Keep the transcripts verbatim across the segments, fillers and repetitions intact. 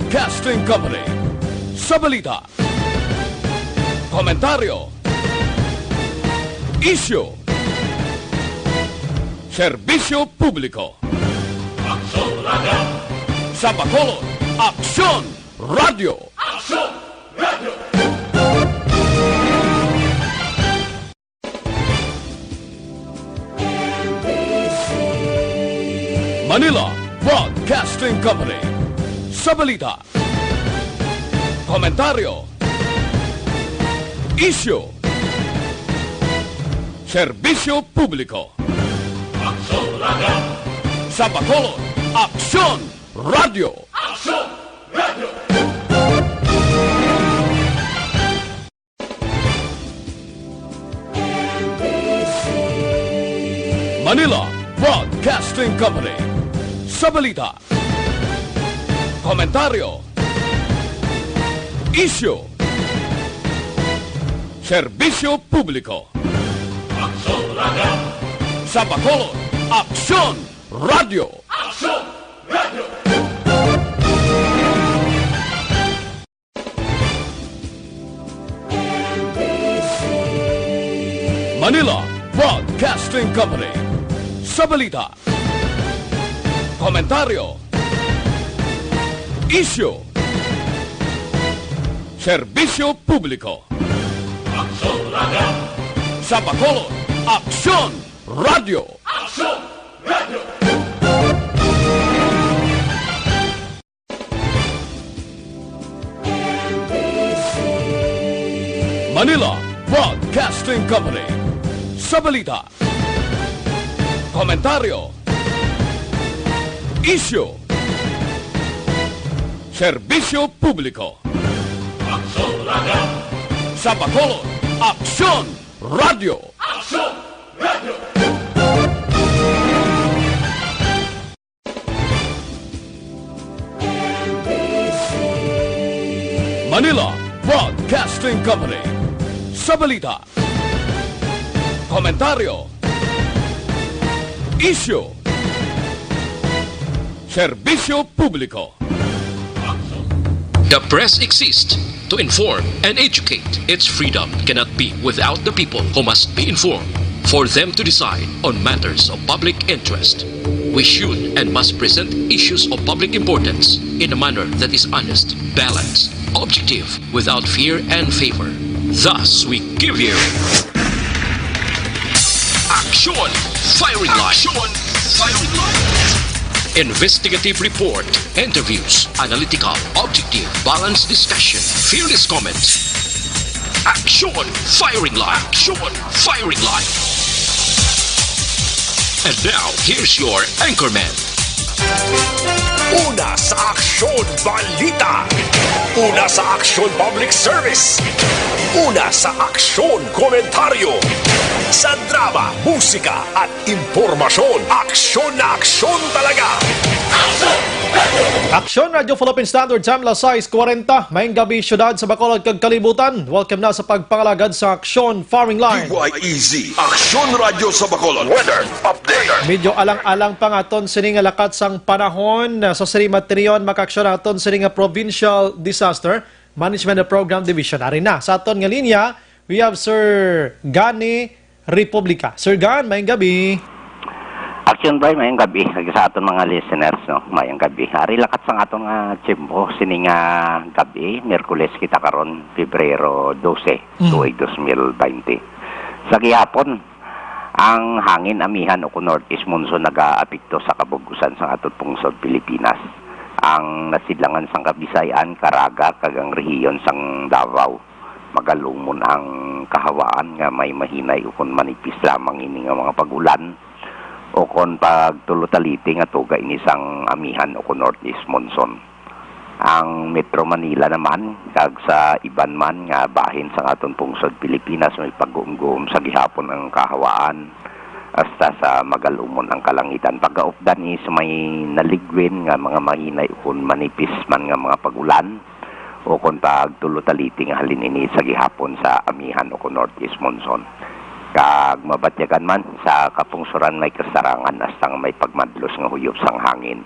Broadcasting Company. Sa balita, komentaryo, isyu, serbisyo publiko. Aksyon Radio! Sa Bacolod, Aksyon Radio! Aksyon Radio! Manila Broadcasting Company. Sa balita, komentaryo, isyu, serbisyo publiko. Aksyon Radio! Sa Bacolod, Aksyon Radio! Aksyon Radio! Manila Broadcasting Company. Sa balita, komentaryo, isyu, serbisyo publiko. Aksyon Radio! Sa Bacolod, Aksyon Radio! Aksyon Radio! Manila Broadcasting Company. Sa balita, komentaryo, isyu, serbisyo publiko. Aksyon Radio! Sa Bacolod, Aksyon Radio! Aksyon Radio! Manila Broadcasting Company. Sa balita, komentaryo, isyu, serbisyo publiko. Aksyon Radio! Sa Bacolod, Aksyon Radio! Aksyon Radio! Manila Broadcasting Company. Sa balita, komentaryo, isyu, serbisyo publiko. The press exists to inform and educate. Its freedom cannot be without the people who must be informed for them to decide on matters of public interest. We should and must present issues of public importance in a manner that is honest, balanced, objective, without fear and favor. Thus, we give you Action Firing Line. Action Firing Line. Investigative report, interviews, analytical, objective, balanced discussion, fearless comments. Action Firing Line. Action Firing Line. And now, here's your anchorman. Una sa Aksyon Balita. Una sa Aksyon Public Service. Una sa Aksyon Komentaryo. Sa drama, musika, at impormasyon, aksyon na aksyon talaga. Aksyon Radio Philippine Standard Time, las sais kuwarenta. Maayong gabi, syudad sa Bacolod kag kalibutan. Welcome na sa pagpangalagad sa Aksyon Firing Line. D Y E Z, Aksyon Radio sa Bacolod. Weather update. Medyo alang-alang pa nga aton sini nga lakat sang panahon, ah, sa sini materion, makaaksyon aton sini nga Provincial Disaster Management Program Division. Ari na sa aton nga linya, we have Sir Gani Republica. Sir Gan, maayong gabi. Action Bry, maayong gabi. Kag sa aton mga listeners, no, maayong gabi. Ari lakat sang aton nga tiyempo, sini nga gabi, Miyerkules kita karon, Pebrero dose, Mm. tuig dos mil baynte. Sa gihapon, ang hangin amihan o kon northeast monsoon nagaapekto sa kabug-usan sang aton pungsod Pilipinas. Ang nasidlangan sang Kabisay-an, Caraga, kag ang rehiyon sang Davao. Magalumon ang kahawaan nga may mahinay ukon manipis lamang ini nga mga pag-ulan, ukon pagtulutaliting nga tuga ini sang amihan ukon northeast monsoon. Ang Metro Manila naman, kag sa iban man nga bahin sang aton pungsod Pilipinas, may pagguom-guom sa gihapon ang kahawaan, hasta sa magalumon ang kalangitan. Pagaupdan is may naligwin nga mga mahinay ukon manipis man nga mga pag-ulan, ukon pagtulutaliting halin ini sa gihapon sa amihan ukon northeast monsoon. Kag mabatyagan man sa kapungsuran may kasarangan hasta nga may pagmadlos nga huyop sang hangin.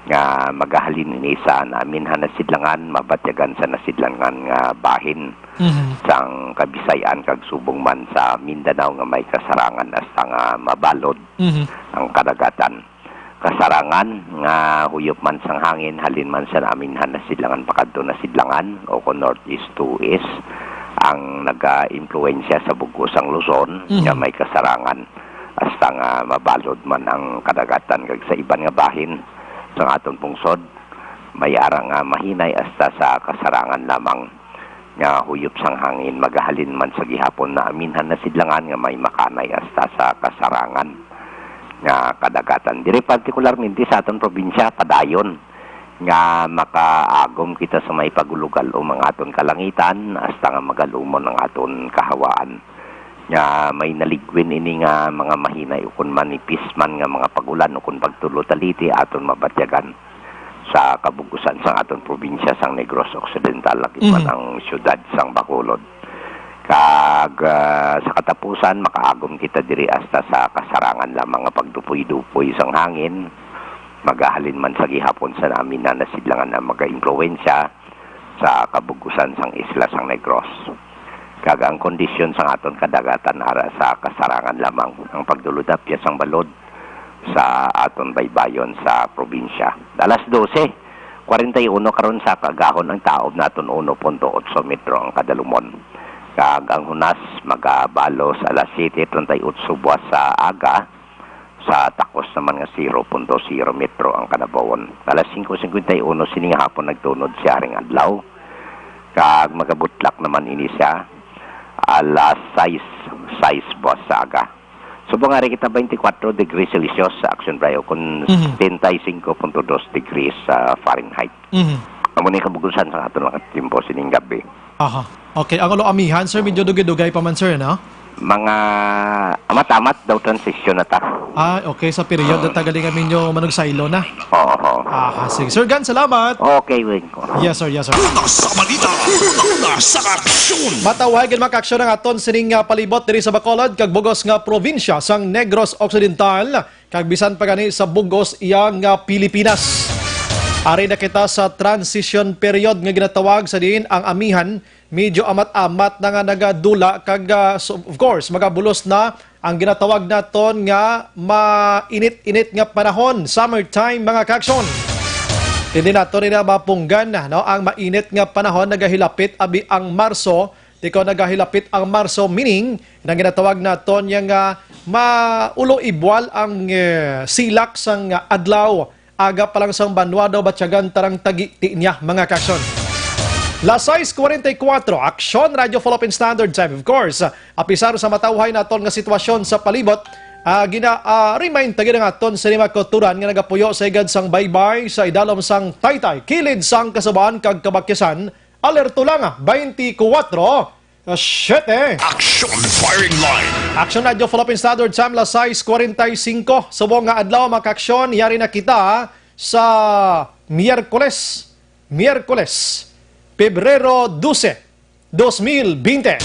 nga magahalin ini sa naaminhan na sidlangan, mabatyagan sa nasidlangan nga bahin Mhm. sang Kabisayan kag subong man sa Mindanao nga may kasarangan hasta nga mabalod Mhm. ang kadagatan. Kasarangan nga huyop man sang hangin, halin man sa naaminhan na sidlangan pakadto na sidlangan o kon northeast to east, ang nagaimpluwensya sa bug-os sang Luzon Mhm. nga may kasarangan hasta nga mabalod man ang kadagatan, kag sa iban nga bahin sang aton pungsod may ara nga mahinay hasta sa kasarangan lamang nga huyop sang hangin, magahalin man sa gihapon na aminhan na sidlangan nga may makanay hasta sa kasarangan nga kadagatan. Diri partikularmente sa aton probinsya, padayon nga makaagom kita sa may pagulugal o mga aton kalangitan hasta nga magalumon ang aton kahawaan. Nga may naligwin ini nga mga mahinay ukon manipis man nga mga pag-ulan ukon pagtulo taliti aton mabatyagan sa kabug-usan sang aton probinsya sang Negros Occidental, lagi man Mhm. ang siyudad sang Bacolod. Kag, ah, sa katapusan, makaagom kita diri hasta sa kasarangan lamang nga pagdupoy-dupoy sang hangin, magahalin man sa gihapon sa naaminhan na sidlangan nga magaimpluwensya sa kabug-usan sang isla sang Negros. Kag ang kondisyon sang aton kadagatan ara sa kasarangan lamang, ang pagdulodapya sang balod sa aton baybayon sa probinsya. Alas dose kwarenta y uno karon sa kaagahon, ang taob naton uno punto otso metro ang kadalumon. Kag ang hunas magabalos alas siyete treinta y ocho buwas sa aga, sa takos naman nga zero punto zero metro ang kalabawon. Alas singko singkwenta y uno sini nga hapon nagtunod si Haring Adlaw, kag magabutlak naman ini siya alas sais, sais buwas sa aga. Subong nga kita, twenty-four degrees Celsius sa Action Fry, o kung Mhm. setenta y cinco punto dos degrees sa Fahrenheit. Mhm. Amo ni kabug-usan sa aton mga timpo sining gabi. Aha. Okay, ang ulo amihan, sir, medyo dugay-dugay pa man, sir, no? Mga amat-amat daw, transition na ta. Ah, okay, sa period na tagaling kami nyo manugsaylo na. Oo. Aha, sige. Sir Gan, salamat. Okay, Wing. Yes, sir, yes, sir. Una sa balita, una sa aksyon. Matawhay gid mga kaaksyon ang aton sining, ah, palibot diri sa Bacolod kag bugos nga probinsya sang Negros Occidental, kag bisan pa gani sa bugos iya nga Pilipinas. Ari na kita sa transition period nga ginatawag, sa diin ang amihan medyo amat-amat na nga nagadula kag, ah, so, of course, magabulos na ang ginatawag naton nga mainit-init nga panahon, summertime, mga kaaksyon. Hindi nato rin na mapunggan, no? Ang mainit nga panahon nagahilapit, abi ang Marso, tiko nagahilapit ang Marso, meaning, ang ginatawag naton nga maulo ibwal ang, eh, silak sang adlaw. Aga pa lang sang banwa daw batyagan tarang tagiti niya, mga kaaksyon. Las sais kwarenta y kuwatro, Aksyon Radio Philippine Standard Time, of course. Apisar sa matawhay naton nga sitwasyon sa palibot, ah, gina, ah, remind ta gid ang aton sa lima kauturan nga nagapuyo sa higad sang baybay sa idalom sang taytay, kilid sang kasabaan kag kabakyasan, alerto lang, twenty-four, siyete. Action Firing Line. Action Radio Philippine Standard Time, las sais kwarenta y singko. Subong nga adlaw, mga kaaksyon, yari na kita sa Miyerkules. Miyerkules, Pebrero dose, dos mil bente.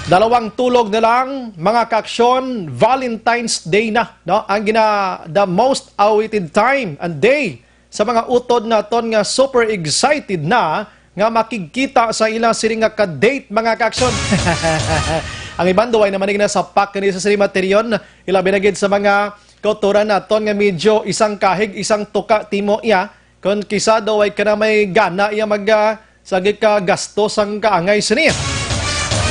Dalawang tulog na lang, mga kaaksyon, Valentine's Day na, no? Ang gina, the most awaited time and day sa mga utod naton nga super excited na nga makigkita sa ila sini nga ka-date, mga kaaksyon. Ang iban duway naman nga nasapak kini sa sini materion, ilabi na gid sa mga kauturan naton nga medyo isang kahig, isang tuka timo iya. Kon kisado way ka na may gana iya mag, ah, sagi ka gasto sang kaangay sini.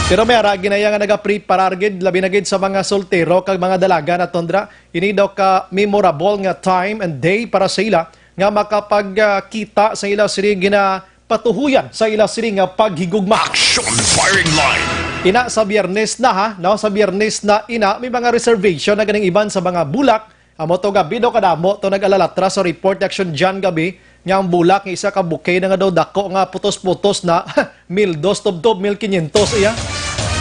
Pero may ara ginaya nga nagapreparar gid, labi na gid sa mga soltero kag mga dalaga naton dira. Ini daw ka memorable nga time and day para sa ila nga makapagkita sa ila sini ginapatuhuyan sa ila sini nga paghigugma. Action Firing Line. Ina sa Biyernes na, ha, no? Sa Biyernes na ina, may mga reservation na ganing iban sa mga bulak. Amo to, gabi daw kadamo to nag-alalatra sa report ni Action Jan gabi nga ang bulak nga isa ka bouquet na nga daw dako nga putos-putos na, mil dos tubtob, mil kinyentos iya.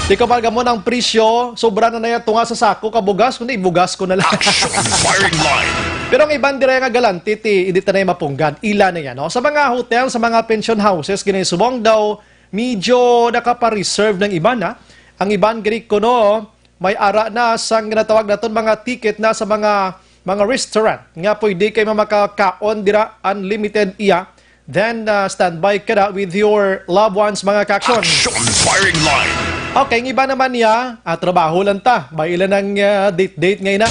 Di ka marga mo ng presyo, sobra na na iya tunga sa sako ka bugas, kundi bugas ko na lang. Action Firing Line. Pero ang iban dira nga galante, ti, hindi ta na iya mapunggan. Ila na yan, no? Sa mga hotel, sa mga pension houses, ginisubong daw, medyo nakapa-reserve ng iban, ha? Ang iban, gani kuno, may ara na sang ginatawag naton mga ticket na sa mga mga restaurant nga pwede kay makakaon dira, unlimited iya, then, ah, standby ka na with your loved ones, mga kaaksyon. Action Firing Line. Okay, ang iba naman niya, ah, trabaho lang ta. May ilan ang, ah, date-date ngayon na.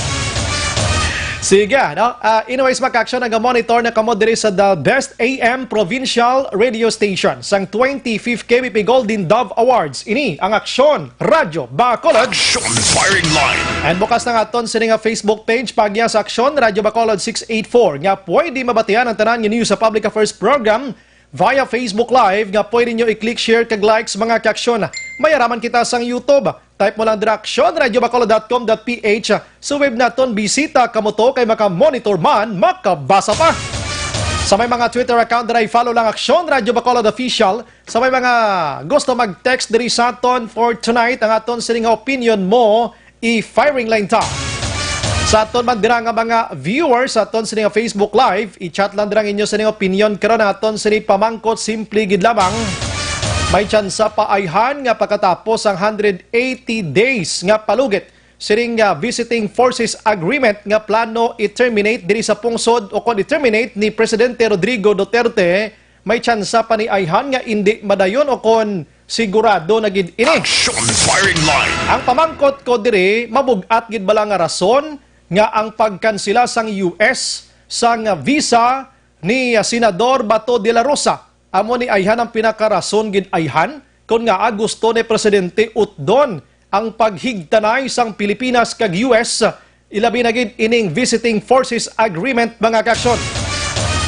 Sige, no? Ah, anyways, mga kaaksyon, naga-monitor na kamo diri sa the Best A M Provincial Radio Station sang twenty-fifth K B P Golden Dove Awards. Ini ang Aksyon Radyo Bacolod. Action Firing Line. And bukas na nga aton sini nga Facebook page, pagya sa Aksyon Radyo Bacolod six eight four, nga pwede mabatian ang tanan nga news sa public affairs program via Facebook Live, nga pwede nyo i-click share kag likes, mga kaaksyon. May araman kita sang YouTube. Type mo lang dira, action radio bacolod dot com dot p h. Sa web naton, bisita kamo to kay maka-monitor man, makabasa pa. Sa may mga Twitter account dira, i-follow lang Aksyon Radyo Bacolod Official. Sa may mga gusto mag-text diri sa aton for tonight, ang aton sining opinion mo, i-firing line ta. Sa aton man dira nga mga viewers sa aton sini nga Facebook Live, i-chat lang dira ang inyo sini nga opinion karon. Aton sini pamangkot, simple gid lamang. May tsansa pa ayhan nga pagkatapos ang hundred eighty days nga palugit sining, ah, Visiting Forces Agreement nga plano i-terminate diri sa pungsod o kon i-terminate ni Presidente Rodrigo Duterte, may tsansa pa ni ayhan nga indi madayon o kon sigurado na gid ini. Action Firing Line. Ang pamangkot ko diri, mabug-at gid bala nga rason nga ang pagkansela sang U S sang visa ni, ah, Senador Bato de la Rosa amo ni ayhan ang pinakarason gid ayhan kon ngaa gusto ni Presidente utdon ang paghigtanay sang Pilipinas kag U S, ilabi na gid ining Visiting Forces Agreement, mga kaaksyon.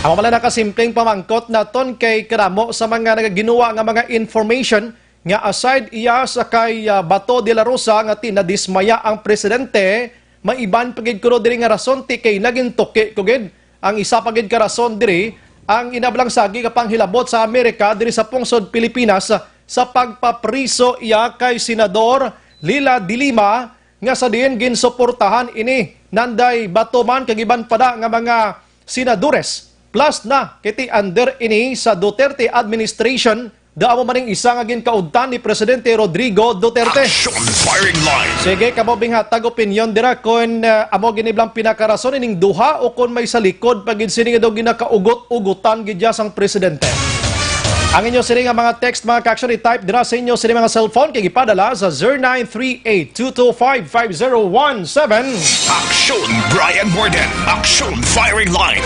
Amo man lang nakasimpleng pamangkot naton kay kadamo sa mga nagaginuwa nga mga information nga aside iya sa kay, ah, Bato de la Rosa nga ti nadismaya ang presidente, may iban pa gid kuno diri nga rason ti kay nagin tuki ko gid. Ang isa pa gid ka rason diri, ang inablang sagi nga panghilabot sa Amerika diri sa pungsod Pilipinas sa pagpapriso iya kay Senador Leila de Lima, nga sa diin ginsuportahan ini nanday Bato man kag iban pa da nga mga senadores. Plus na, kiti under ini sa Duterte administration, da amo maning isa nga ginkaudtan ni Presidente Rodrigo Duterte. Action Firing Line. Sige, kamo binghatag opinyon dira kon, ah, amo gini bala ang pinakarason ining duha o kon may sa likod pa gid sini nga daw ginakaugot-ugutan gid ya sang presidente. Ang inyo sini nga mga text, mga kaaksyon, i-type dira sa inyo sini mga cellphone kag ipadala sa zero nine three eight two two five five zero one seven. Action Brian Morden. Action Firing Line.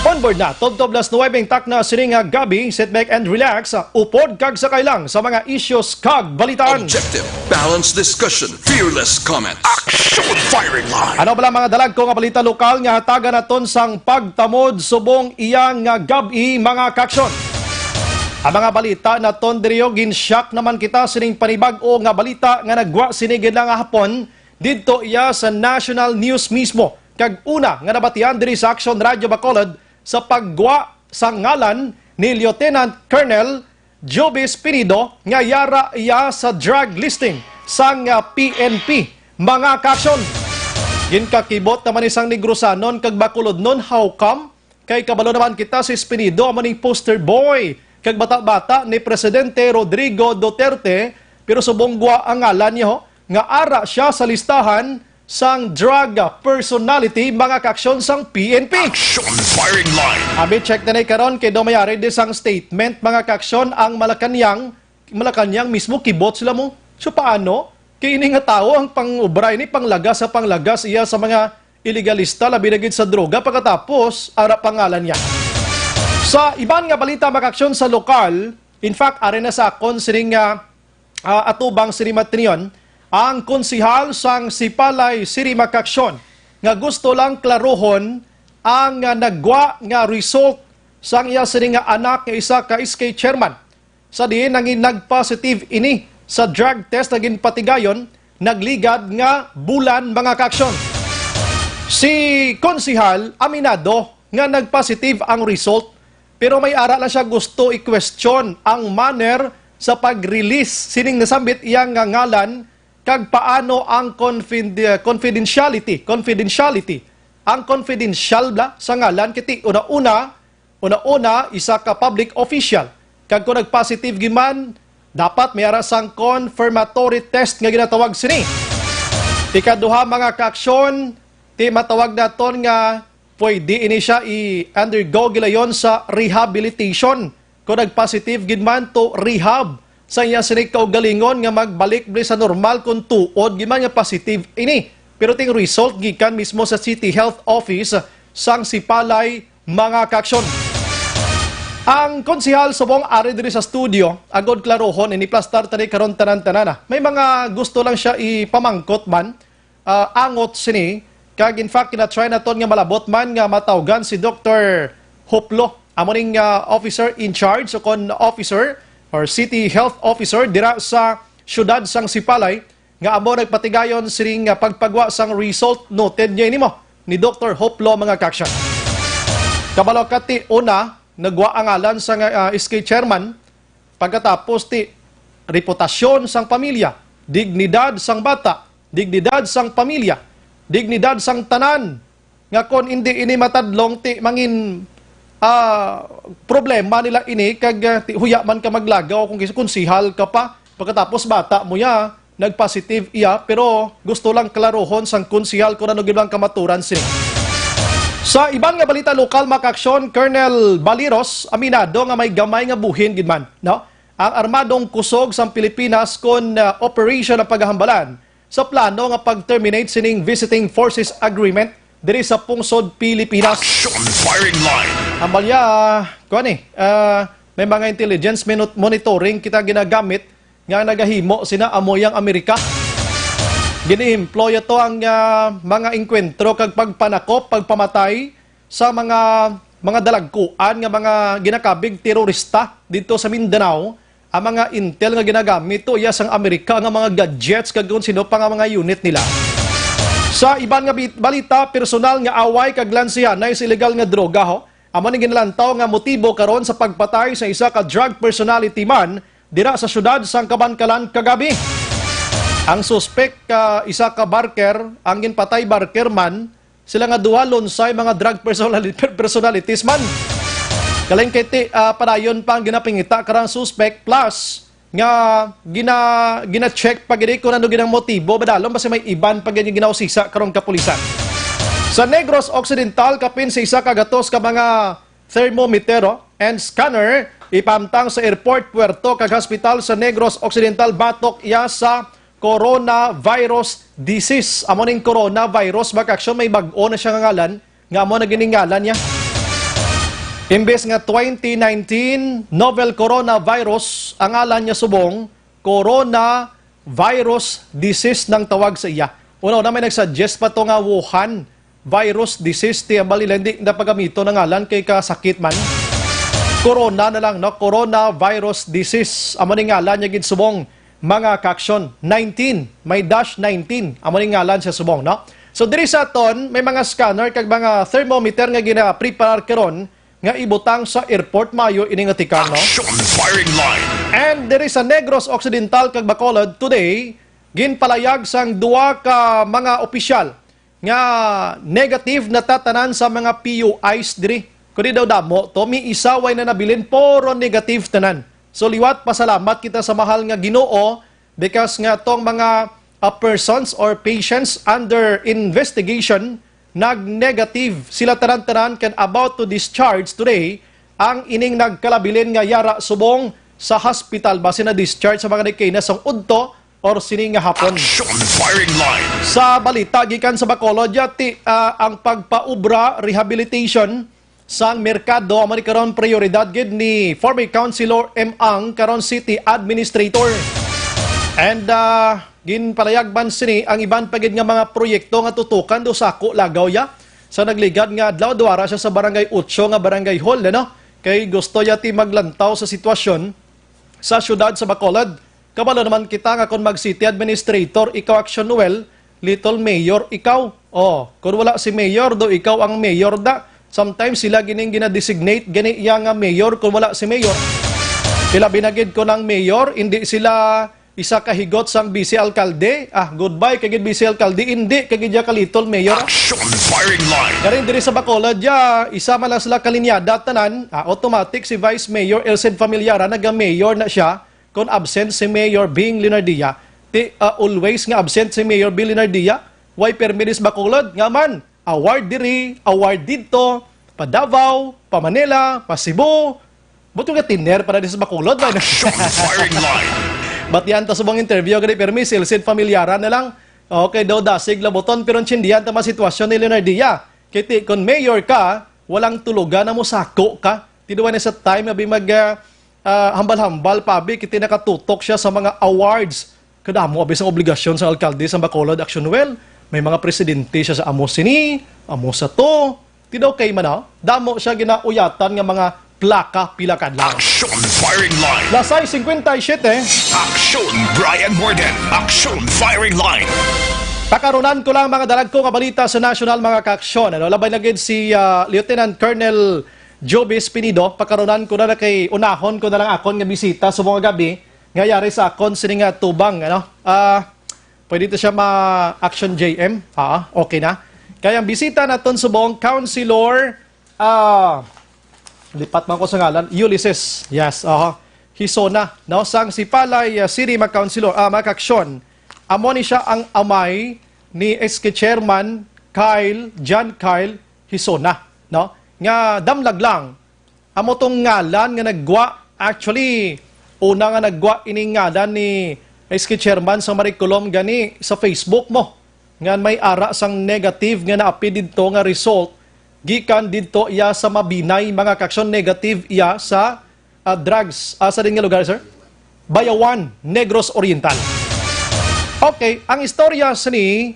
On board na, tubtob las nuwebe ang takna sini nga gabi. Sit back and relax. Upod kag sakay lang sa mga issues kag balitaan. Objective, balanced discussion, fearless comment. Action Firing Line. Ano bala mga dalagko nga balita lokal nga hatagan naton sang pagtamod subong iya nga gab-i, mga kaaksyon? Ang mga balita naton diri, ginshock naman kita sining panibag-o nga balita nga naggwa sini gid lang nga hapon didto iya sa national news mismo, kag una nga nabatian diri sa Action Radio Bacolod sa paggwa sa ngalan ni Lieutenant Colonel Jobis Pinido nga yara iya sa drug listing sang, ah, P N P, mga kaaksyon. Ginkakibot naman ni sang Negrosanon kag Bacolodnon, how come? Kay kabalo naman kita si Espinido amo ning poster boy kag bata-bata ni Presidente Rodrigo Duterte, pero subong gwa ang ngalan niya, ho, nga ara siya sa listahan sang drug personality, mga kaaksyon, sang P N P. Action Firing Line. Abi, check na ni karon kay daw may ari di sang statement, mga kaaksyon, ang Malacañang, Malacañang mismo kibot sila mo. So paano? Kay ini nga tawo ang pang-ubra ini, panglagas sa panglagas iya sa mga iligalista, labi na gid sa droga, pagkatapos ara pangalan niya. Sa iban nga balita, mga kaaksyon, sa lokal, in fact, ari na sa akon sining, ah, ah, atubang sini matriyon, ang konsehal sang Sipalay City, mga kaaksyon, nga gusto lang klarohon ang, ah, naggwa nga result sang iya sini nga anak nga isa ka S K chairman. Sa diin nangin nag-positive ini sa drug test nga ginpatigayon, nagligad nga bulan, mga kaaksyon. Si Konsehal aminado nga nag-positive ang result, pero may ara lang siya gusto i-question ang manner sa pag-release sining nasambit iya nga ngalan kag paano ang confid-, confidentiality, confidentiality, ang confidential bala sa ngalan, kay ti una-una, una-una, isa ka public official, kag kung nag-positive gid man, dapat may ara sang confirmatory test nga ginatawag sini. Ikaduha, mga kaaksyon, Ti matawag naton nga pwede ini siya i-undergo gilayon sa rehabilitation. Kung nag-positive gid man to rehab sa iya sini kaugalingon nga magbalik bali sa normal kung tuod gid man nga positive ini. Pero ting result gikan mismo sa City Health Office sang Sipalay, mga kaaksyon. Ang konsehal subong ari diri sa studio, agod klarohon ini, plastar tani karon tanan-tanan, ah. May mga gusto lang siya ipamangkot man, ah, angot sini. Kag in fact, kina-try naton nga malabot man nga matawgan si Doktor Hoplo, amo ning, ah, officer in charge o kon officer or city health officer dira sa siyudad sang Sipalay, nga amo nagpatigayon sining, ah, pagpagwa sang result. Noted niya ini mo ni Doktor Hoplo, mga kaaksyon. Kabalo ka ti una, nagwa ang ngalan sang, ah, S K chairman, pagkatapos ti reputasyon sang pamilya, dignidad sang bata, dignidad sang pamilya, dignidad sang tanan, nga kon indi ini matadlong ti mangin, ah, problema nila ini kag, ah, ti huya man ka maglagaw kung kis-, konsehal ka pa, pagkatapos bata mo ya, nag-positive iya, pero gusto lang klarohon sang konsehal kung ano gid lang kamaturan sini. Sa iban nga balita lokal, mga kaaksyon, Colonel Baliros aminado nga may gamay nga buhin gid man, no? Ang armadong kusog sang Pilipinas kon, ah, operation ang paghambalan sa plano nga pag-terminate sining Visiting Forces Agreement diri sa pungsod Pilipinas. Action firing line. Ambal ya, kuan eh, ah, may mga intelligence minut-, monitoring kita ginagamit nga nagahimo sina amo yang Amerika. Giniemploy to ang, ah, mga engkwentro kag pagpanakop, pagpamatay sa mga, mga dalagkuan nga mga ginakabig terorista dito sa Mindanao. Ang mga intel nga ginagamit to iya sang Amerika nga mga gadgets kag kung sino pa nga mga unit nila. Sa iban nga bit-, balita, personal nga away kag lansihanay sa illegal nga droga, ho. Amo ni ginalantaw nga motibo karon sa pagpatay sa isa ka drug personality man dira sa siyudad sang Kabankalan kagabi. Ang suspek, ah, isa ka barker, ang ginpatay barker man, sila nga duha lunsay mga drug personali-, personalities man. Galing kay ti, ah, padayon pa ang ginapangita karang suspek, plus nga gina-, gina-check pa gid kung ano gid ang motibo, madalom basi may iban pa gid ginausisa karong kapulisan. Sa Negros Occidental, kapin sa isa ka gatos ka mga thermometer, oh, and scanner ipahamtang sa airport, puerto kag hospital sa Negros Occidental batok iya sa coronavirus disease. Amo ning coronavirus, mga kaaksyon, may bag-o na siya nga ngalan, nga amo na gining ngalan niya. Imbes nga twenty nineteen novel coronavirus, ang ngalan niya subong coronavirus disease nang tawag sa iya. Una-una, may nagsuggest pa to nga Wuhan virus disease, ti ambal nila hindi na pagamiton ang ngalan kay kasakit man. Corona na lang, no? Coronavirus disease. Amo ni ngalan niya gid subong, mga kaaksyon. Nineteen, may dash nineteen. Amo ni ngalan siya subong, no? So, diri sa aton, may mga scanner kag mga thermometer nga gina-preparar karon nga ibutang sa airport, mayo ini nga tikang, no? Action firing line. And diri sa Negros Occidental kag Bacolod today, ginpalayag sang duha ka mga opisyal nga negative na ta tanan sa mga P U Is diri. Kundi daw damo to, may isa way na nabilin, puro negative tanan. So liwat, pasalamat kita sa mahal nga Ginoo, because nga tong mga, uh, persons or patients under investigation, nag-negative sila tanan-tanan, can about to discharge today. Ang ining nagkalabilin nga yara subong sa hospital, basi na-discharge sa mga nagkainas sang udto or sini nga hapon. Action firing line. Sa balita gikan sa Bacolod, yati, ah, ang pagpaubra, rehabilitation sang merkado, amo ni karon prioridad gid ni former Councilor M. Ang, karon City Administrator. And, ah, ginpalayag man sini ang iban pa gid nga mga proyekto nga tutukan do sako lagaw ya. Sa nagligad nga adlaw, duara siya sa Barangay Ocho nga barangay hall, ano? Kay gusto ya ti maglantaw sa sitwasyon sa siyudad sa Bacolod. Kabalo naman kita nga kon mag-city administrator ikaw, Action Noel, little mayor ikaw. Oh, kon wala si mayor, do ikaw ang mayor da. Sometimes sila gining gina-designate gani iya nga mayor kon wala si mayor. Ilabi na gid kon ang mayor, hindi sila isa ka higot sang vice alkalde. Ah, goodbye kay gid vice alkalde, hindi kay gid iya ka little mayor. Action firing line. Galing diri sa Bacolod, ya, isa man lang sila kalinyada tanan. Ah, automatic si Vice Mayor Elcid Familiara, naga-mayor na siya. Kon absent si Mayor Bing Leonardia, ti, ah, always nga absent si Mayor Bing Leonardia, way permi dis Bacolod, nga man, Award diri, award didto, pa Davao, pa Manila, pa Cebu. Buto nga tiner para di sa Bacolod ba? Action firing line. Batian ta subong interview gani, permi silsid familiaran na lang. Okay daw dasig labuton, pero intindihan ta man sitwasyon ni Leonardia. Kay ti, kung mayor ka, walang tulugan na mo sako ka. Ti duwa na sa time abi mag ah, ah, hambal-hambal pa abi, kiti nakatutok siya sa mga awards. Kadamo abi sang obligasyon sa alkalde sa Bacolod, Action Well. May mga presidente siya sa amo sini, amo sa to. Ti daw kay man, ah, damo siya ginauyatan nga mga plaka pila kadlaw. Action firing line. Las sais cincuenta y siete. Action Brian Morden. Action firing line. Pakarunan ko lang mga dalagko nga balita sa national, mga kaaksyon. Ano, labay na gid si, ah, Lieutenant Colonel Joby Espinido, pakarunan ko na, na kay unahon ko na lang akon nga bisita sa mga gabi nga yari sa akon sini nga tubang, ano? Ah, pwede to siya ma-action J M? Ah, okay na. Kaya ang bisita naton subong, Councilor, ah, lipat man ko sa ngalan, Ulysses. Yes, aha. Hisona, no? Sang Sipalay, ah, City, mga councilor, ah, mga kaaksyon. Amo ni siya ang amay ni S K Chairman Kyle, John Kyle Hisona, no? Nga damlag lang, amo tong ngalan nga naggwa. Actually, una nga naggwa ining ngalan ni S K Chairman sa Maricolom gani sa Facebook mo. Ngan may ara sang negative nga naapil didto nga result gikan didto iya sa Mabinay, mga kaaksyon, negative iya sa, ah, drugs. Asa din nga lugar, sir? Bayawan, Negros Oriental. Okay, ang istorya sini,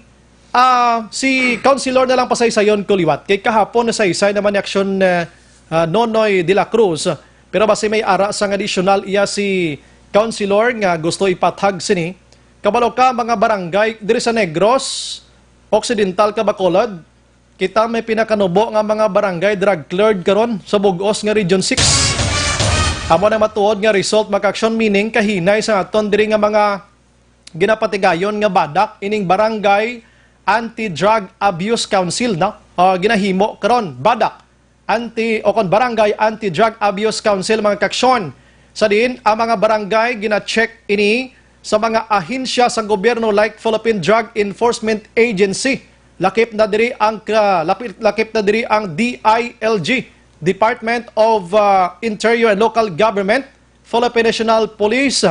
ah, si Councilor na lang pasaysayon ko liwat. Kay kahapon nasaysay naman ni Action, eh, ah, Nonoy de la Cruz. Pero basi may ara sang adisyonal iya si Councilor nga gusto ipatag sini. Kabalo ka, mga barangay diri sa Negros Occidental, ka Bacolod, kita may pinakanubo nga mga barangay drug cleared karon sa bug-os nga Region six. Amo na matuod nga result, mga kaaksyon, meaning kahinay sa aton diri nga mga ginapatigayon nga BADAC, ining Barangay Anti-Drug Abuse Council, no? Ah, ginahimo karon, BADAC, Anti, o kon Barangay Anti-Drug Abuse Council, mga kaaksyon. Sa diin, ang mga barangay gina-check ini sa mga ahensya sa gobyerno like Philippine Drug Enforcement Agency. Lakip na diri ang ka-, lapit, lakip na diri ang D I L G, Department of, ah, Interior and Local Government, Philippine National Police,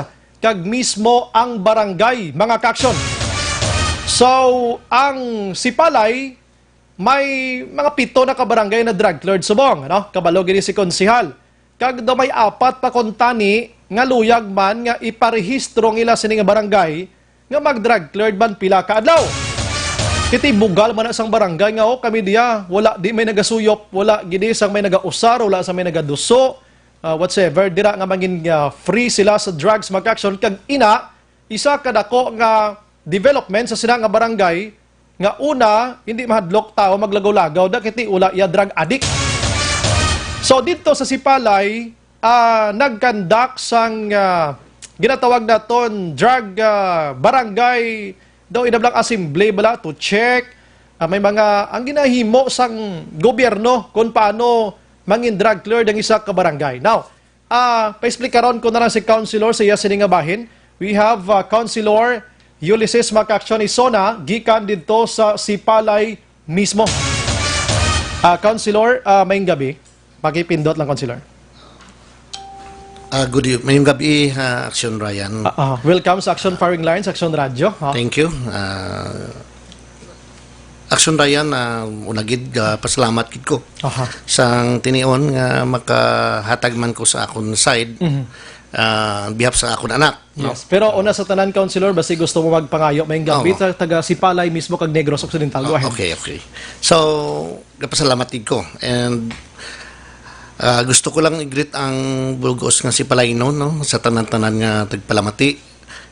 kag mismo ang barangay, mga kaaksyon. So, ang Sipalay, may mga pito na ka barangay na drug cleared subong, ano? Kabalo gini si Konsehal. Kag daw may apat pa kuntani nga luyag man nga iparehistro ang ila sini nga barangay nga mag-drug cleared man pila ka adlaw. Kiti bugal man na sang barangay nga, "Oh, kami diya, wala, di may nagasuyop, wala gidi sang may nagausar, wala sa may nagaduso, ah, whatsoever, dira nga mangin, ah, free sila sa drugs, mag-action." Kag ina, isa ka dako nga development sa sina nga barangay nga una, hindi mahadlok tawo maglagaw-lagaw da kiti wala iya drug addict. So, didto sa Sipalay, ah, nagkandak sang, ah, ginatawag naton drug, ah, barangay, daw inablang assembly bala to check. Ah, may mga, ang ginahimo sang gobyerno kung paano mangin drug cleared ang isa ka barangay. Now, ah, paexplikaron ko na lang si Councilor sa iya sini nga bahin. We have, ah, Councilor Ulysses Macaction Isona, gikan didto sa Sipalay mismo. Ah, Councilor, ah, maayong gabi. Pakipindot lang, Councilor. Ah, good eve-, maayong gabi, ah, Action Ryan. Ah, ah, welcome sa Action Firing Lines, Action Radyo, ha? Thank you. Ah, Action Ryan, ah, una gid, ah, pasalamat gid ko Aha. sang tinion nga makahatag man ko sa akon side, Mhm. ah, on behalf sa akon anak, no? Yes. Pero una sa tanan, Councilor, basi gusto mo magpangayo, maayong gabi Oo. sa taga Sipalay mismo kag Negros Occidental. Go Oh, ahead. okay, okay. So, gapasalamat gid ko. And, ah, gusto ko lang i-greet ang bug-os nga Sipalaynon, no, sa tanan-tanan nga tagpalamati.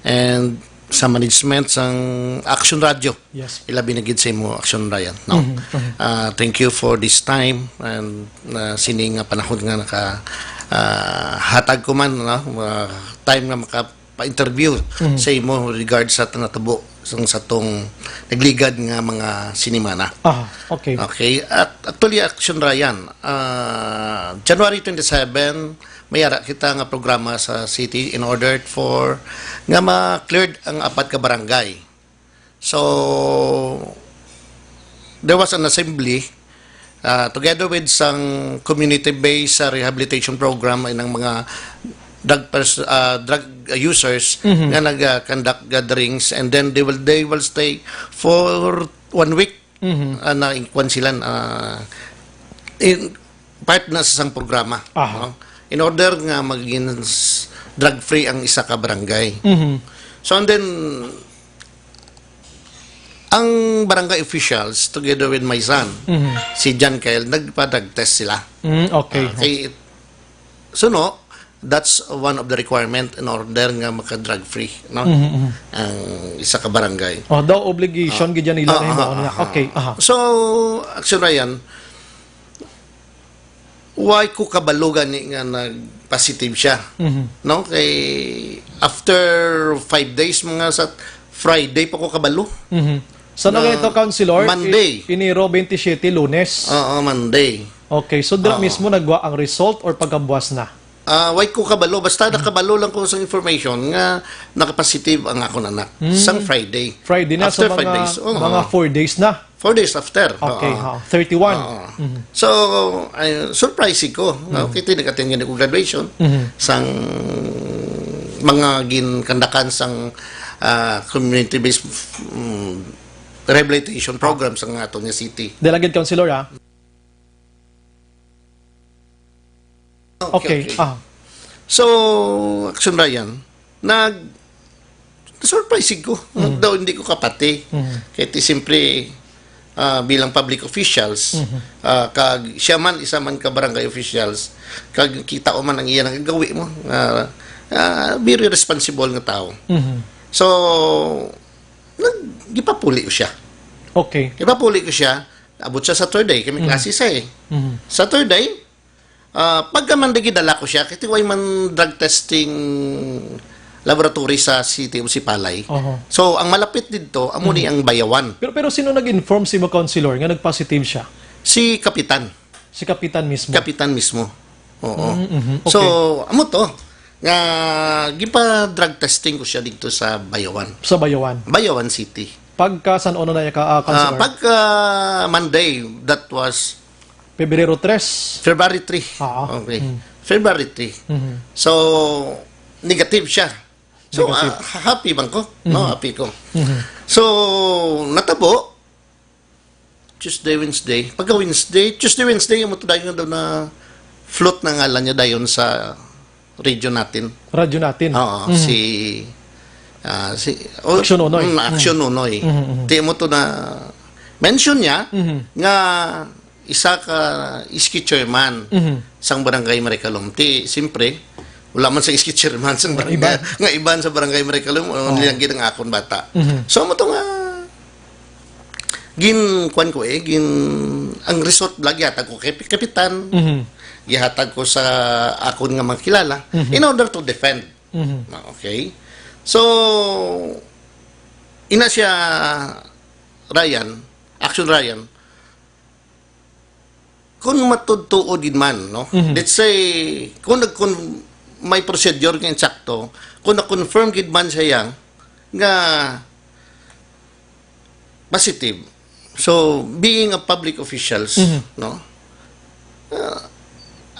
And sa management sang Action Radio. Yes. Ilabi na gid sa imo, Action Ryan, no? Mhm, mhm. Ah, thank you for this time and, ah, sini nga panahon nga naka, ah, hatag ko man, no? Ah, time nga maka-, pa-interview Mhm. sa imo regard sa natabo sang sa tong nagligad nga mga sinimana. Ah, okay. Okay. At actually, Action Ryan, ah, January twenty-seven, may ara kita nga programa sa city in order for nga ma-cleared ang apat ka barangay. So, there was an assembly, ah, together with sang community-based, ah, rehabilitation program, ay ng mga drug pers-, ah, drug users Mhm. nga nag-, ah, conduct gatherings, and then they will, they will stay for one week. Mhm. Ah, na, kwan sila, ah, in, part na sa isang programa, Aha. no? In order nga maging s-, drug-free ang isa ka barangay. Mhm. So, and then, ang barangay officials, together with my son, Mhm. si John Kyle, nagpa-drug test sila. Mm, okay. Ah, kay, so, no, that's one of the requirement in order nga maka-drug-free, no? Mhm, mhm. Ang isa ka barangay. Oh, daw obligation Ah, gid yan nila ah, na himuon ah, niya. ah, Okay, ah. aha. So, Action Ryan, why ko kabalo gani nga nag-positive siya? Mhm. No? Kay after five days, mga sa Friday pa ko kabalo. Mhm. Sa Na na ito, Councilor, Monday. i-, Enero twenty-seven, Lunes. Oo, Monday. Okay, so dira Oo. mismo nagwa ang result or pagkabuas na? Ah, why ko kabalo? Basta Mhm. nakabalo lang ko sa information nga nakapositive ang akong anak Mm. sang Friday. Friday na, After so five mga, days. Oo. mga four days na. Four days after. Okay, Oo. ha, thirty-one. Oo. Mhm. So, ay, surprise ko. Mhm. Okay, nag-attend gani ko graduation Mhm. sang mga ginkandakan sang, ah, community-based, mm, rehabilitation program sang ato nga city. Delegate Councilor, ha? Okay, Okay, okay. ah. So, Action Ryan, nag-, surprise ko. Mhm. Daw hindi ko kapati. Mhm. Kay ti, siyempre, ah, bilang public officials, Mhm. ah, kag siya man, isa man ka barangay officials, kag kita ko man ang iya nagagawi mo, ah, ah, very responsible nga tao. Mhm. So, nag-, gipapuli ko siya. Okay. Gipapuli ko siya. Abot siya Saturday, kami Mhm. klase sa eh. Mhm. Saturday, ah, pagka Monday gidala ko siya, kasi way man drug testing laboratory sa City of Sipalay. Oho. So, ang malapit dito, amo ni Mhm. ang Bayawan. Pero, pero sino nag-inform sa imo, Councilor, nga nag-positive siya? Si Kapitan. Si Kapitan mismo? Kapitan mismo. Oo. Mm, mhm. So, Okay. amo to, nga gipa-drug testing ko siya dito sa Bayawan. Sa Bayawan? Bayawan City. Pagka san-o na niya ka, ah, Ah, Councilor? pagka Monday, that was Pebrero tres. February three. Ah, Okay. mm. February three. Mhm. So, negative siya. So, Negative. ah, happy man ko, no? Mhm. Happy ko. Mhm. So, natabo, Tuesday, Wednesday. Pagka Wednesday, Tuesday, Wednesday, amo to dayon nga daw na-float na ngalan niya dayon sa radyo natin. Radyo natin. Oo, Mhm. si, ah, si, oh, Action Nonoy. mm, Action Mhm. Nonoy. Mhm, mhm. Ti mo to na mention niya Mhm. nga isa ka S K chairman Mhm. sang Barangay Marikalom. Ti, siyempre, wala man sa S K chairman sang Nga barangay, iban. nga iban sa Barangay Marikalom, o Oh. nilang gid ang akon bata. Mhm. So, mo to nga, gin, kwan ko eh, gin, ang result bala, gihatag ko kay kapitan, Mhm. gihatag ko sa akon nga mga kilala, Mhm. in order to defend. Mhm. Ah, okay. So, ina siya, Ryan, Action Ryan, kung matudtuod gid man, no? Mhm. Let's say, kung nag-, kung may procedure nga insakto, kung na-confirm gid man siya yang nga positive. So, being a public officials, Mhm. no? Uh,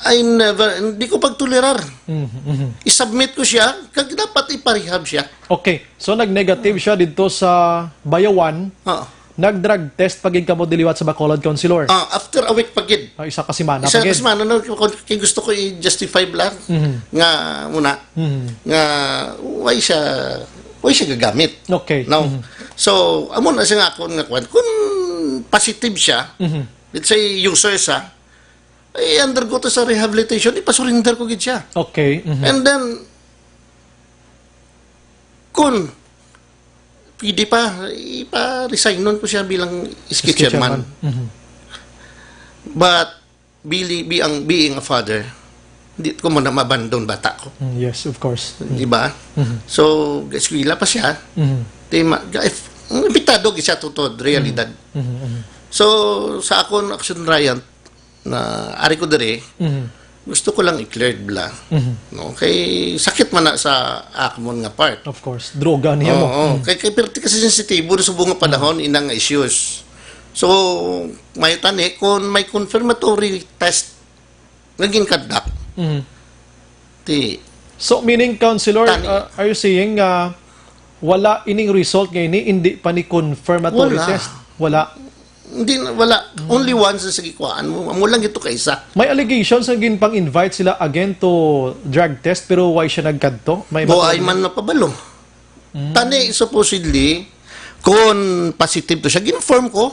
I never, hindi ko pagtolerar. Mhm, mhm. I-submit ko siya, kag dapat iparehab siya. Okay. So, nag-negative siya dito sa Bayawan. Oo. Nag-drug test pa gid kamo diliwat sa Bacolod, Councilor? Ah, after a week pa gid. Ah, isa ka semana Isa pa ka gid. semana, no, kay gusto ko i-justify lang Mhm. nga muna, Mhm. nga why siya, why siya gagamit. Okay. Now, Mhm. so, amo na siya nga akon nga kwan. Kung positive siya, Mhm. let's say, user siya, i-undergo to sa rehabilitation, ipasurrender ko gid siya. Okay. Mhm. And then, kung pwede pa, ipa-resignon ko siya bilang S K S K chairman. chairman. Mhm. But, bili-, being, being a father, di ko man na ma-abandon bata ko. Mm, yes, of course. Mm. Di ba? Mhm. So, eskwela pa siya. Mhm. Di ma-, if, apektado gid siya to, to realidad. Mhm, mhm. So, sa akon, Action Ryan, na ari ko diri, Mhm. gusto ko lang i-clear bala. Mhm. No? Kay sakit man na sa akmon nga part. Of course. Droga niya mo. Oo, Mhm. kay, kay perti kasi sensitibo na sa bunga panahon, inang issues. So, may tani, kung may confirmatory test nga gin-conduct, Mhm. ti, So, meaning, Councilor, Tani. Uh, are you saying nga wala ining result nga ini, hindi pa ni confirmatory Wala. Test? Wala. Hindi na, wala. Only once sa gikuhaan mo. Amo lang ito kaisa. May allegations nga ginpang-invite sila again to drug test, pero why siya nagkadto? May Buhay matuod- man na pabalo. Tani, supposedly, kung positive to siya, ginform ko.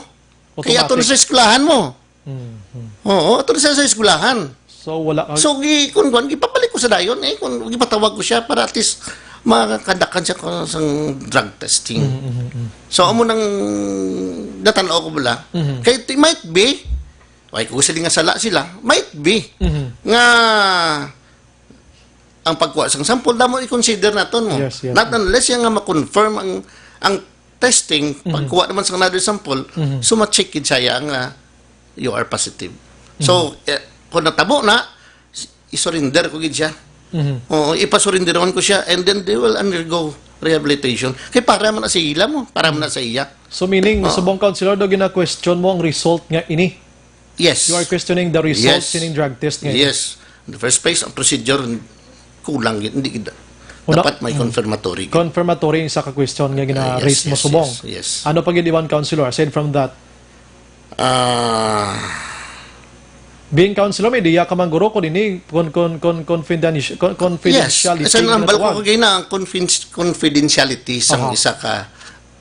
Kaya ato na Automatic. Sa eskwelahan mo. Mhm. Oo, ato na siya sa eskwelahan. So, wala ka... So, gi, kung, kung gipabalik ko sa dayon, eh, kung gipatawag ko siya para at least makakandakan siya ko sang drug testing. Mhm, mhm, mhm. So, amo nang natanaw ko bala. Mhm. Kay it might be, why ko sila nga sala sila, might be Mhm. nga ang pagkuha sang sample, damo i-consider naton mo. Yes, yes. Not unless yan nga ma-confirm ang, ang testing, Mhm. pagkuha naman sa another sample, Mhm. so ma-check gid siya nga you are positive. So, eh, kung natabo na, s- i-surrender ko gid siya. Mhm. Oo, ipasurrenderon ko siya, and then they will undergo rehabilitation. Kay para man na sa ila mo, para man na sa iya. So, meaning, Oo. Subong, Councilor, daw gina-question mo ang result nga ini? Yes. You are questioning the result Yes. sining drug test nga ini? Yes. In the first place, ang procedure, kulang gid, hindi gid. Una- Dapat may Mm. confirmatory. Confirmatory ang isa ka question nga Ah, gina-raise yes, mo, yes, Subong. Yes, yes. Ano pa gid iban, Councilor, aside from that? Ah, Being Councilor, may diya ka man, guro, kung ini, con, con, con, confidential, con, confidentiality Yes. Sa nga nambal ko natawag. Kagina, ang confidence- confidentiality sa Aha. Isa ka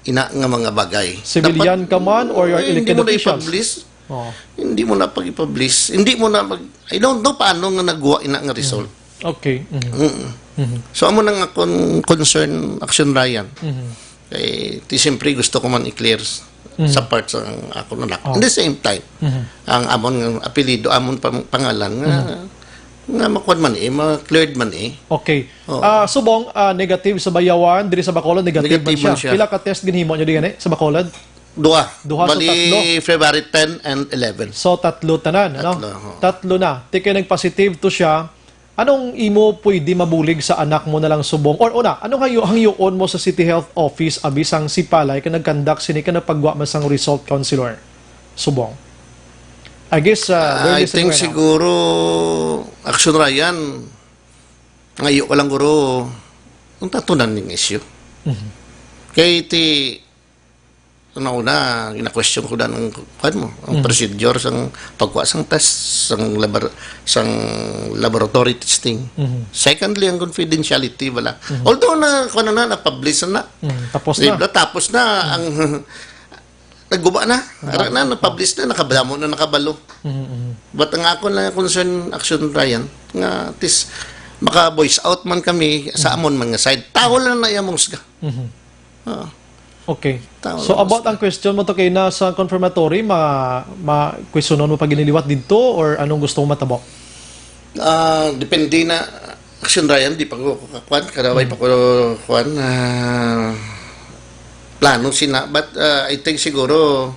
ina nga mga bagay. Civilian Dapat, ka man or your eh, hindi elected mo na officials? I-publish. Oo. Hindi mo na pag-i-publish. Hindi mo na mag, I don't know paano nga nagwa ina nga result. Okay. Mhm. Mm. Mhm. So, amo na nga akong concern, Action Ryan. Mhm. Kay, ti siyempre gusto ko man i-clear s- Mhm. sa part sa akong anak. Oh. At the same time, Mhm. ang amon nga apelyido, amon pang- pangalan nga, nga makuan man eh, ma-cleared man eh. Okay. Oo. Ah, Subong, ah, negative sa Bayawan, diri sa Bacolod, negative, Negative man siya. man siya. Pila ka test ginhimo niyo diyan eh, sa Bacolod? Dua. Duha sa Bali, tatlo? February ten and eleven. So, tatlo tanan, ano? Tatlo, ho. Tatlo na. Ti kay nag-positive to siya, anong imo pwede mabulig sa anak mo na lang, Subong? Or una, anong hangyo-, hangyoon mo sa City Health Office, abi sang CPALAY, ka nag-conduct sini, ka nagpagwa man sang result, Councilor Subong? I guess, uh, we're I listening think right now. Siguro, Action Ryan, ngayo ko lang guro, kung tatunan ning issue. Mhm. Kay ti, una-una, gina-question ko na ang, kuwan mo, ang Mhm. procedure sang pagkuha sang test, sang, labar, sang laboratory testing. Mhm. Secondly, ang confidentiality, wala. Mhm. Although na, kuwan na, na-publish na. Mhm. Tapos Di na. ba? Tapos na, ang, nagguba na. Ara na, na-publish na, nakabalo na, nakabalo. Mhm, mhm. But ang ako lang concern, Action Ryan, nga at least maka-voice out man kami sa amon man nga side. Tawo lang na iya mong husga. Mhm. Oo. Okay. Tama So, lang, about Oscar. Ang question mo to kay na sa confirmatory, ma, ma, questionon mo pa gini liwat didto or anong gusto mo matabo? Ah, depende na, Action Ryan, di pa ko kakuan, karaway pa ko kuan, ah, plano sina. But, ah, I think siguro,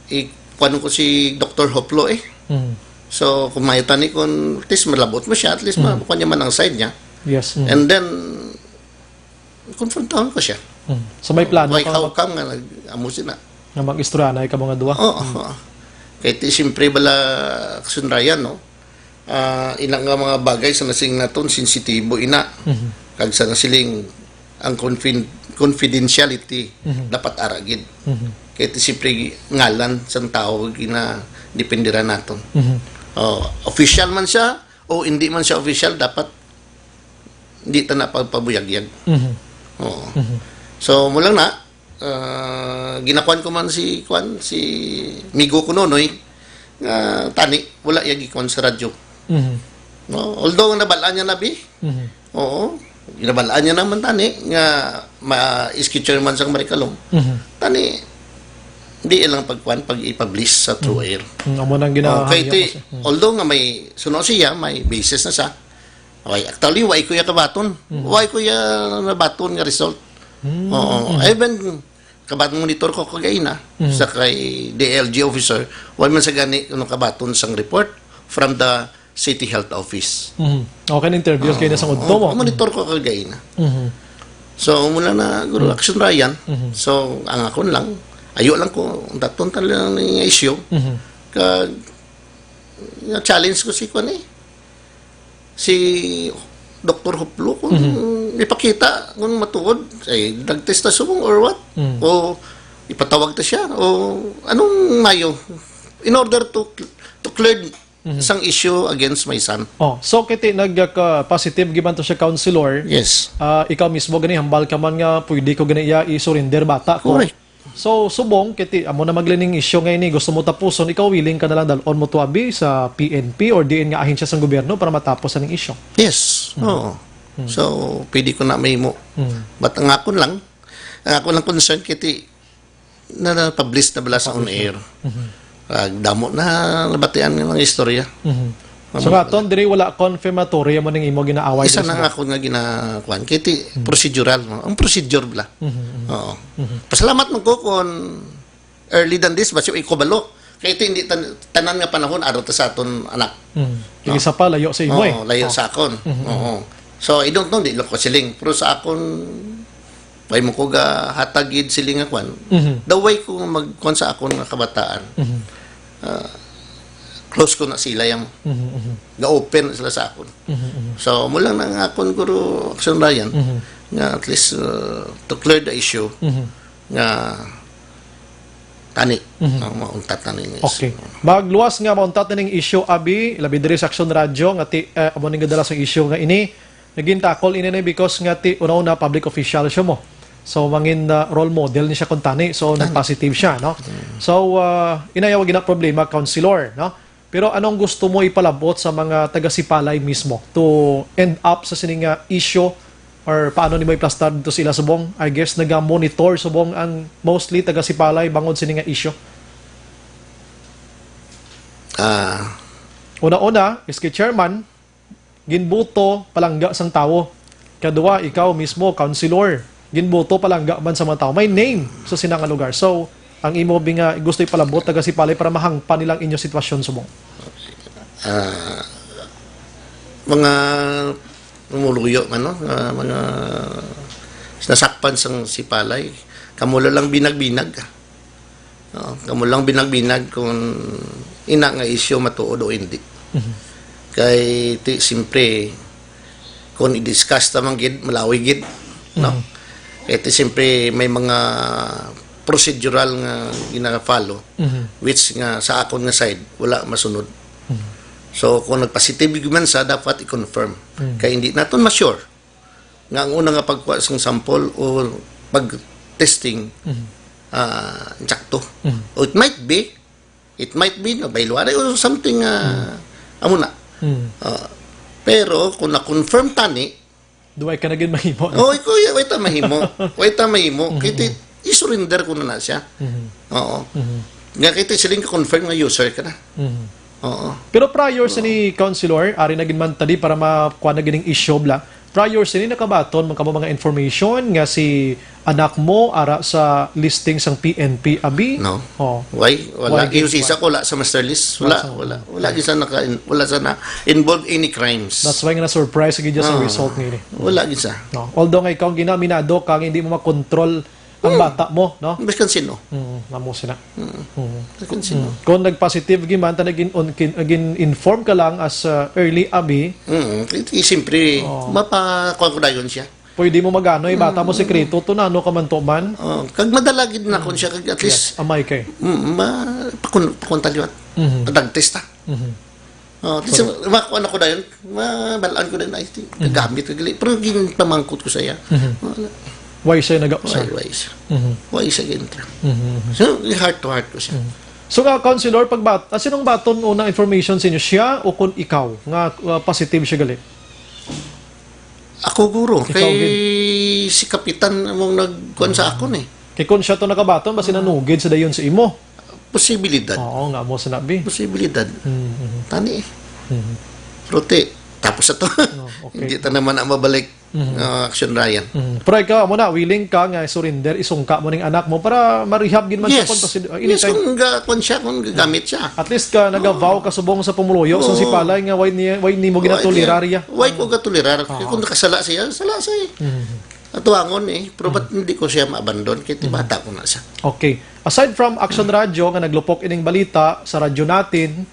i, kuan ko si Doctor Hoplo eh. Mhm. So, kung may tani, kung at least malabot mo siya, at least Mm. makuha niya man ang side niya. Yes. Mhm. And then, konfrontahan ko siya. Mhm. So, may plano Why, ka how mag- come nga nag-amo sila? nga mag-istorya na ikaw mga duha? Oo. Kaya ti, siyempre, bala, Action Ryan, no? Ah, ina nga mga bagay sa nasing naton, sensitibo ina. Mhm. Kag sa nasiling, ang confin-, confidentiality, Mhm. dapat ara gid. Mhm. Kaya ti, siyempre, ngalan sang tawo ginadependeran naton. Mhm. Oh, official man siya o hindi man siya official, dapat hindi ta na pagpabuyagyag. Mhm. Oo. Mhm. So, mo lang na, ah, ginakuan ko man si, kuan, si migo ko Nonoy, nga tani, wala iya gikuan sa radyo. Mhm. No? Although, nabalaan niya na, bi. Mhm. Oo. Nabalaan niya naman tani, nga ma-sketcher man sang Marikalom. Mhm. Tani, di ilang pagkuan, pag-i-publish sa True Air. Mm, amo nang gina- Okay, hangyo ti, ko siya. Mm. Although nga may suno siya, may basis na siya. Okay, actually, why ko iya kabaton? Mm. Why ko iya nabaton nga result? Mm. Oo. Mm. Even, kabaton monitor ko kagaina Mm. sa kay D L G officer, why man sa gani kuno kabaton sang report from the City Health Office? Mhm. Okay, na-interview kayo na sa udto mo. Oo, monitor ko kagaina. Mhm. So, mula na, Guru Mm. Action Ryan. Mhm. So, ang akon lang, Ayo lang ko, daton ta lang ni nga issue. Mhm. Kag, nga challenge ko si kwan eh. Si Doktor Hoplo, kung Mhm. ipakita, kung matuod, ay, drug test na subong or what? Mhm. O ipatawag ta siya, o anong mayo? In order to, to clear Mhm. sang issue against my son. Oh, so kiti nagka-positive giban to siya, counselor. Yes. Ah, ikaw mismo gani hambal ka man nga pwede ko gani iya i-surrender bata ko. Correct. So, subong kiti amo na maglining issue nga ini, gusto mo tapuson, ikaw willing ka na lang dalon mo to abi sa P N P or diin nga ahensya sang gobyerno para matapos aning issue? Yes. Mhm. Oo. Mhm. So, pwede ko na mahimo. Mhm. But ang akon lang, ang akon lang concern kiti na, na-publish na bala sa on air. Mhm. Ah, damo na nabatian nga mga istorya. Mhm. Mga So, nga, ton, diri wala confirmatory mo ning imo ginaaway Isa diri na sa nga ako nga ginakuan. Kiti Mhm. procedural mo. Ang procedure bala. Mhm, mhm. Oo. Mhm. Pasalamat man ko kung early than this, basi ikubalo. Kay ito hindi tan-, tanan nga panahon, araw ta sa aton anak. Mhm. Yung No? isa pa, layo sa imo eh. Oo, layo Oh. sa akon. Mhm, mhm. Oo. So, I don't know, di lang ko siling. Pero sa akon, way mo ko ga hatag gid siling nga kwan. Mhm. The way ko magkwan sa akon nga kabataan, Mhm. ah, close ko na sila yung Mhm, mhm. ga-open na sila sa akon. Mhm, mhm. So, mo lang na nga akon, Guru Action Ryan, Mhm. nga at least uh, to clear the issue, Mhm. nga tani, Mhm. ang mauntat na ning Okay. Magluwas nga mauntat na ning issue, abi, labi diri sa Action Radio, nga ti, eh, amo ning gadala sa issue nga ini, naging takol ini na because nga ti, una-una, public official siya mo. So, mangin uh, role model ni siya kung tani. So, Tani. nag-positive siya, no? Mm. So, uh, inayaw gina problema, counselor, no? Pero anong gusto mo ipalabot sa mga taga-Sipalay mismo to end up sa sini nga issue or paano nimo iplastar dito sa ila subong? I guess naga-monitor subong ang mostly taga-Sipalay bangod sini nga issue. Ah. Una-una, S K chairman, ginbuto palangga sang tawo. Kadua, ikaw mismo, councilor, ginbuto palangga man sa mga tawo. May name sa sina nga lugar. So, ang imo bi nga gusto ipalabot taga-Sipalay para mahangpan nilang inyo sitwasyon subong. Ah, mga pumuluyo man, no? Ah, mga nasakpan sang Sipalay, kamo lang binag-binag. No? Kamo lang binag-binag kung ina nga isyu matuod o hindi. Mhm. Kay ti, siyempre, kung i-discuss ta man gid, malawi gid, no? Mhm. Kay ti, siyempre, may mga procedural nga gina-follow, Mhm. which nga sa akon nga side, wala masunod. Mhm. So, kung nagpositive man sa, dapat i-confirm. Mhm. Kay hindi naton ma-sure nga ang una nga pagkuha sang sample o pag-testing, Mhm. ah, insakto. Mhm. O it might be, it might be, no, bayluaray o something, ah, Mhm. amo na. Mhm. Ah, pero kung na-confirm tani, Duway ka na gid mahimo, no? Oh, ikaw, ya, way ta mahimo. Way ta mahimo. Mhm. Kay ti, i-surrender ko na na siya. Mhm. Oo. Mhm. Nga kay ti, siling ka confirm nga user ka na. Mhm. Oo. Pero prior sa Oo. ni Councilor, ari na gid man tadi para makuha na gid ang issue bla. Prior sini nakabaton man kamo mga information nga si anak mo ara sa listing sang P N P abi? No. Oh. Why? Wala. Why Yung gid? Isa ko wala sa master list. Wala, Wala sa wala. Wala gid sa naka, wala sa na involved any crimes. That's why nga na-surprise gid siya sa Ah, result nga ini. Wala gid sa. No. Although nga ikaw ginaminado ka nga hindi mo makontrol ang Hmm. bata mo, no? Biskan sino. Mm, amo sina. Mm. Mm. Kung sino. Mm. Kung nag-positive gid man, ta nagin-, on-, kin-, nagin-inform ka lang as, uh, early abi. Mm. Kay, kay siyempre, Oh. mapakuha ko dayon siya. Pwede mo magano, eh, bata mo Mm. sekreto to na, ano ka man to man? Oh, kag madala gid na kun Mm. siya, kag at Yes, least, amay kay. Mm, ma-, pakun-, pakunta liwat. Mhm. Padagtis ta. Mhm. Oh, di sa, makuha na ko dayon, mabalaan ko dayon, ay, ti, Mhm. gamit ko gali. Pero ginpamangkot ko sa iya. Mhm. Wala. Why siya nag-, Why, sir? Why siya? Mhm. Why siya gintra? Mhm, mhm. So, heart to heart ko siya. Mhm. So, nga, Councilor, pag bat-, ah, sinong baton unang information sa inyo? Siya o kun ikaw nga, ah, positive siya gali? Ako, guro. Ikaw Kay gid. si Kapitan among nagkuhan sa akon, eh. Kay kun siya to nakabaton, basi Ah. nanugid sa dayon sa imo. Posibilidad. Oo, nga mo sinabi. Posibilidad. Mm, mhm. Tani eh. Mhm. Pero ti, tapos na to. Oh, okay. Hindi ta naman na mabalik, Mhm. ah, Action Ryan. Mhm. Pero ikaw, amo na, willing ka nga surrender, isungka mo ning anak mo para ma-rehab gid man siya Yes. kung pasi-, ah, Yes, anytime. kung ga-, kung siya, kung gagamit siya. At least ka, nagavaw ka subong sa pumuluyo, sa Oo. Sipalay nga, why ni-, why nimo Why ginatolerar niya? ya? Why ko gatolerar? Oo. Kung nakasala siya, sala siya eh. Mhm. Katuwangon eh, pero ba't hindi ko siya ma-abandon? Kay ti bata ko na siya. Okay. Aside from Action Radio nga naglupok ining balita sa radyo natin,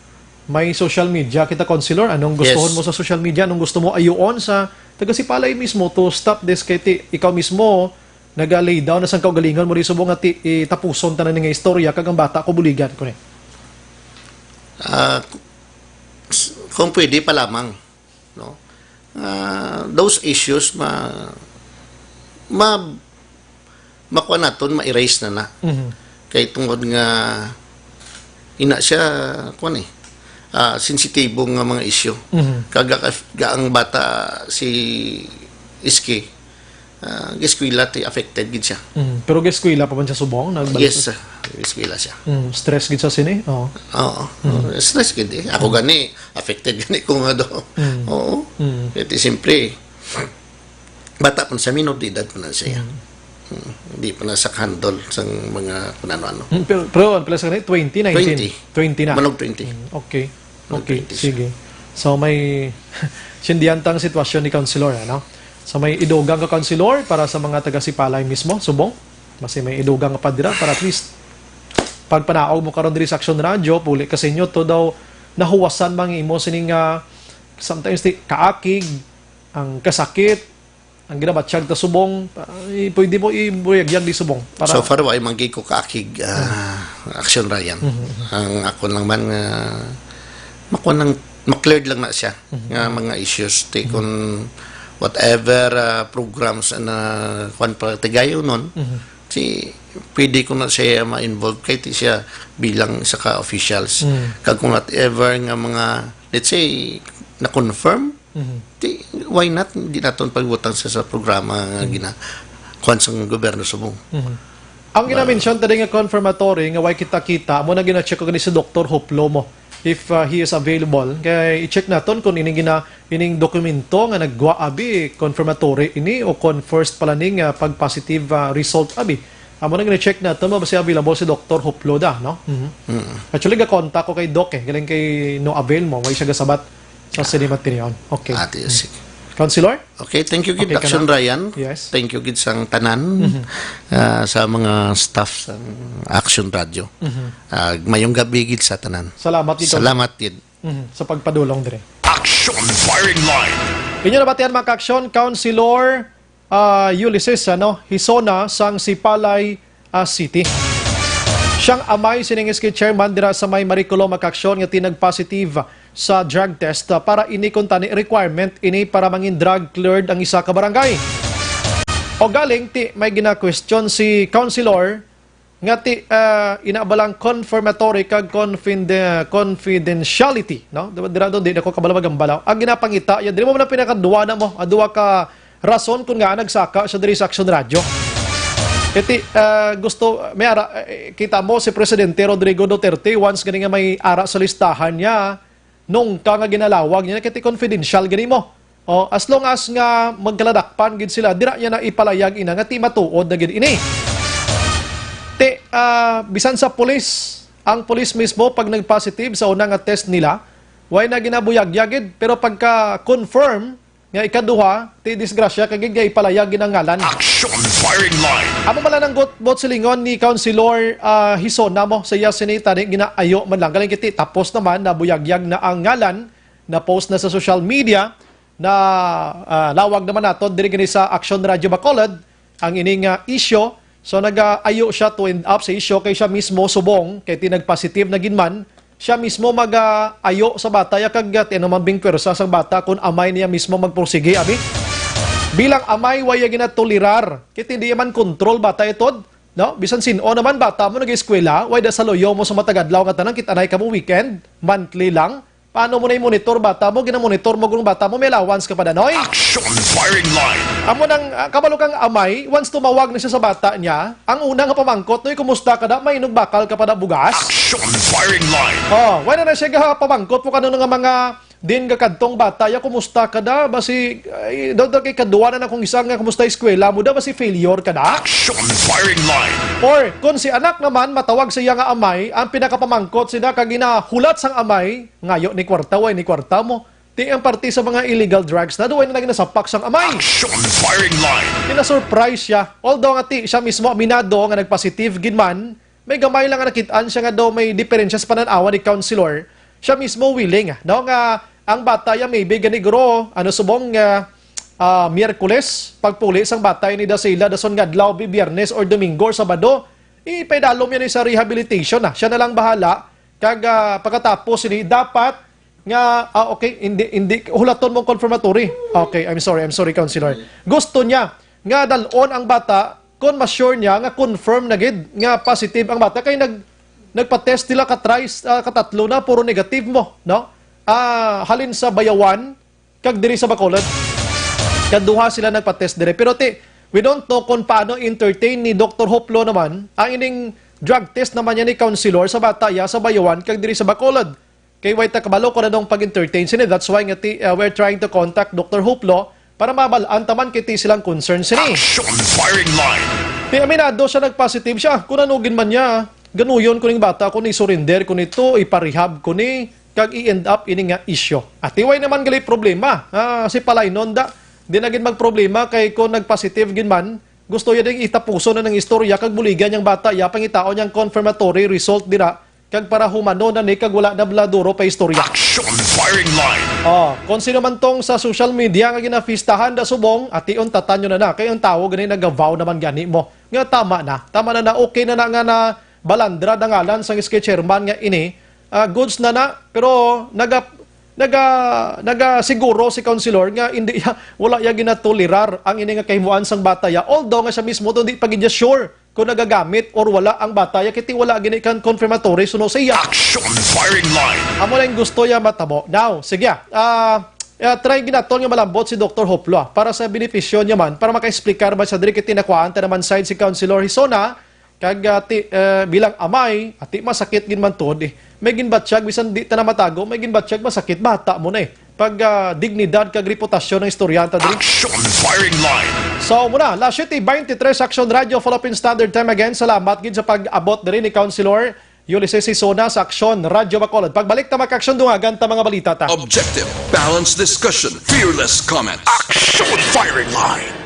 may social media kita, Councilor. Anong gustuhon Yes. mo sa social media? Anong gusto mo ayuon sa taga Sipalay mismo to stop this? Kay ti, ikaw mismo, naga-lay down na sang kaugalingon mo rin subong nga ti, itapuson tanan nga istorya kag ang bata ko buligan ko ni. Ah, s- kung pwede pa lamang, no? Ah, those issues ma ma makuha naton, ma-erase na na. Mhm. Kay tungod nga ina siya, kuwan eh, ah, sensitibo nga mga issue. Mhm. Kaga ga ang bata si Iski, ah, eskwela ti affected gid siya. Mhm. Pero eskwela pa man siya subong? Nagbalik Yes, sa ah, eskwela siya. Mm, stress gid sa sini? Oo. Oo. Mm. Stress gid eh. Ako Mm. gani, affected gani ko nga do. Mm. Oo. Mm. Kaya ti, siyempre, bata pa siya, minor de edad pa na siya. Mm. Mm. Hindi pa na sa handle sa mga kung ano-ano. Mm, pero, pero ano pala sa kanila? Twenty, nineteen? Twenty. Twenty na? Manog twenty. Mm, okay. Manog Okay, twenty siya. sige. So may sindihan tang sitwasyon ni Councilor, ano? So may idugang ka, Councilor, para sa mga taga Sipalay mismo, subong? Basi may idugang ka pa dira para at least pagpanaog mo karon diri sa Action Radio, puli ka sa inyo to daw nahuwasan man imo sining, ah, sometimes ti kaakig, ang kasakit, ang ginabatyag ta subong, ay, pwede mo ibuyagyag di subong para So far, wa man gid ko kaakig, ah, Action Ryan. Mhm. Ang ako lang man nga makuha nang ma-cleared lang na siya Mhm. nga mga issues ti Mhm. kun whatever, ah, programs na kuan pa tigayon nun, Mhm. si pwede ko na siya ma-involve kay ti siya bilang isa ka officials. Mhm. Kag kung whatever nga mga, let's say, na-confirm, Mhm. Di, why not? Di naton pagbutang sa, sa programa nga Mhm. gina-, kuwan sang gobyerno subong. Mhm. Ang Ba- gina-mention tadi nga confirmatory nga way kita-kita, amo na gina-check ko gani si Doktor Hoplo mo, if, uh, he is available. Kay i-check naton kung ining gina-, ining dokumento nga naggwa abi, confirmatory ini o kon first pa lang ning, uh, pag-positive, uh, result abi. Amo na gina-check naton mo ba siya available si Doktor Hoplo da, no? Mhm. Mm. Actually, ga-contact ko kay Doc eh. Galing kay no avail mo, way siya gasabat. Sa Cinema Tinion. Okay. Ate, Mm. sige. Councilor? Okay, thank you gid, Okay ka Action na? Ryan. Yes. Thank you gid sang tanan, Mhm. ah, sa mga staff sang Action Radio. Mhm. Ah, mayong gabi gid sa tanan. Salamat gid, Salamat gid. Mhm. Sa pagpadulong dire. Action Firing Line. Inyo nabatian, mga ka-action, Councilor ah, Ulysses, ano, Hisona sang Sipalay, ah, City. Siyang amay sining S K chairman dira sa may Mariculo, mga ka-action, nga ti nag-positive sa drug test, ah, para ini kuntani requirement ini para mangin drug cleared ang isa ka barangay. O galing ti may gina-question si Councilor nga ti, ah, ina ba lang confirmatory kag confide-, confidentiality, no? Di ba, dira to, di na ko kabalo magambalaw. Ang ginapangita, yan, diri mo man ang pinakadwa na mo, ang duwa ka rason kung nga nagsaka siya diri sa Action Radio. Iti, ah, gusto, may ara, eh, kita mo si Presidente Rodrigo Duterte, once gani nga may ara sa listahan niya, nungka nga ginalawag niya, kay ti confidential gani mo. Oh, as long as nga magkaladakpan gid sila, dira niya na ipalayag ina nga ti matuod na gid ini. Ti, ah, bisan sa pulis, ang pulis mismo pag nag-positive sa una nga test nila, way na ginabuyagyag gid, pero pagka confirm nga ikaduha, ti disgrasya kay gid nga ipalayag gid ang ngalan. Action Firing Line. Amo man lang ang gut-, buot silingon ni Councilor, ah, Hisona mo sa iya sini tani ginaayo man lang. Galing kiti tapos naman nabuyagyag na ang ngalan, na-post na sa social media, na, ah, lawag naman nato diri gani sa Action Radio Bacolod ang ining, ah, isyu. So nagaayo siya to end up sa isyu kay siya mismo subong kay ti nag-positive na gid man, siya mismo mag-, ah, ayo sa bata ya kag, ah, ti ano man bing pwersa sang bata kun amay niya mismo magpursige, abi. Bilang amay, way ya ginatolerar kay ti hindi man control bata itod, no? Bisan sin-o naman bata mo nag-eskwela, way da sa luyo mo sa matag adlaw nga tanan, kit-anay kamo weekend, monthly lang. Paano mo na i-monitor bata mo? Gina-monitor mo kung bata mo, may allowance ka pa, Danoy? Action Firing Line. Amo nang, ah, kabalo kang amay, once tumawag na siya sa bata niya, ang una nga pamangkot, "Noy, kumusta ka da? May inog bakal ka pa da bugas?" Action Firing Line. Oh, wala na siya ga pamangkot mo kano nga mga din ga kadtong bata, ya, "Kumusta ka da?" Basi, ay, daw, daw kay kaduwa na na kung isa nga, "Kumusta eskwela mo da?" Basi failure ka da? Action Firing Line. Or, kung si anak naman, matawag sa iya nga amay, ang pinakapamangkot sila kag ginahulat sang amay, Ngayo ni kwarta, way ni kwarta mo. Ti ang parte sa mga illegal drugs na duway na naging nasapak sang amay. Action firing line. Kina-surprise siya. Although nga ti siya mismo aminado nga nagpositive gid man, may gamay lang nga nakit-an siya nga daw may diferensya sa panan-awan ni Councilor. Siya mismo willing, no, nga ang bata ya maybe gani guro, ano, subong nga, ah, Miyerkules, pagpuli sang bata ini da sa ila, dason nga adlaw, bi-, Biyernes or Domingo or Sabado, ipaidalom yan sa rehabilitation na. Siya na lang bahala. Kag, ah, pagkatapos ini, dapat nga, ah, okay, hindi, hindi, hulaton mong confirmatory. Okay, I'm sorry, I'm sorry, Councilor. Gusto niya nga dalon ang bata kung ma-sure niya nga confirm na gid nga positive ang bata. Kay nag-, nagpa-test sila ka thrice, ah, katatlo na, puro negative mo, no? Ah, halin sa Bayawan, kag diri sa Bacolod. Kaduha sila nagpa-test diri. Pero ti, we don't know kung paano entertain ni Doktor Hoplo naman ang ining drug test naman niya ni Councilor sa bata ya sa Bayawan kag diri sa Bacolod. Kay way ta kabalo kung anong pag-entertain sini. That's why nga ti, uh, we're trying to contact Doktor Hoplo para mabal-an taman kay ti silang concern sini. Action firing line. Ti aminado siya nag-positive siya. Kung ano gid man niya, ganuyon ko ning bata, kung i-surrender ko nito, iparehab ko ni, kag i-end up ini nga isyu. Ati way naman gali problema. Ah, si Palaynon da, di na gid magproblema kay kung nag-positive gid man, gusto ya ding itapuson na ng istorya kag buligan yang bata ya pangitaon yang confirmatory result dira kag para humano na ni kag wala na bla duro pa istorya. Action firing line. Oh, kung sino man tong sa social media nga ginafistahan da subong, ation tatanyo na na. Kay ang tawo gani nagavaw naman gani mo. Nga tama na. Tama na na. Okay na na nga na balandra dangalan sang S K chairman nga ini. Ah, goods na na. Pero naga, naga, nagasiguro si Councilor nga hindi ya, wala ya ginatolerar ang ini nga kahimuan sang bata ya. Although nga siya mismo to, di pa gid ya sure kung nagagamit or wala ang bata ya, kiti wala gini kan confirmatory suno sa iya. Action firing line. Amo na yung gusto ya matabo. Now, sige, ah, ah, try ginaton nga malambot si Doktor Hoplo, ah, para sa benepisyo niya man, para maka-explicar man sa diri kiti nakuhaan ta naman side si Councilor Hisona, kag, ah, ti, eh, bilang amay, ati masakit gid man tuod, eh. May ginbatyag, bisan di ta na matago, may ginbatyag, masakit, bata mo na, eh. Pag, ah, dignidad kag reputasyon ng istoryanta diri. Action firing line. So, muna, alas siyete beintitrés, Action Radio, Philippine Standard Time again. Salamat gid sa pag-abot diri ni Councilor Ulysses Sisona sa Action Radio Bacolod. Pagbalik ta, maka-action, dungagan ta mga balita ta. Objective, balanced discussion, fearless comment. Action firing line.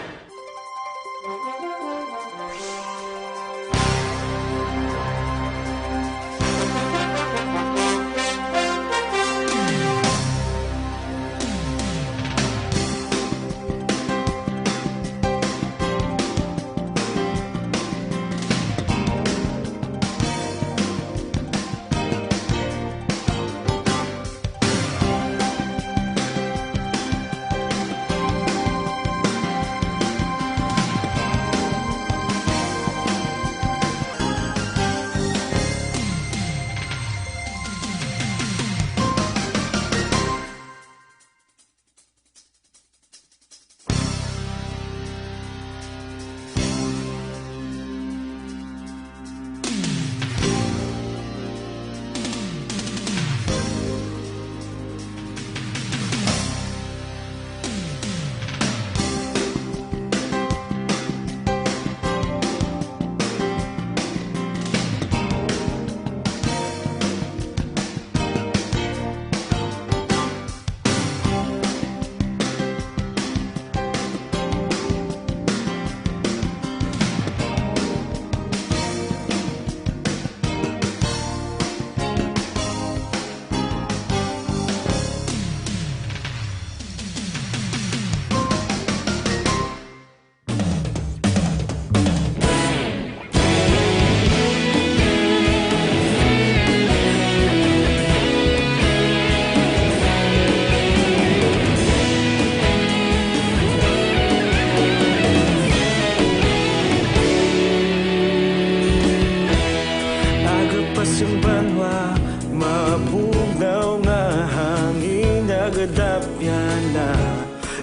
Aga pa sing banwa, mabugnaw nga hangin nagadapyan na.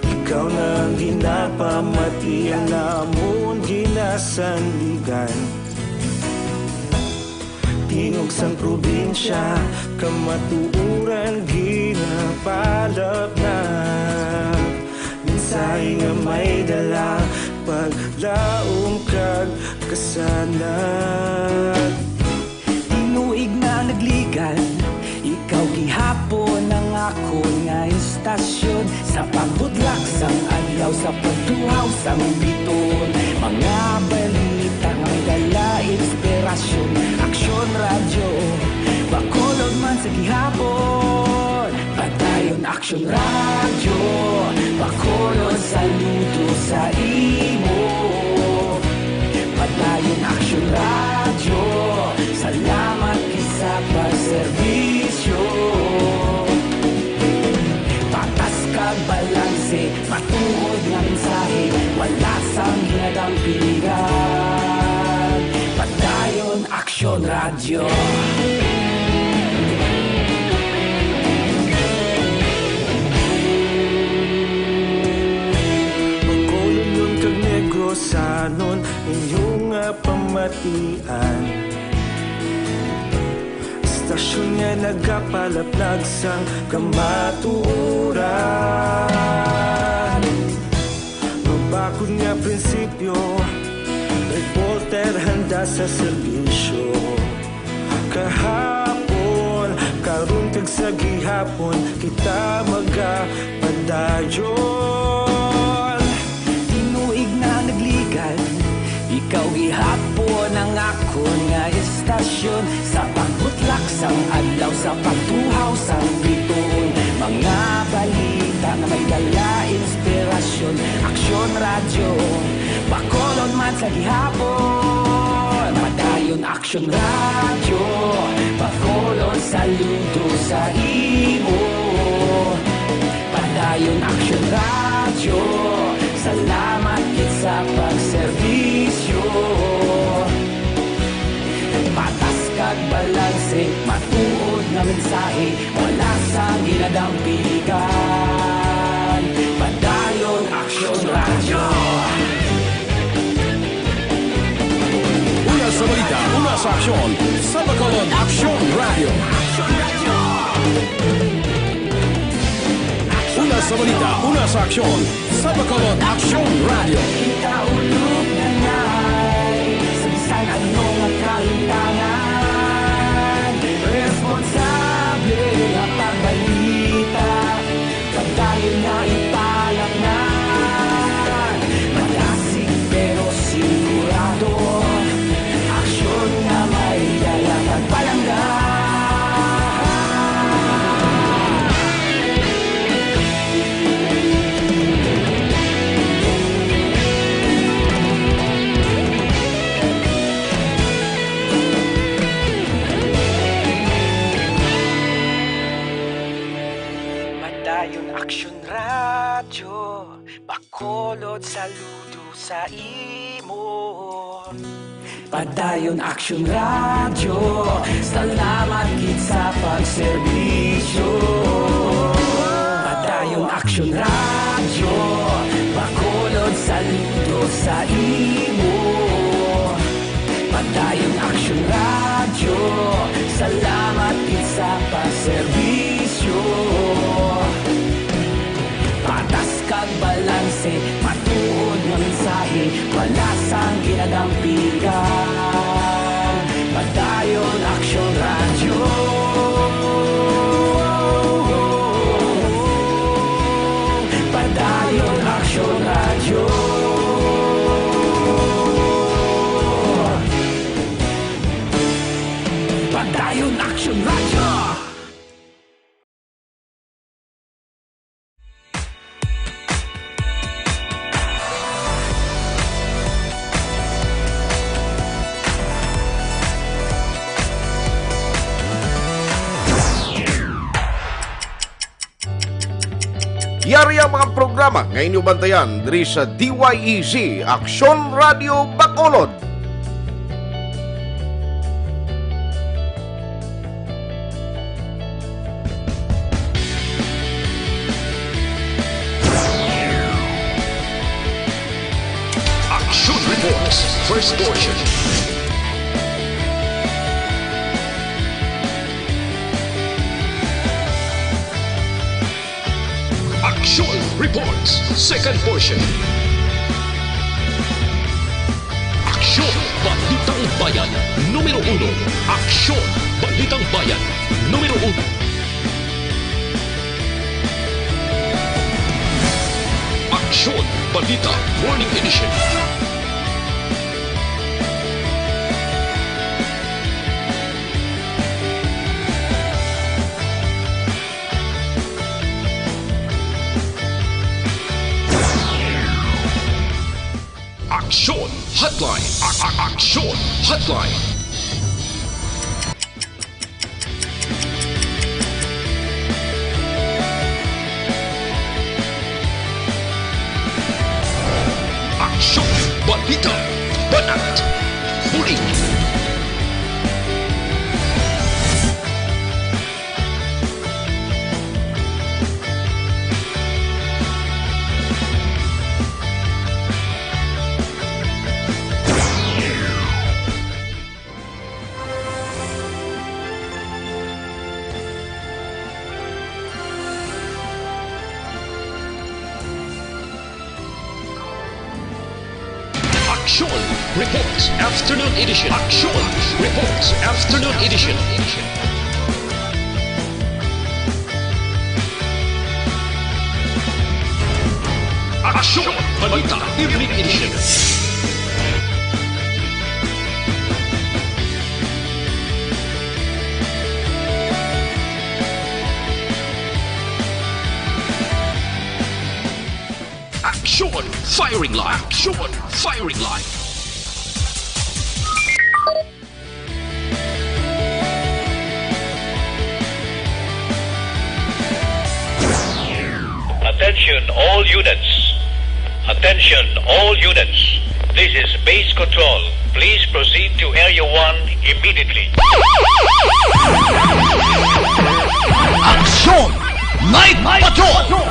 Ikaw na ang ginapamati, ang amon ginasandigan. Tingog sang probinsya, kamatuoran ginapalapnap. Mensahe nga may dala, paglaom kag kasanag. Tinuig na nagligan, ikaw gihapon ang akon nga istorya. Istasyon sa pagbudlak sang adlaw, sa pagtuhaw sang bituon, mga balita nga may dala inspirasyon. Aksyon Radyo, Bacolod man sa gihapon. Padayon Aksyon Radyo, Bacolod saludo sa imo. Padayon Aksyon Radyo, salamat gid sa pagserbisyo. Patas kag balanse, matuod nga mensahe, wala sang ginadampigan. Padayon Aksyon Radyo. Bacolodnon kag Negrosanon, inyo nga pamatian. Istasyon nga nagapalaplag sang kamatuoran. Mabakod nga prinsipyo, reporter handa sa serbisyo. Kahapon, karon, kag sa gihapon, kita magapadayon. Tinuig na nagligad, ikaw gihapon ang akon nga istasyon. Sa pagbutlak sang adlaw, sa pagtuhaw sang bituon, mga balita nga may dala inspirasyon. Aksyon Radyo, Bacolod man sa gihapon. Padayon Aksyon Radyo, Bacolod saludo sa imo. Padayon Aksyon Radyo, salamat gid sa pagserbisyo. Patas kag balanse, matuod nga mensahe, wala sang ginadampigan. Padayon Aksyon Radyo. Una sa balita, una sa aksyon, sa Bacolod Aksyon Radyo. Una sa balita, una sa aksyon, sa Bacolod Aksyon Radyo. Kita ulog na nay, sa bisan ano nga kalimtangan, responsable nga pagbalita. Padayon nga ipalangnan, malasig pero sigurado. Aksyon nga may dala kag palangga. Padayon Aksyon Radyo, Bacolod saludo sa imo. Padayon Aksyon Radyo, salamat gid sa pagserbisyo. Padayon Aksyon Radyo, Bacolod saludo sa imo. Padayon Aksyon Radyo, salamat gid sa pagserbisyo. Patas kag balanse, matuod nga mensahe, wala sang ginadampigan. Padayon Aksyon Radyo. Padayon Aksyon Radyo. Padayon Aksyon Radyo. Yari ang mga programa nga inyo bantayan diri sa D Y E Z Aksyon Radio Bacolod. Action Reports, first portion. Action Reports, second portion. Aksyon, Balitang Bayan, numero uno. Aksyon, Balitang Bayan, numero uno. Balita Morning Edition. Aksyon Hotline. A- a- Aksyon Hotline. Aksyon, balita, banat, buli. Aksyon Reports Afternoon Edition. Aksyon Reports Afternoon Edition. Aksyon Balita Evening Edition. Aksyon Firing Line. Aksyon Firing Line. Attention all units. Attention all units. This is base control. Please proceed to Area one immediately. Aksyon Night Patrol!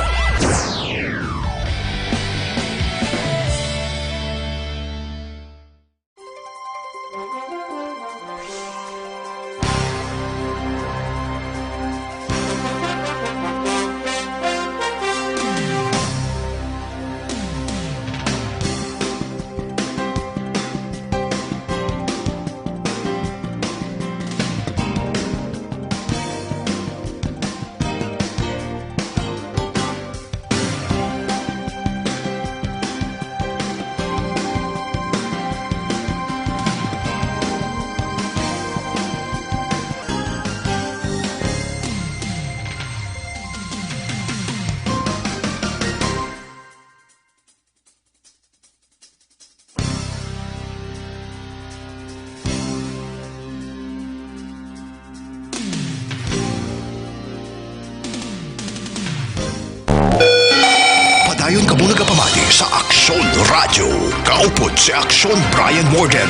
Padayon kamo nagapamati sa Aksyon Radyo. Kaupod si Aksyon Brian Morden.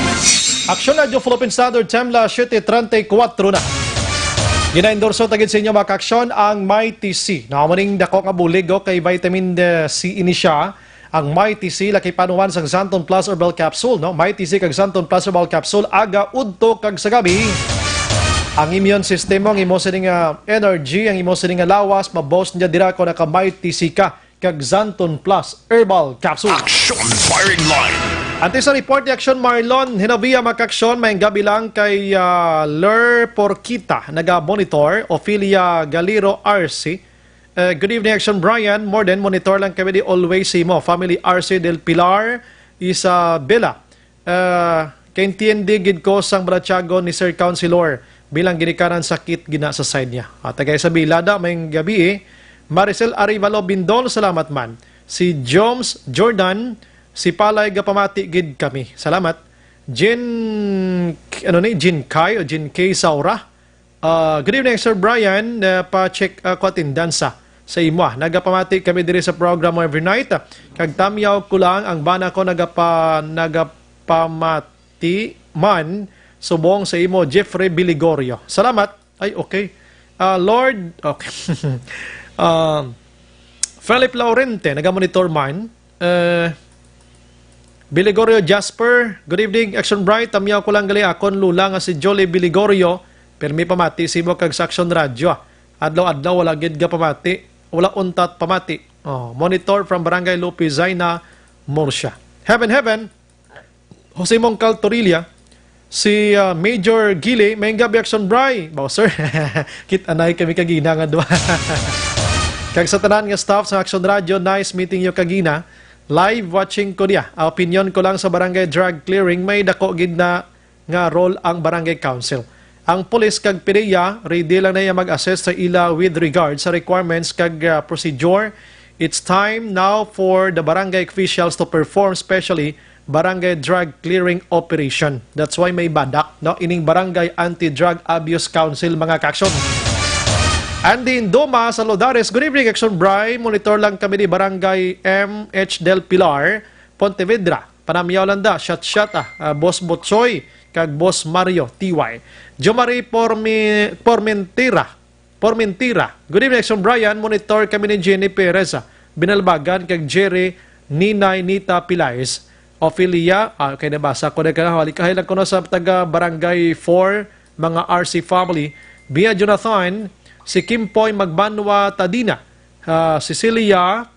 Aksyon Radyo Philippine Standard Time, las siete treinta y cuatro na. Ginaendorso ta gid sa inyo, mga kaaksyon, ang Mighty C. No, amo ning dako nga bulig, oh, kay vitamin, eh, C ini siya. Ang Mighty C, lakip-an sang Xanthone Plus Herbal Capsule, no? Mighty C kag Xanthone Plus Herbal Capsule, aga, udto, kag sa gabi. Ang immune system mo, ang imo sining, ah, energy, ang imo sining, ah, lawas, ma-boost niya dira kon naka Mighty C ka kag Xanthone Plus Herbal Capsule. Action Firing Line. Antes sa report ni Aksyon Marlon Hinavia, mga kaaksyon, maayong gabi lang kay, ah, Ler Porquita, naga-monitor, Ophelia Galiro R C, Uh, good evening, Action Brian. More than monitor lang kami di always sa imo. Family R C Del Pilar, Isabela. Uh, kaintiende gid ko sang balatyagon ni Sir Councilor bilang ginikanan sakit gina sa side niya. At taga Isabela da, maayong gabi, eh. Maricel Arevalo Bindol, salamat man. Si Joms Jordan, si Palay, gapamati gid kami. Salamat. Jin, ano ni, Jin Kai o Jin K Saura. Ah, good evening, Sir Brian. Ah, pa-check, ah, ko attendance, ah, sa imo, ah. Nagapamati kami diri sa program mo every night, ah. Kag tamyaw ko lang, ang bana ko nagapa-, nagapamati man subong sa imo, Jeffrey Biligorio. Salamat. Ay, okay. Ah, Lord, okay. Ah, Philip Laurente, nagamonitor man. Eh, Biligorio Jasper, good evening, Action Bright. Tamyaw ko lang gali akon lula nga si Jolie Biligorio. Permi pamati sa imo kag sa Action Radyo, ah. Adlaw-adlaw wala gid ga pamati. Wala untat pamati. Oh, monitor from Barangay Lupi, Zaina, Murcia. Heaven, heaven. Jose Mongcal Torilla, si, ah, Major Gili, maayong gabi, Action Bri. Baw, sir. Kit-anay kami kagina nga duha. Kag sa tanan nga staff sa Action Radio, nice meeting you kagina. Live watching ko niya. Ang opinion ko lang sa barangay drug clearing, may dako gid na nga role ang barangay council. Ang pulis kag P D E A, ready lang na iya mag-assist sa ila with regard sa requirements kag, ah, procedure. It's time now for the barangay officials to perform, especially barangay drug clearing operation. That's why may BADAC, no? Ining Barangay Anti-Drug Abuse Council, mga kaaksyon. Andy Indoma sa Lodares, good evening, Action Bri. Monitor lang kami ni Barangay M H Del Pilar, Pontevedra. Panamyaw lang da, shot shot ah, ah, Boss Botsoy, kag Boss Mario T Y. Jomari Pormi-, Pormentira, Pormentira. Good evening, Action Brian. Monitor kami ni Jenny Perez, ah, Binalbagan, kag Jerry, Ninay Nita Pilais. Ophelia, ah, kay nabasa ko na ka, halikahay lang ko na sa taga Barangay four, mga R C family. Bia Jonathan, si Kimpoy Magbanwa Tadina, ah, Cecilia,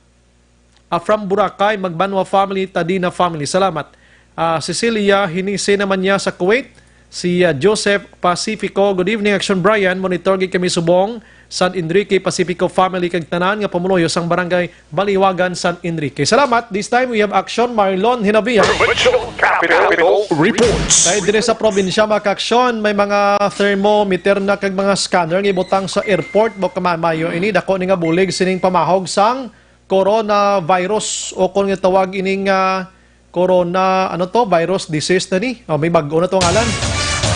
ah, from Boracay, Magbanwa family, Tadina family. Salamat. Ah, Cecilia Hinise naman niya sa Kuwait. Si, ah, Joseph Pacifico. Good evening, Action Brian. Monitor gid kami subong San Enrique Pacifico family kag tanan nga pumuluyo sang barangay Baliwagan, San Enrique. Salamat. This time we have Action Marlon Hinabia. Provincial Capital Reports. Tayo dire sa probinsya, mga kaaksyon, may mga thermometer na kag mga scanner nga ibutang sa airport. Baka mamayo ini, dako ni nga bulig sining pamahog sang coronavirus o kung tawag ining, ah, corona, ano to, virus disease na ni. Oh, may bag-o na to ngalan.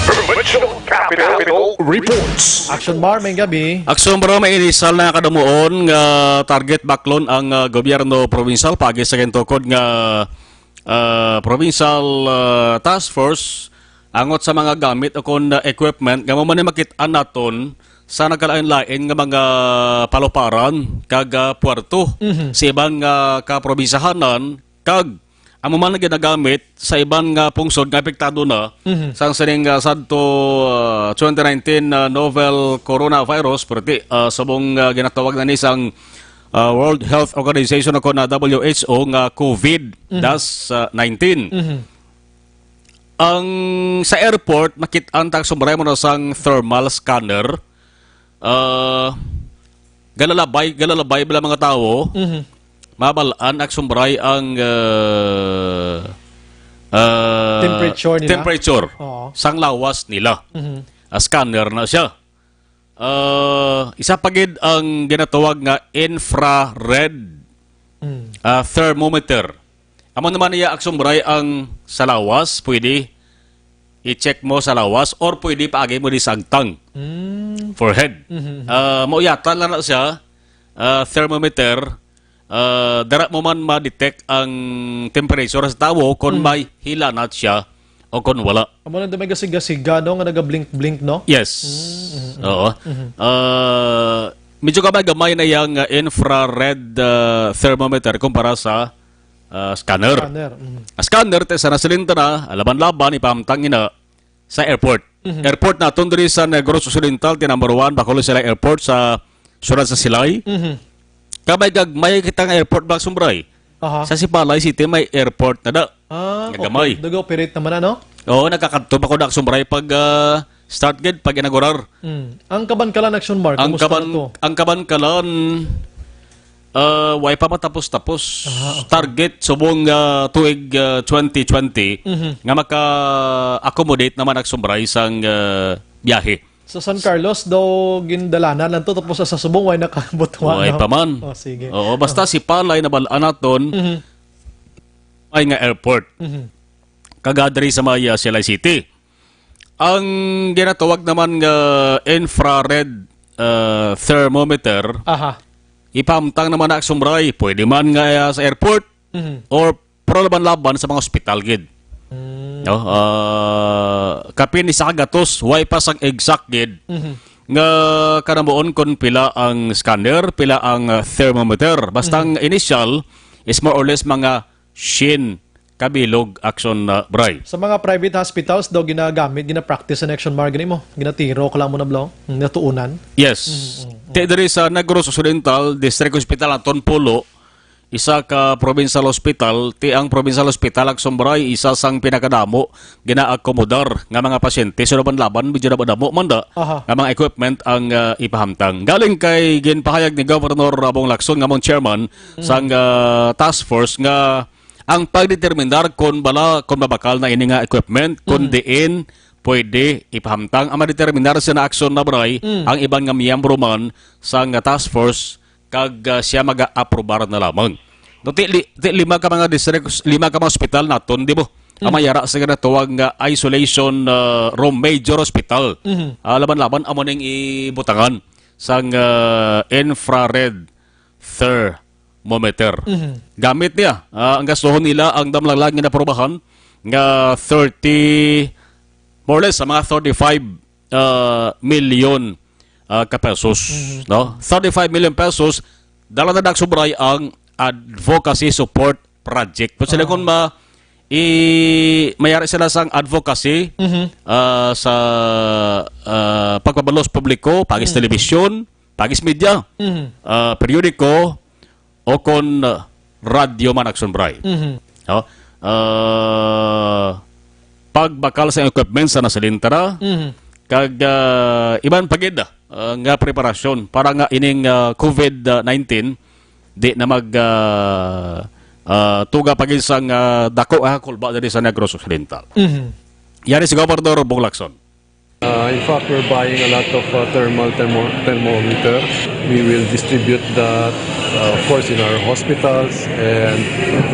Provincial Capital Reports. Action Bar, may gabi. Action Bar, may inisal na kadamuon nga target baklon ang, ah, gobyerno provincial pagi sa gintukod nga, ah, provincial, ah, task force angot sa mga gamit o kon, ah, equipment nga mo man makit-an naton sa nagkalain-lain nga mga paluparan kag, ah, puerto Mhm. sa iban nga kaprobinsiyahanan kag amo man ang ginagamit sa iban nga pungsod nga apektado na Mhm. sang sining, ah, sadto, ah, twenty nineteen na novel coronavirus, perti, ah, subong, ah, ginatawag na ni sang, ah, World Health Organization o kon na W H O nga COVID Mhm. das, ah, nineteen. Mhm. Ang sa airport, makit-an ta, Action Bri, mo na sang thermal scanner. Ah, galalabay, galalabay bala mga tawo. Mhm. Mabal-an, Action Bri, ang, ah, ah, Temperature nila? temperature Oo. sang lawas nila. Mhm. Ah, scanner na siya. Ah, isa pa gid ang ginatawag nga infrared, Mm. ah, thermometer. Amo naman niya, Action Bri, ang sa lawas, pwede i-check mo sa lawas or pwede paagi mo di sa agtang. Mm. Forehead. Mhm. Ah, mauyatan lang na siya, ah, thermometer, ah, dara mo man ma-detect ang temperature sa tawo kung Mm. may hilanat siya o kung wala. Amo lang may gasiga-siga, no, nga naga-blink-blink, no? Yes. Mm, mm, mm. Oo. Mhm. Ah, medyo gamay-gamay na yang, ah, infrared, ah, thermometer kumpara sa, ah, scanner. Scanner, mm. Ang scanner, te, sa nasilinta na, laban-laban, ipahamtang ina sa airport. Mhm. Airport naton diri sa Negros Occidental, ti number one, Bacolod Silay Airport sa siyudad sa Silay. Mhm. Gamay-gamay kita nga airport, Black Sumbray. Aha. Sa Sipalay City, may airport na da. Ah, Nga okay. gamay. Nag-operate naman, ano? Oo, nagkakadto pa ko na Sumbray pag, ah, start gid, pag inaugurar. Mm. Ang Kabankalan, Action Bar, Ang kumusta Kaban-, na to? ang Kabankalan, ah, way pa matapos-tapos. Ah, okay. Target subong, ah, tuig, ah, twenty twenty Mhm. nga maka-accommodate naman ang Sumbray sang, ah, biyahe. Sa San Carlos daw gindalanan lang to, tapos sa subong way nakabutwa, Way no? pa man. Oh, sige. Oo, basta Oh. Sipalay nabal-an naton, Mhm. ay nga airport. Mhm. Kagadri sa may, ah, Silay City. Ang ginatawag naman nga infrared, ah, thermometer, Aha. ipahamtang naman na Sumbray. Pwede man nga, ah, sa airport Mhm. or pero laban-laban sa mga ospital gid. Mm. No? Ah, kapin isa ka gatos, way pa sang exact gid Mhm. nga kanamuon kung pila ang scanner, pila ang, ah, thermometer. Basta ang Mhm. initial is more or less mga shin kabilog, Action, ah, Bray. Sa mga private hospitals daw ginagamit, gina-practice sa Action Bar, gani mo? Ginatiro ko lang mo na, Blo? Natuunan? Yes. Mm, mm, mm. Te diri sa Negros Occidental District Hospital, Anton Polo, isa ka provincial hospital, ti ang provincial hospital, Aksyon Bray, isa sang pinakadamo ginaakomodar nga mga pasyente. So, laban-laban, medyo madamo man da Aha. nga mga equipment ang, ah, ipahamtang. Galing kay ginpahayag ni Governor Bong Lacson nga among chairman Mm. sang, ah, task force nga ang pagdeterminar kon bala, kon mabakal na ini nga equipment, kon Mm. diin pwede ipahamtang, ang madeterminar sa na aksyon na, Bray, Mm. ang iban nga miyembro man sang task force kag, ah, siya mag-aaprobar na lamang. No, ti, li-, ti lima ka mga districts, lima ka mga ospital naton, di ba? Ang Mm. mayara sa ginatawag nga isolation, ah, room, major hospital. Mhm. Ah, laban-laban, amo ning ibutangan sang, ah, infrared thermometer. Mhm. Gamit niya, ah, ang gastuhon nila ang damlaglag nga naprobahan nga thirty, more or less, sa mga thirty-five, ah, million, ah, ka pesos, Mhm. no? Thirty-five million pesos, dala na, Aksyon Bray, ang advocacy support project. Pero sila Ah. kung ma-, i-, mayari sila sang advocacy, Mhm. ah, sa, ah, pagpabalos publiko, pagis Mhm. telebisyon, pagis media, Mhm. ah, periodiko, o kon, ah, radyo man, Aksyon Bray. Mhm. No? Ah, pagbakal sa equipment sa nasalintara, Mhm. kag, ah, iban pa gid, ah, nga preparasyon para nga ining, ah, covid nineteen di na mag, ah, ah, tuga pa gid sang, ah, dako, ah, kulba diri sa Negros Occidental. Mhm. Yari si Gobernador Bong Lacson. Uh, in fact, we're buying a lot of, uh, thermal thermo-, thermometers. We will distribute that, uh, of course, in our hospitals and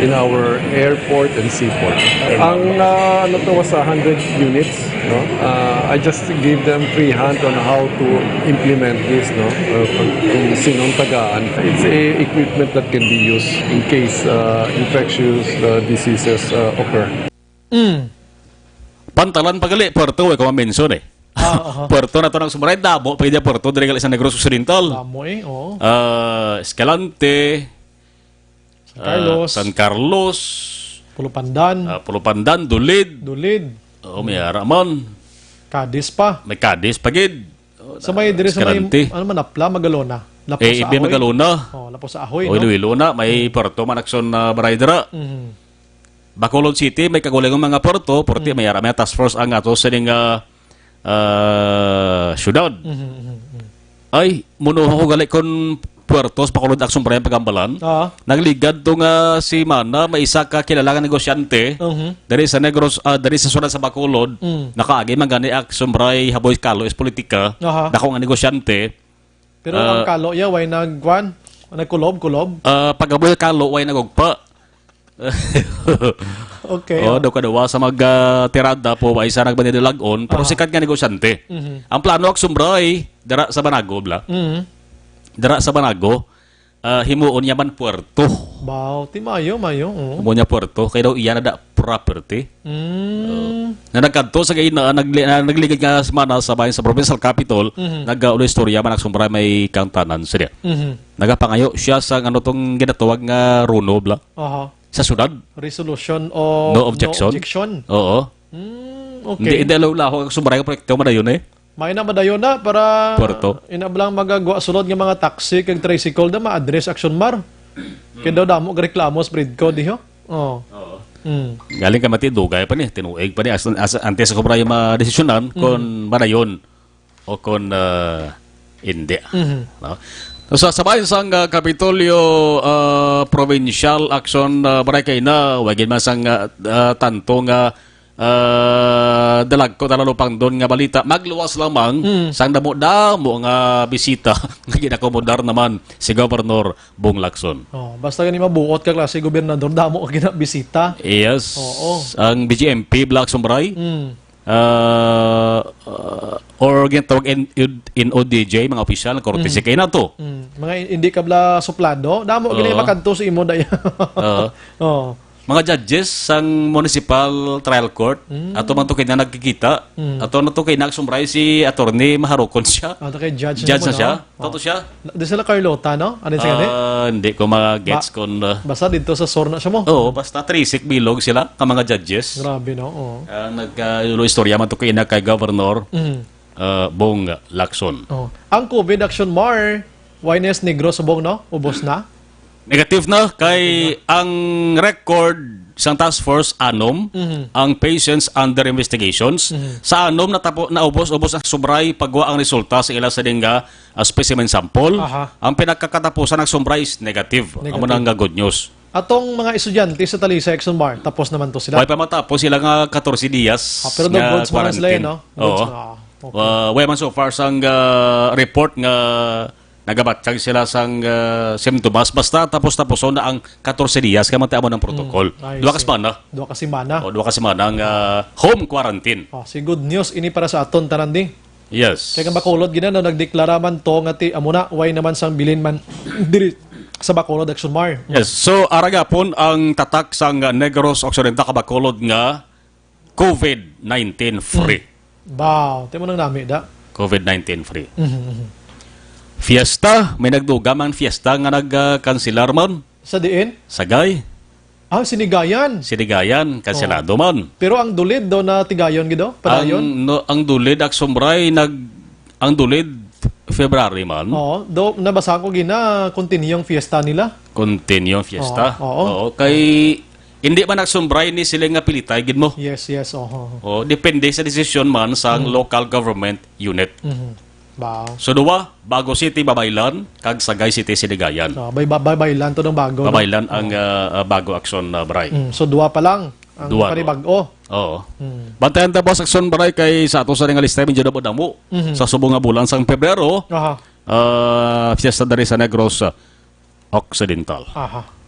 in our airport and seaport. Ang, uh, ano to, was a hundred units, no? Uh, I just gave them free hand on how to implement this, no? Uh, kung, kung sinong tagaan. It's a equipment that can be used in case, uh, infectious, uh, diseases, uh, occur. Mm. Pantalan pa gali, Puerto, way ko ma-mention eh. Ah, aha. Puerto na to, Aksyon Bray, damo pa gid Puerto diri gali sa Negros Occidental. Damo eh, oo. Ah, Escalante, San Carlos. ah, San Carlos, Pulupandan. ah, Pulupandan, Dulid. Dulid. Oo, may ara man. Cadiz pa. May Cadiz pa gid. Sa may, diri sa may, Escalante. ano man, Napla, Magalona. Lapos Eh, sa Ibi Ahoy. Magalona. Oh, lapos sa Ahoy, O, no? Iloilo na, may Puerto man, Aksyon, ah, Bray, dira. Mhm. Bacolod City, may kagulingon mga puerto, puerto, Mm. may ara, may task force ang ato sining, ah, ah, syudad. Mhm, mhm, mhm. Ay, munuho ko gali kon puerto sa Bacolod, Aksyon Bray, ang pagambalan. Ah. Nagligad to nga si Mana, may isa ka kilala nga negosyante, Mhm. diri sa Negros, ah, diri sa syudad sa Bacolod, Mm. nakaagi man gani, Aksyon Bray, haboy kalo is politika, Aha. dako nga negosyante. Pero ang Ah. kalo iya, way nagkuan? Nagkulob-kulob? Ah, pag haboy kalo, way nagugpa. Okay, Oh, oh. daw kadawa sa mag, ah, tirada po, ay sa nagbandilag-on, pero Aha. sikat nga negosyante. Mhm. Ang plano, Aksyon Bray, dira sa Banago, bla. Mhm. Dira sa Banago, ah, himuon niya man puerto. Baw, ti mayo, mayo, oo. Himuon niya puerto, kay daw iya na da property. Mm. Na nagkadto sa kaina, nagli-, na nagligad nga semana sa bahin sa provincial capitol, Mhm. nag-, ah, istorya man, Aksyon Bray, may kangtanan siya. Mhm. Nagapangayo siya sa ano tong ginatawag nga runo, bla. Aha. Sa syudad. Resolution o No no objection? objection? Oo. Hmm, Hindi, okay. hindi alaw-laho ang Aksyon Bray nga proyekto, madayon eh. May na madayon na para Puerto. ina bala ang magagwa sulod nga mga taxi kag tricycle na ma-address, Aksyon Mar. Kay daw damo gareklamo sa Pridco, di ho? Oh. Oo. Hmm. Galing ka mati, dugay pa ni, tinuig pa ni, as, as, antes ko pa yung madesisyonan Hmm. kung madayon o kung, ah, hindi. Mhm. No? So, sa, sa bahin sang, ah, Kapitolyo, ah, Provincial Action, ah, Bray, kay na, wagin man sang, ah, ah, tanto nga, ah, dalag ko, talalupang doon nga balita. Magluwas lamang Mm. sang damo-damo nga bisita nga ginakomodar naman si Governor Bong Lacson. Oh, basta gani mabuot ka klase gobernador, damo ka ginabisita. Yes. Oo. Ang B J M P, Black Sombray, Mm. ah, ah, or ginatawag in, in O D J, mga opisyal, courtesy Mm. kay nato. Mm. Mga in-, hindi ka bala suplado, damo gani Oo. makadto sa imo daya. Oo. Oo. Mga judges sang municipal trial court, Mm. ato man to kay na nagkikita, Mm. ato na to kay nagsumbray si attorney, maharukon siya. Ato kay judge Judge na na mo, siya. no? Tato Oh. siya. Na, di sila Carlota, no? Ano yung sa gani? Ah, hindi ko ma-gets Ba-, kung, ah, basta dito sa Sorna siya mo. Oo, basta Trisik Bilog sila, ka mga judges. Grabe, no? Oo. Ah, nag, ah, istorya man to kay na kay Governor, Mm. ah, Bong Lacson. Oh. Ang COVID action mar, Wines Negros subong, no? Ubos na? Negative na kay ang record sang task force anom, Mhm. ang patients under investigations. Mhm. Sa anom natapo, naubos-ubos ang subray pagwa ang resulta sa ila sa dinga, ah, specimen sample. Aha. Ang pinakakatapusan ang subray is negative. Amo Negative. na nga good news. Atong mga estudyante sa Talisay, Action Bar, tapos naman to sila. Way pa matapos sila nga katorse diyas Ah, pero daw nga goods man sila, quarantine. no? Goods Oo. na, ah, okay. Ah, way man so far sang, ah, report nga nagabatyag sila sang, ah, simptomas. Basta tapos-tapuson na ang katorse diyas, kay man ti amo ng protocol. Mm, I Duha ka see. semana. Duha ka semana. O, duha ka semana nga home quarantine. Oh, si good news ini para sa aton tanan di. Yes. Kay nga Bacolod gina na nagdeklara man to nga ti amo na, way naman sang bilin man diri sa Bacolod, Action Mar. Yes. So, ara gapon ang tatak sang Negros Occidental kag Bacolod nga covid nineteen free. Wow, ti mo nang nami da. covid nineteen free. Mhm, mhm. Fiesta, may nagdugang fiesta nga nagkansilar man. Sa diin? Sagay. Ah, Sinigayan. Sinigayan, kansilado Oh. man. Pero ang Dulid do na tigayon gid do? Padayon? Ang, no, ang Dulid, Action Mar, nag, ang Dulid, February man. Oo, do, nabasa ko gina, continue ang fiesta nila. Continue ang fiesta. Oo, oo. Oo, kay, hindi man, Action Mar, ni sila nga pilitay gid mo. Yes, yes, oho. Oh, depende sa desisyon man sa Mm. local government unit. Mhm. Wow. So, duwa, Bago City, Babaylan, kag Sagay City, Sinigayan. So, bay-, bay-, Babaylan to ng bago, no? Babaylan ang, Oo. ah, ah, bago, Action, ah, Mar. Mm, so, duwa pa lang ang Duwa, no? panibag-o. Oo. Mm. Bantayan ta, boss, Action Mar, kay sa ato sa nga lista, medyo damo-damo Mhm. sa subong nga bulan sang Pebrero. Aha. Ah, fiesta diri sa Negros, ah, Occidental. Aha.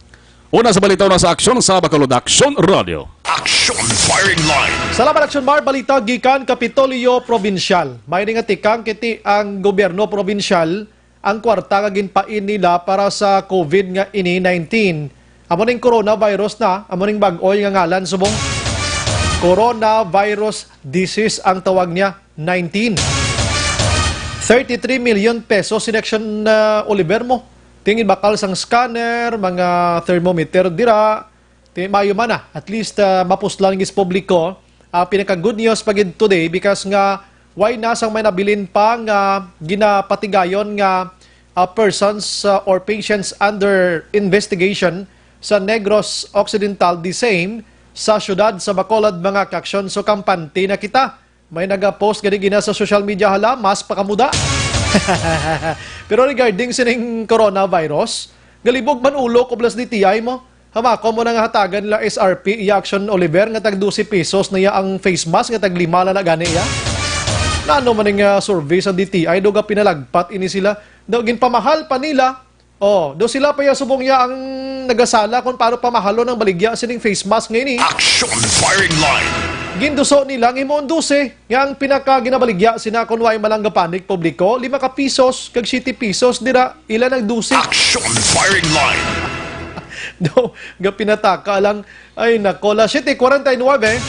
Una sa balita, una sa aksyon sa Bacolod Action Radio. Action Firing Line. Salamat, Action Mar. Balita gikan Kapitolyo Probinsyal. May nga tikang kiti ang gobyerno probinsyal ang kwarta nga ginpain nila para sa covid nga ini nineteen. Amo ning coronavirus na, amo ning bag-oy nga ngalan subong. Coronavirus disease ang tawag niya, nineteen. Thirty-three million pesos si Action, ah, Oliver mo. Tingin bakal sang scanner, mga thermometer dira. Ti-, maayo man na. At least, ah, mapuslan gis publiko. Ah, pinaka good news pa gid today because nga way na sang may nabilin pa nga ginapatigayon nga, ah, persons, ah, or patients under investigation sa Negros Occidental, the same sa siyudad sa Bacolod, mga kaaksyon. So, kampante na kita. May nagapost gani gina sa social media, hala, mas pakamuda. Pero regarding sining coronavirus, galibog man ulo ko plus D T I mo. Hamako mo na nga hatagan nila S R P, iya Action Oliver, nga tag dose pesos na iya ang face mask, nga tag lima na na gani iya. Nano man nga survey sa D T I, do ga pinalagpat ini sila. Daw ginpamahal pa nila. Oh, do sila pa iya subong iya ang nagasala kung paano pamahalon ang baligya sining face mask nga ini. Action Firing Line. Ginduso nila nga himuon dose nga ang pinaka ginabaligya sina kung way malangga panik publiko, lima ka pisos kag siete pisos dira ila nagdose. Action Firing Line. Do, ga pinataka lang. Ay, nako, la siete cuarenta y nueve.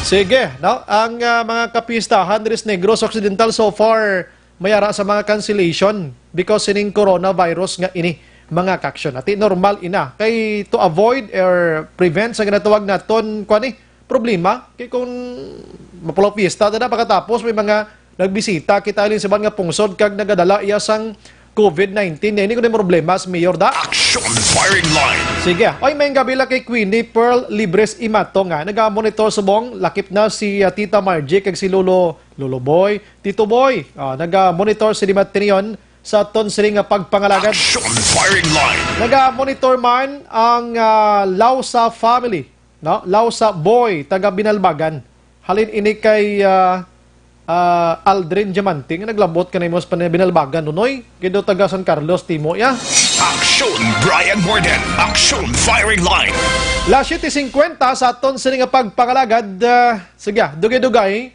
Sige, no? Ang, ah, mga kapistahan diri sa Negros Occidental so far, may ara sa mga cancellation because sining coronavirus nga ini, mga kaaksyon. Ati normal ina. Kay to avoid or prevent sa ginatawag naton, kuan ni, problema. Kay kung mapulaw piyesta ta na, pagkatapos may mga nagbisita kita, alin sa nga pungsod kag nagadala iya sang covid nineteen. Ini ko na problema sa mayor da. Action Firing Line. Sige. Oy, may gabi la kay Queenie Pearl Libres Imato nga nagamonitor subong, lakip na si, ah, Tita Margie kag si Lolo, Lolo Boy, Tito Boy. Ah, naga-monitor si Dimat Tinion sa aton sini nga pagpangalagad. Action Firing Line. Naga-monitor man ang, ah, Lausa family, no? Lausa Boy, taga Binalbagan. Halin ini kay, ah, ah, Aldrin Diamante nga naglabot kanimo sa Binalbagan, Nunoy. Kay daw taga San Carlos, Timo, ya. Action Brian Morden. Action Firing Line. La siete cincuenta sa aton sini nga pagpangalagad. Ah, sige, ah, dugay-dugay.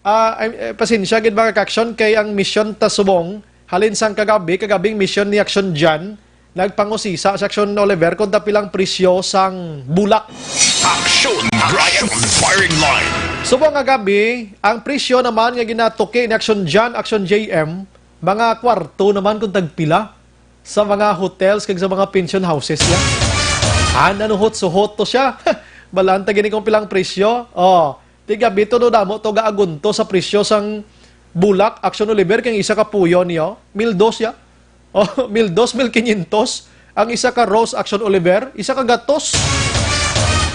Ah, ay, eh, pasensya gid, mga ka-action, kay ang misyon ta subong, halin sang kagabi, kagabing misyon ni Action Jan, nagpangusisa si Action Oliver kung tapilang presyo sang bulak. Action Brian Firing Line. Subong nga gabi, ang presyo naman nga ginatuki ni Action Jan, Action J M, mga kwarto naman kung tagpila sa mga hotels kag sa mga pension houses niya. Ah, nanuhot-suhot to siya. Balaan ta gini kung pilang presyo. Oh, tiga bito no damo to gaagunto sa presyo sang bulak, Action Oliver, kay ang isa ka puyo niyo, mil dos ya. Oh, mil dos, mil quinientos. Ang isa ka Rose Action Oliver, isa ka gatos.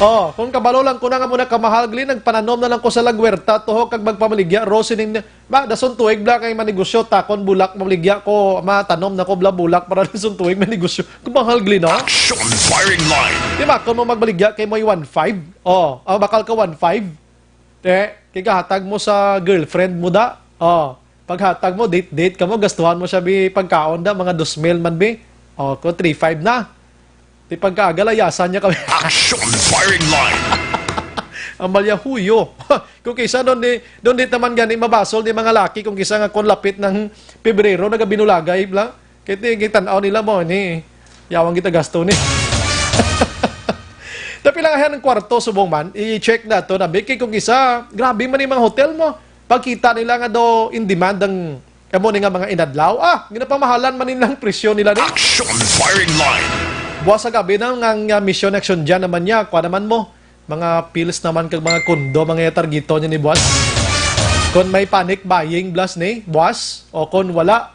Oh, kung kabalo lang ko na nga muna kamahal, Glenn, nagpananom na lang ko sa lagwerta, toho kag magpamaligya, Rose, sining, ba, dason tuig bla kay manegosyo, takon bulak, maligya ko, matanom na ko bla bulak para dason tuig manegosyo. Kamahal, Glenn, ha? Action firing line. Di ba, kung mo magbaligya kay mo'y one five, oh, ang bakal ka one five, te, kay gahatag mo sa girlfriend mo da, oh, paghatag mo, date-date ka mo, gastuhan mo siya, bi, pagkaon da, mga dos mil man, bi. Oh, ko three five na. Di pagkaaga, layasan niya kami. Action firing line. Ang balya huyo. Kung kisa doon di, doon di naman gani mabasol di mga laki, kung kisa nga kung lapit ng Pebrero, nagabinulagay, bla. Kaya di, gitan-aw nila mo, ni, yawang kita gasto ni. Tapi lang ayan ang kwarto, subong man, i-check na to, na, Vicky, kung kisa, grabe man yung mga hotel mo. Pagkita nila nga do in demand ang, amo ni nga mga inadlaw, ah, ginapamahalan man nilang presyo nila ni. Action firing line. Buwas sa gabi na nga, nga mission action dyan naman niya, kuha naman mo. Mga pills naman kag mga kondo, mga targito niya ni buwas. Kung may panic buying blast ni, buwas, o kung wala,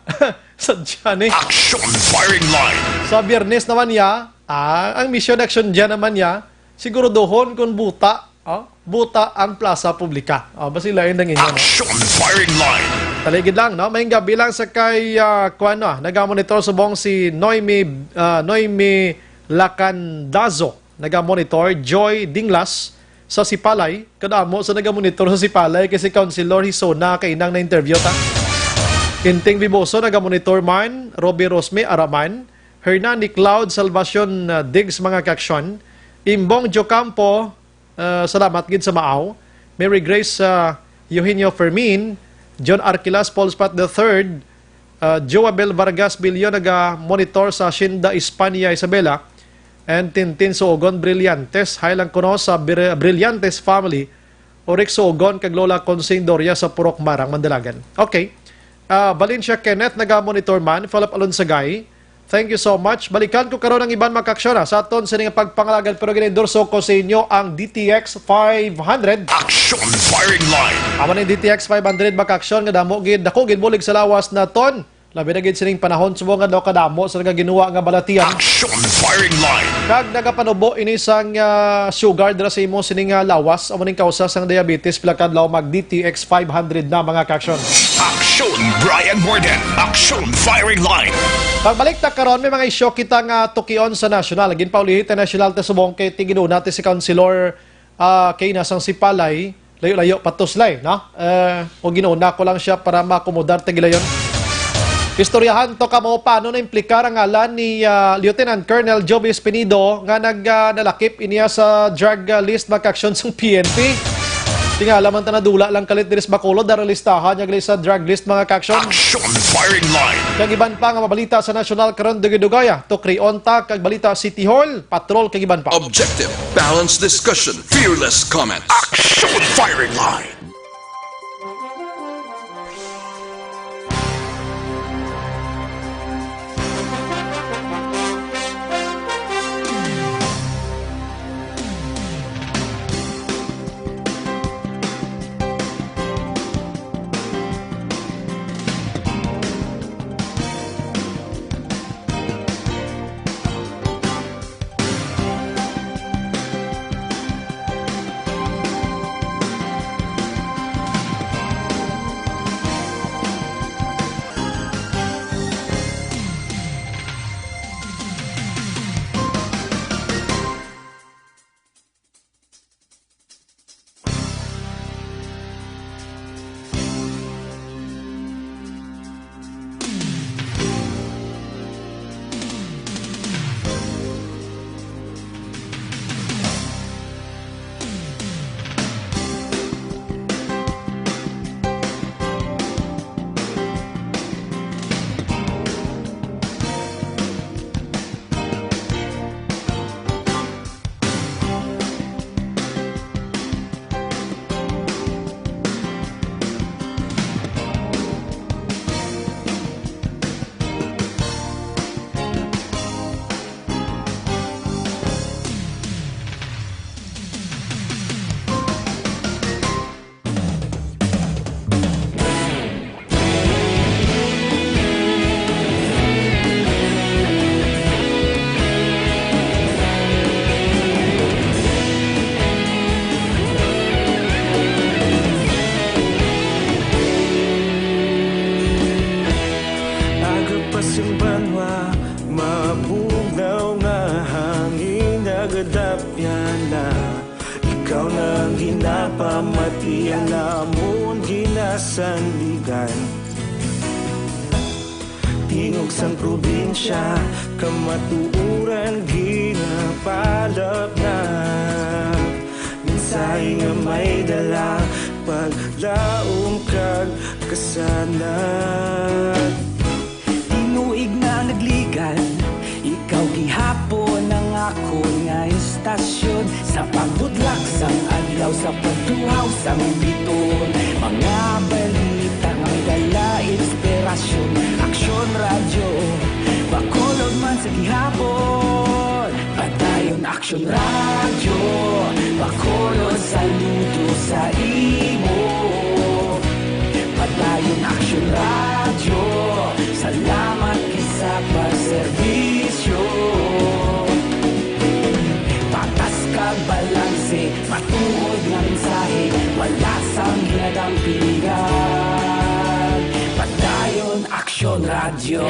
sadya ni. Action firing line. Sa Biyernes naman niya, ah, ang mission action dyan naman niya, siguro dohon kung buta, oh, buta ang plaza publika. Oh, basi lain ang inyo, no? Action firing line. Taligid lang, no? May gabi lang sa kay, ah, kuwan, no? Nagamonitor subong si Noemi, ah, Noemi Lacandazo. Nagamonitor, Joy Dinglas sa Sipalay. Kadamo sa nagamonitor sa Sipalay kay si Councilor Hisona kainang na-interview ta. Inting Biboso nagamonitor man, Robbie Rosme Araman, Hernani Cloud Salvacion, uh, Diggs, mga kaaksyon. Imbong Jocampo, uh, salamat gid sa maaw. Mary Grace, uh, Eugenio Fermin, John Arquilas Paulspat the third, uh, Joabel Vargas Bilyo naga-monitor sa Hacienda España, Isabela, and Tintin Suogon Brillantes, hi lang kuno sa Bir-, Brillantes family, Orik Suogon kag Lola Consing Doria sa Purok Marang, Mandalagan. Okay. Ah, Valencia Kenneth, naga-monitor man. Philip Alonsagay, thank you so much. Balikan ko karon ang iban, mga kaaksyon, ha, sa aton sini nga pagpangalagad, pero ginaendorso ko sa inyo ang D T X five hundred. Action firing line. Amo ni D T X five hundred, mga kaaksyon, nga damo gid, dako gid bulig sa lawas naton. Labi na gid sining panahon, subong nga daw kadamo sa nagaginuwa nga balatian. Action firing line. Kag nagapanubo ini sang, ah, sugar dira sa imo sining, ah, lawas, amo ning kausa sang diabetes, pila ka adlaw mag D T X five hundred na, mga kaaksyon. Action Brian Morden. Action firing line. Pagbalik ta karon, may mga isyu kita nga tukion sa nasyonal. Ginpaulihi ta nasyonal ta subong kay tiginuna ti si Councilor, ah, kay nasang si Palay, layo-layo pa to sila, eh, no? Eh, o ginuna ko lang siya para makomodar ta gilayon. Istoryahan to kamo paano na-implikar ang ngalan ni, ah, Lieutenant Colonel Joby Espinido nga nag, ah, nalakip iniya sa drug, ah, list, mga kaaksyon, sang P N P. Tingala man ta nadula lang kalit diri sa Bacolod, dara listahan niya gali sa drug list, mga kaaksyon. Action firing line. Kag iban pa nga mabalita sa nasyonal karon, dugay-dugaya. Tukrion ta kag balita City Hall, patrol kag iban pa. Objective, balanced discussion, fearless comments. Action firing line. Napamati ang amon ginasandigan. Tingog sang probinsya, kamatuoran ginapalapnap. Mensahe nga may dala, paglaom kag kasanag. Tinuig na nagligan, ikaw gihapon ang akon nga istasyon. Sa pagbutlak sang adlaw, sa pagtuhaw sang bituon, mga balita nga may dala inspirasyon. Aksyon Radyo, Bacolod man sa gihapon. Padayon Aksyon Radyo, Bacolod, saludo sa imo. Padayon Aksyon Radyo, salamat gid sa pagserbisyo. Patas kag balanse, matuod nga mensahe, wala sang ginadampigan. Padayon Aksyon Radyo.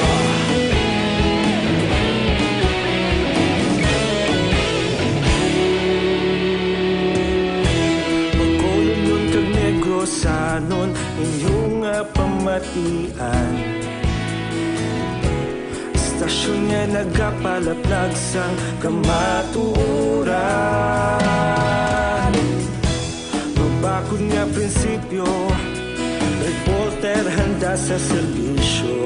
Bacolodnon kag Negrosanon, inyo nga pamatian. Istasyon nga nagapalaplag sang kamatuoran. Mabakod nga prinsipyo, reporter handa sa serbisyo.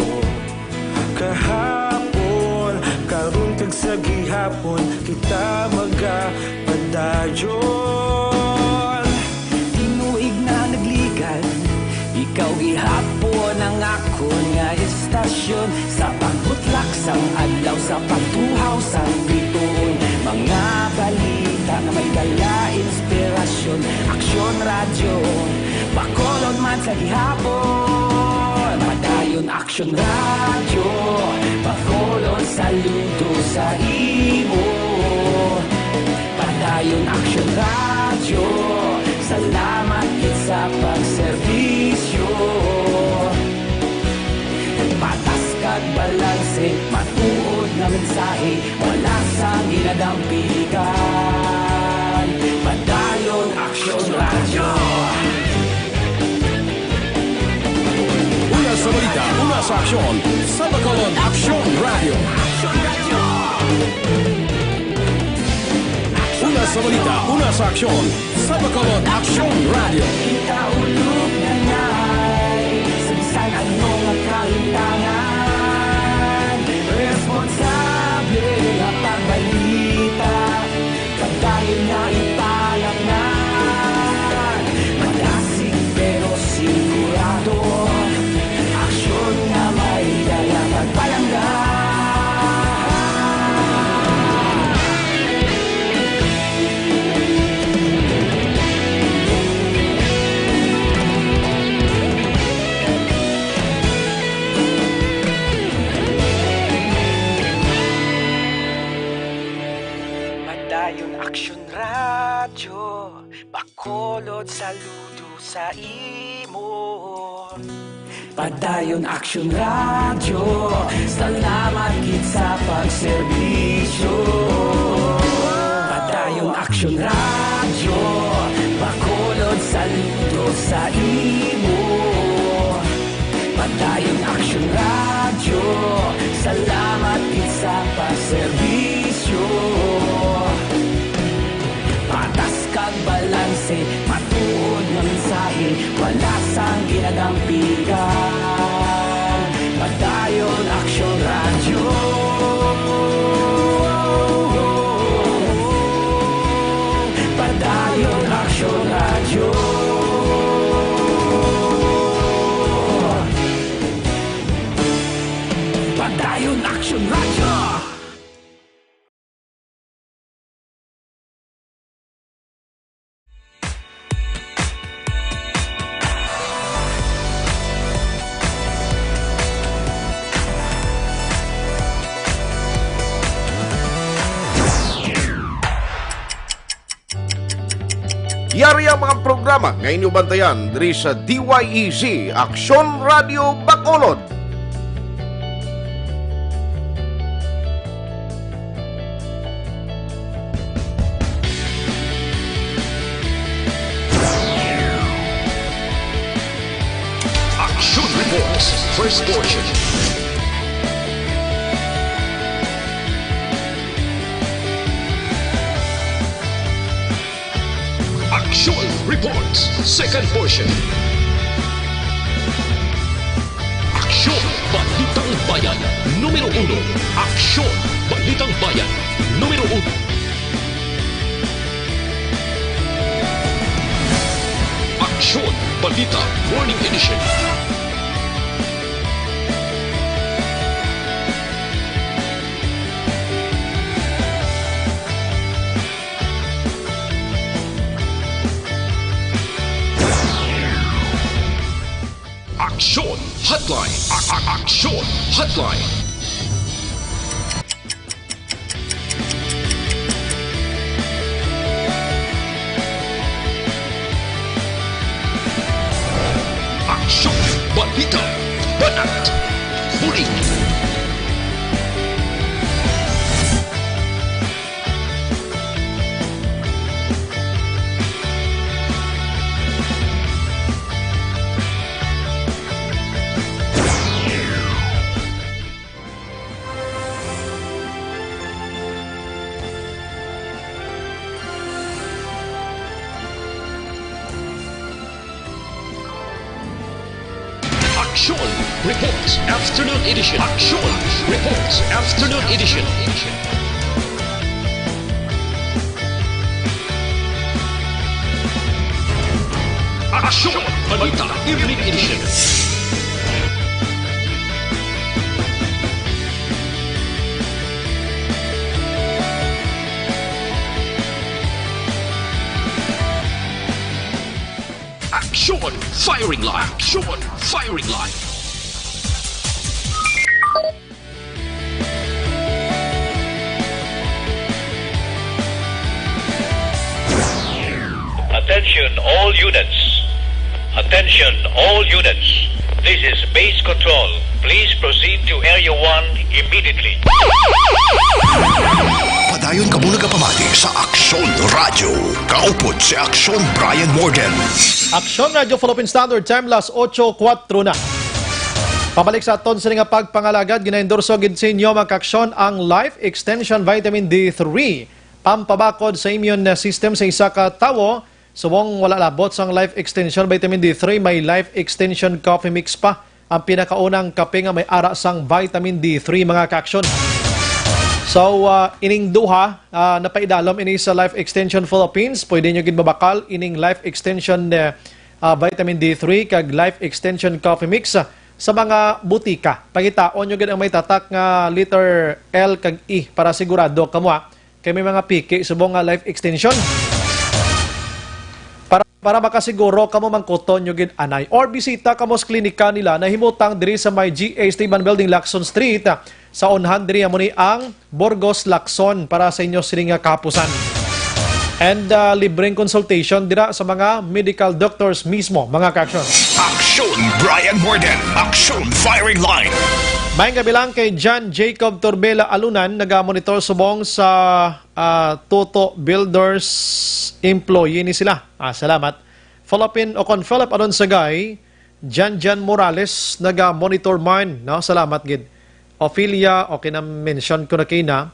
Kahapon, karon, kag sa gihapon, kita magapadayon. Tinuig na nagligan, ikaw gihapon ang akon nga istasyon. Sa pagbutlak sang adlaw, sa pagtuhaw sang bituon, mga balita nga may dala inspirasyon. Aksyon Radyo, Bacolod man sa gihapon. Padayon Aksyon Radyo, Bacolod, saludo sa imo. Padayon Aksyon Radyo, salamat gid sa pagserbisyo. Patas kag balanse, matuod nga mensahe, wala sang ginadampigan. Padayon Aksyon Radyo. Una sa balita, una sa aksyon, sa Bacolod Aksyon Radyo. Una sa balita, una sa aksyon, sa Bacolod Aksyon Radyo. Kita ulog na ngay, sa bisan ano nga kalintangan, responsable nga pagbalita, padayon nga ipalapngan. Madasig pero sigurado, aksyon nga may dala pagpalangga. Padayon Aksyon Radyo, Bacolod, saludo sa imo. Padayon Aksyon Radyo, salamat gid sa pagserbisyo. Padayon Aksyon Radyo, Bacolod, saludo sa imo. Padayon Aksyon Radyo, salamat gid sa pagserbisyo. Patas kag balanse, matuod nga mensahe, wala sang ginadampigan. Padayon Aksyon Radyo. Padayon Aksyon Radyo. Padayon Aksyon Radyo. Yari ang mga programa nga inyo bantayan diri sa D Y E Z, Aksyon Radyo Bacolod. First portion. Aksyon Reports, second portion. Aksyon, Balitang Bayan, numero uno. Aksyon, Balitang Bayan, numero uno. Aksyon, Balita, Morning Edition. Aksyon Hotline. A- a- Aksyon Hotline. Aksyon, balita, banat, bulig. Aksyon Reports Afternoon Edition. Aksyon Reports Afternoon Edition. Aksyon Balita Evening Edition. Aksyon Firing Line. Aksyon Firing Line. Attention all units. Attention all units. This is base control. Please proceed to Area one immediately. Padayon kamo nagapamati sa Aksyon Radyo. Kaupod si Aksyon Brian Morden. Aksyon Radyo Philippine Standard Time, las otso kuwatro na. Pabalik sa aton sini nga pagpangalagad, ginaendorso gid sa inyo, mga kaaksyon, ang Life Extension Vitamin D three, pampabakod sa immune system sa isa ka tawo. Subong wala labot sang Life Extension Vitamin D three, may Life Extension Coffee Mix pa, ang pinakaunang kape nga may ara sang vitamin D three, mga kaaksyon. So, ah, ining duha, ah, napaidalom ini sa Life Extension Philippines. Pwede nyo gid mabakal ining Life Extension, eh, ah, Vitamin D three kag Life Extension Coffee Mix, ah, sa mga butika. Pangitaon nyo gid ang may tatak nga letter L kag E para sigurado kamo, ah, kay may mga piki subong nga Life Extension. Para, para makasiguro kamo, mangkuton nyo gid anay. Or bisita kamo sa klinika nila, nahimutang diri sa may G A Esteban Building, Lacson Street. Sa unhan diri, amo ni ang Burgos Lacson para sa inyo sini nga kahapusan. And, ah, libreng consultation dira sa mga medical doctors mismo, mga kaaksyon. Aksyon Brian Morden. Aksyon Firing Line. Maayong gabi lang kay John Jacob Torbela Alunan, nagamonitor subong sa, ah, Toto Builders, employee ni sila. Ah, salamat. Philippine o kon Philip Alonsagay, Jan Jan Morales, naga-monitor man, no? Salamat gid. Ophelia, okay, na-mention ko na kay na.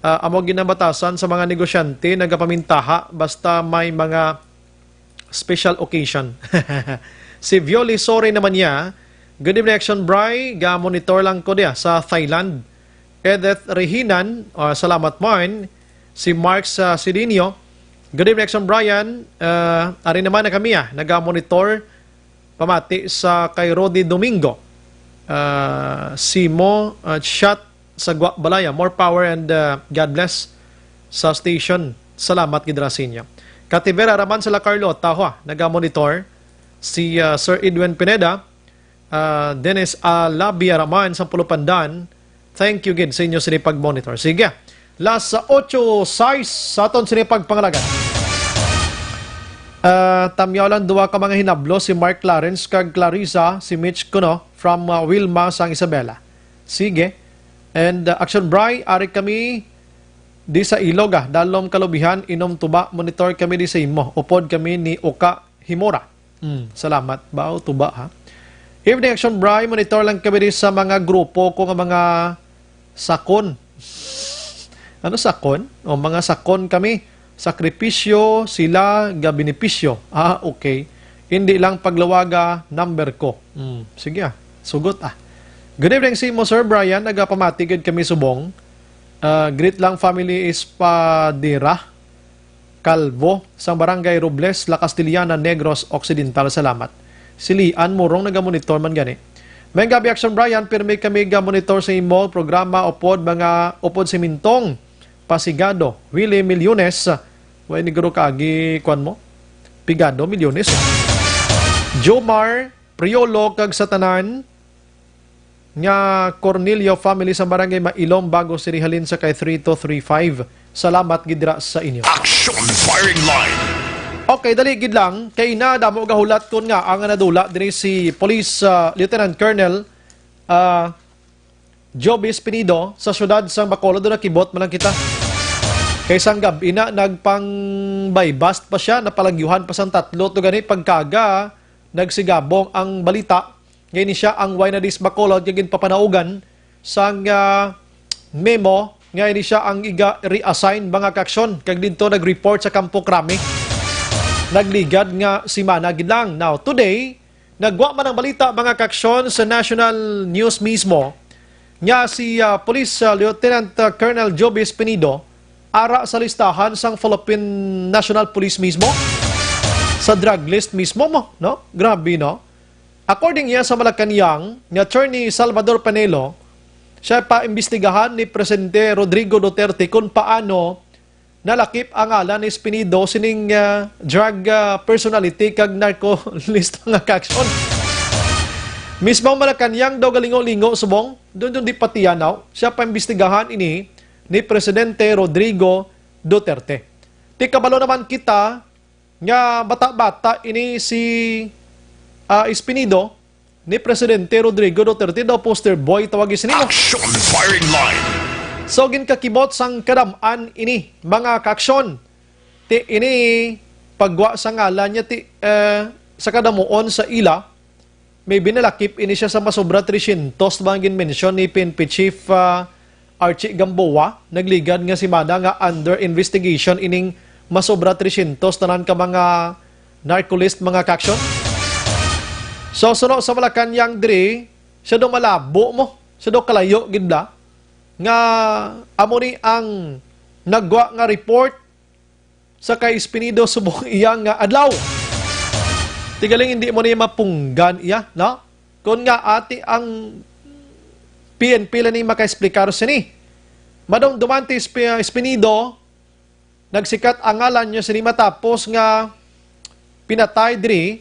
Ah, amo ginabatasan sa mga negosyante, nagapamintaha basta may mga special occasion. Si Violi, sorry naman niya. Good evening, Action Bry. Ga-monitor lang ko diya sa Thailand. Edith Rehinan, ah, salamat man. Si Mark sa Sidinio. Good evening, Action Brian. Ah, ari naman na kami, ah, naga-monitor. Pamati sa kay Rodi Domingo. Ah, Simo, ah, Shot sa Gua Balaya. More power and, ah, God bless sa station. Salamat gid ra sa inyo. Kativera Raman sa La Carlota, ho, ah, naga-monitor. Si, ah, Sir Edwin Pineda, ah, Dennis Alabia Raman sa Pulo Pandan. Thank you gid sa inyo sini pag-monitor. Sige. Las otso sais sa aton sini pagpangalagad. Ah, tamyaw lang duwa ka mga hinablo, si Mark Clarence kag Clarissa, si Mitch kuno, from, ah, Wilma, sang Isabela. Sige. And, ah, Action Bry, ari kami di sa Ilog, ah. Dalom kalubihan, inom tuba, monitor kami di sa imo. Upod kami ni Uka Himora. Mm, salamat. Bao tuba, ha? Evening Action Bri, monitor lang kami diri sa mga grupo ko nga mga sakon. Ano sakon? O, mga sakon kami. Sakripisyo, sila, gabenepisyo. Ah, okay. Hindi lang paglawaga, number ko. Hmm, sige ah. Sugot ah. Good evening, Simo, Sir Brian. Nagapamati gid kami subong. Ah, greet lang family Espadera Calvo, sang Barangay Robles, La Castellana, Negros Occidental. Salamat. Si Lian Murong nagamonitor man gani. May gabi, Action Brian, pirmi kami gamonitor sa imo programa upod mga upod si Mintong Pasigado, Willie Millones. Way negro kaagi, kuan mo? Pigado, Millones. Jomar Priolo kag sa tanan nga Cornelio family sa Barangay Mailom, Bago City, halin sa kay three two three five. Salamat gid dira sa inyo. Action Firing Line. Okay, dali gid lang. Kay na damo gahulat kon nga ang nadula diri si Police, ah, Lieutenant Colonel, ah, Joby Espinido sa siyudad sang Bacolod. Do nakibot man lang kita. Kay sang gab-i na, nagpang buy bust pa siya, napalagyuhan pa sang tatlo. To gani, pagkaga, nagsigabong ang balita. Nga ini siya ang Why Na This Bacolod nga ginpapanaugan sang, ah, memo nga ini siya ang iga-reassign, mga kaaksyon, kag didto nag-report sa Kampo Crame. Nagligad nga simana gid lang. Now, today, nagwa man ang balita, mga kaaksyon, sa national news mismo nga si, ah, Police, ah, Lieutenant, ah, Colonel Joby Espinido ara sa listahan sang Philippine National Police mismo, sa drug list mismo mo, no? Grabe, no? According niya sa Malacañang ni Attorney Salvador Panelo, siya paimbestigahan ni Presidente Rodrigo Duterte kung paano nalakip ang ngalan ni Espinido sining, ah, drug, ah, personality kag narco list, mga kaaksyon. Mismo ang Malacañang daw galingo-lingo subong, dun, dun di patiyanaw. Siya paimbestigahan ini ni Presidente Rodrigo Duterte. Ti kabalo naman kita nga bata-bata ini si, ah, Espinido ni Presidente Rodrigo Duterte, daw poster boy tawag sini mo. Action Firing Line. So, ginkakibot sang kadam-an ini, mga kaaksyon. Ti ini pagwa sa ngalan niya, ti, eh, sa kadamuon sa ila, maybe nalakip ini siya sa masobra tresyentos, ba ang ginmensyon ni P N P Chief, ah, Archie Gamboa, nagligad nga semana nga under investigation ining masobra tresyentos tanan ka mga narco list, mga kaaksyon. So, suno sa Malacañang diri, siya daw malabo mo, siya daw kalayo gid bala, nga amo ni ang nagwa nga report sa kay Espinido subong iya nga adlaw. Ti galing hindi mo niya mapunggan iya, no? Kon nga ati ang P N P lang ni makaexplikar sini. Madumduman ti Esp-, Espinido, nagsikat ang ngalan niya sini matapos nga pinatay diri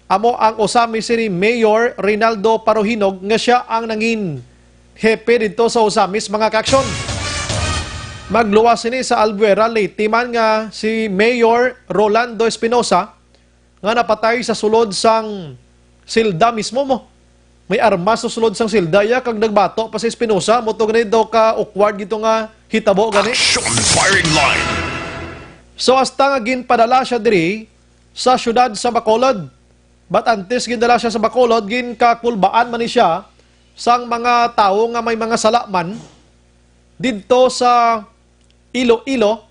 amo ang Ozamiz City Mayor Reynaldo Paruhinog nga siya ang nangin hepe didto sa Ozamiz, mga kaaksyon. Magluwas sini sa Albuera, Leyte man nga si Mayor Rolando Espinosa nga napatay sa sulod sang silda mismo mo. May armas sa sulod sang silda iya kag nagbato pa si Espinosa, mo to gani daw ka awkward gito nga hitabo gani. Action Firing Line. So hasta nga ginpadala siya diri sa siyudad sa Bacolod. But antes gindala siya sa Bacolod, ginkakulbaan man ni siya sang mga tawo nga may mga sala man didto sa Iloilo,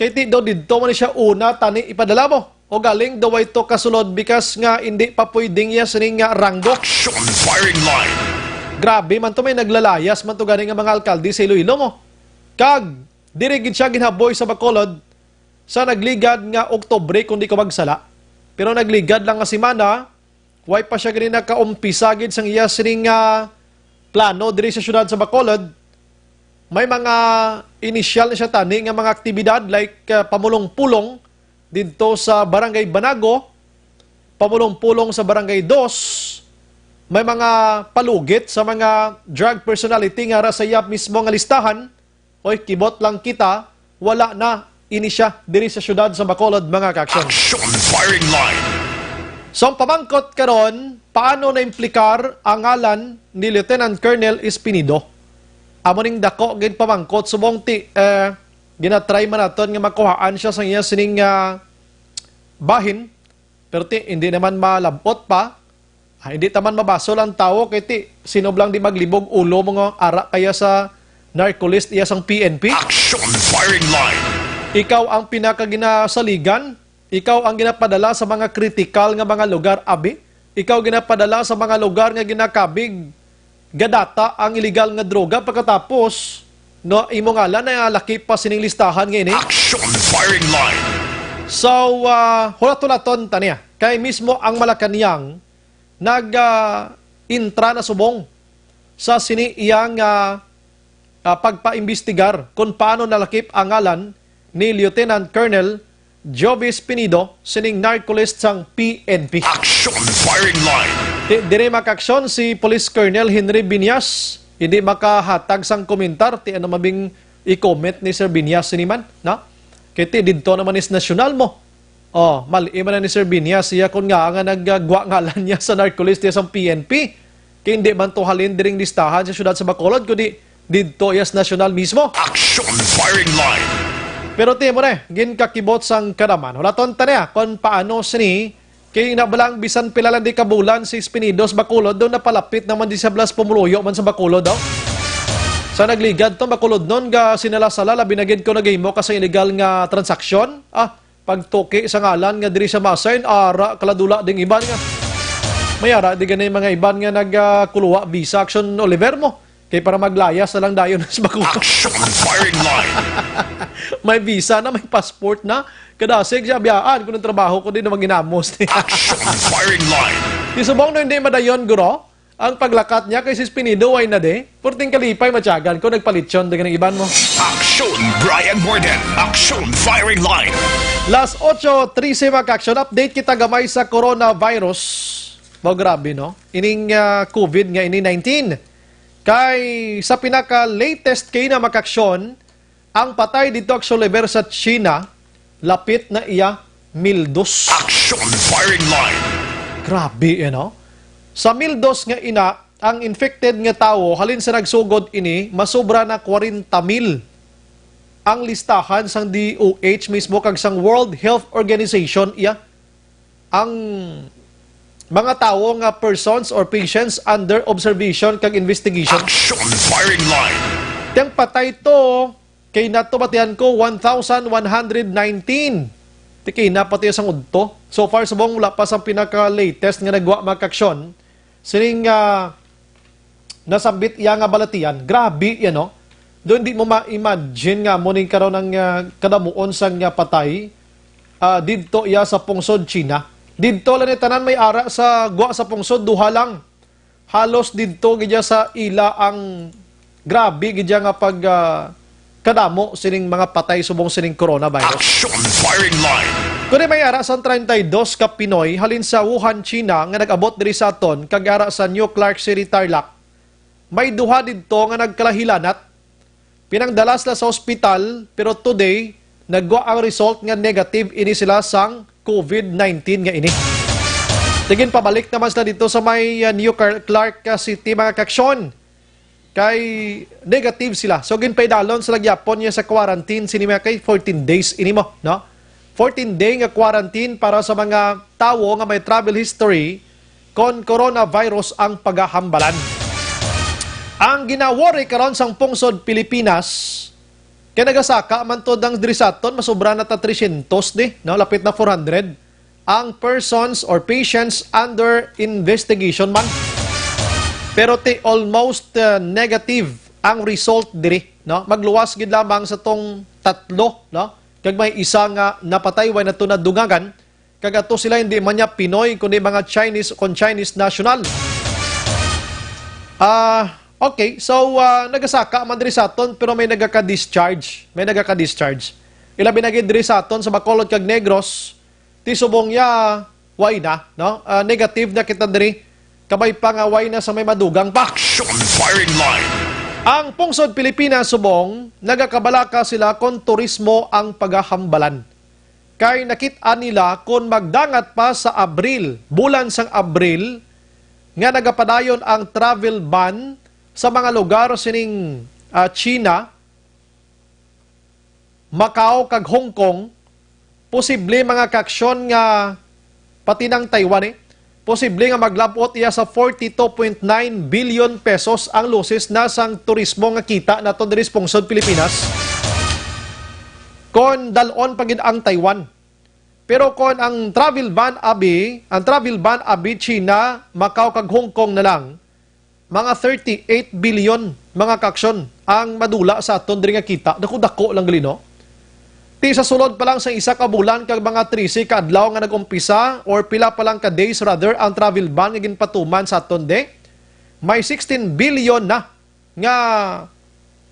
kay ti daw didto man ni siya una tani ipadala mo. O galing daw way to kasulod bikas nga indi pa pwedeng iya sini nga ranggo. Action Firing Line. Grabe man to, may naglalayas man to gani nga mga alkalde sa Iloilo mo. Kag diri gid siya ginhaboy sa Bacolod sa nagligad nga Oktubre, kung di ko magsala. Pero nagligad lang nga semana, way pa siya gani nakaumpisa gid sang iya sining, ah, plano diri sa siyudad sa Bacolod. May mga inisyal na siya tani nga mga aktibidad like, ah, pamulong-pulong didto sa Barangay Banago, pamulong-pulong sa Barangay Dos, may mga palugit sa mga drug personality nga ara sa iya mismo nga listahan. Oy, kibot lang kita, wala na ini siya diri sa siyudad sa Bacolod, mga kaaksyon. Action Firing Line. So, ang pamangkot karon, paano na-implikar ang ngalan ni Lieutenant Colonel Espinido? Amo ning dako gid pamangkot, subong ti, eh, ginatry man naton nga makuhaan siya sa iya sining, ah, bahin, pero ti, hindi naman malabot pa. Ah, hindi taman mabasol ang tawo kay ti, sino blang di maglibog ulo mo nga ara kaya sa narco list iya sang P N P? Action Firing Line. Ikaw ang pinakaginasaligan, ikaw ang ginapadala sa mga kritikal nga mga lugar, abi. Ikaw ginapadala sa mga lugar nga ginakabig, gadata ang iligal nga droga pagkatapos, no, imo ngalan na laki pa sining listahan nga ini. Action Firing Line. So, ah, hulat-hulaton ta niya. Kay mismo ang Malacañang nag, ah, intra na subong sa sini iyang, ah, ah, pagpaimbestigar kung paano nalakip ang ngalan ni Lieutenant Colonel Jovis Pinido sining narco list sang P N P. Action Firing Line. Di, diri makaaksyon si Police Colonel Henry Binyas, hindi makahatag sang komentar ti ano mabing i-comment ni Sir Binyas sini man, no? Kay ti didto naman is nasyonal mo. Oh, mali man na ni Sir Binyas, siya kon nga nga naggwa ngalan niya sa narco list niya sa P N P. Kay hindi man to halin diring listahan sa syudad sa Bacolod, kundi didto iya sa nasyonal mismo. Action Firing Line. Pero ti mo na, ginkakibot sang karaman. Hulaton ta niya kung paano sini, kay nabalang bisan pila lang di kabulan si Espinidos Bacolod, daw napalapit naman di sa blas pumuluyo man sa Bacolod daw. Sa nagligad to, Bacolod nun, ga sinala-sala, labi na gid ko nagahimo ka sa illegal nga transaksyon. Ah, pagtuki sa ngalan nga diri sa Masayn, ara kaladula ding iban nga. May ara di gani mga iban nga nagkuluwa visa action Oliver mo. Kay para maglayas na lang dayon sa Bacolod. Action Firing Line. May visa na, may passport na. Kadasig siya biyaan kung ang trabaho ko din na manginamos. Action Firing Line. Di subong no hindi madayon, guro. Ang paglakat niya kay si Spinido way na de. Purting kalipay matyagan ko nagpalityon dagan ang iban mo. Action Brian Morden. Action Firing Line. Las ocho trese, mga ka-action, update kita gamay sa coronavirus. Mao grabe, no? Ining, ah, COVID nga ini nineteen. Kay sa pinaka-latest kay na, mga ka-action, ang patay dito, action, level sa China, lapit na iya mil dos. Action Firing Line. Grabe, eh, no? Sa mil dos nga ina, ang infected nga tawo, halin sa nagsugod ini, masubra na kwarenta mil ang listahan sang D O H mismo kag sang World Health Organization, iya ang mga tawo nga persons or patients under observation kag investigation. Action Firing Line. Tiyang patay to, kay natubatihan ko, one thousand one hundred nineteen. Ti kay napatay sang udto. So far, subong wala pa sang pinaka-latest nga nagwa, mga ka-action. Sining, ah, nasambit iya nga balatian. Grabe yan, no? Doon di mo ma-imagine nga mo ning karon ang, ah, kadamuon sang, ah, patay, ah, didto iya sa pungsod China. Didto lang ni tanan may ara sa gwa sa pungsod, duha lang. Halos didto gid iya sa ila ang grabe gid iya nga pag, ah, kadamo sining mga patay subong sining coronavirus. Action Firing Line. Kundi may ara sang treinta y dos ka Pinoy halin sa Wuhan, China, nga nag-abot diri sa aton, kag ara sa New Clark City, Tarlac, may duha didto nga nagkalahilanat. Pinangdala sila sa ospital, pero today, nagwa ang result nga negative ini sila sang COVID nineteen nga ini. Tigin pabalik naman sila dito sa may, ah, New Car-, Clark, ah, City, mga ka-action. Kay negative sila. So, ginpaidalon sila gyapon niya sa quarantine, sini mga kay fourteen days ini mo, no? Fourteen day nga quarantine para sa mga tawo nga may travel history kon coronavirus ang pagahambalan. Ang ginaworry karon sang pungsod Pilipinas, kay nagasaka man to dang diri sa aton, masubra na ta tresyentos di, no? Lapit na four hundred ang persons or patients under investigation man. Pero ti almost, uh, negative ang result diri, no? Magluwas gid lamang sa tong tatlo, no? Kag may isa nga napatay, way na to nadungagan. Kag ato sila hindi man niya Pinoy, kundi mga Chinese, kon Chinese national. Ah, okay. So, ah, nagasaka man diri sa aton, pero may nagaka-discharge. May nagaka-discharge. Ilabi na gid diri sa aton sa Bacolod kag Negros, ti subong ya, way na, no? Ah, negative na kita diri. Kabay pa nga way na sa may madugang pa. Action Firing Line. Ang pungsod Pilipinas subong, nagakabalaka sila kon turismo ang pagahambalan. Kay nakit-an nila kon magdangat pa sa Abril, bulan sang Abril, nga nagapadayon ang travel ban sa mga lugar sining, ah, China, Macau kag Hong Kong, posible mga ka-action nga pati ng Taiwan, eh, Posible nga maglab-ot iya sa forty-two point nine billion pesos ang losses na sang turismo nga kita naton diri sa pungsod Pilipinas. Kon dal-on pa gid ang Taiwan. Pero kon ang travel ban abi, ang travel ban abi China, Macau kag Hong Kong na lang, mga thirty-eight billion, mga kaaksyon, ang madula sa aton diri nga kita. Dako-dako lang gali, no? Ti sa sulod pa lang sa isa ka bulan kag mga trese ka adlaw nga nag-umpisa, or pila pa lang ka days rather, ang travel ban nga ginpatuman sa aton di, may sixteen billion na nga,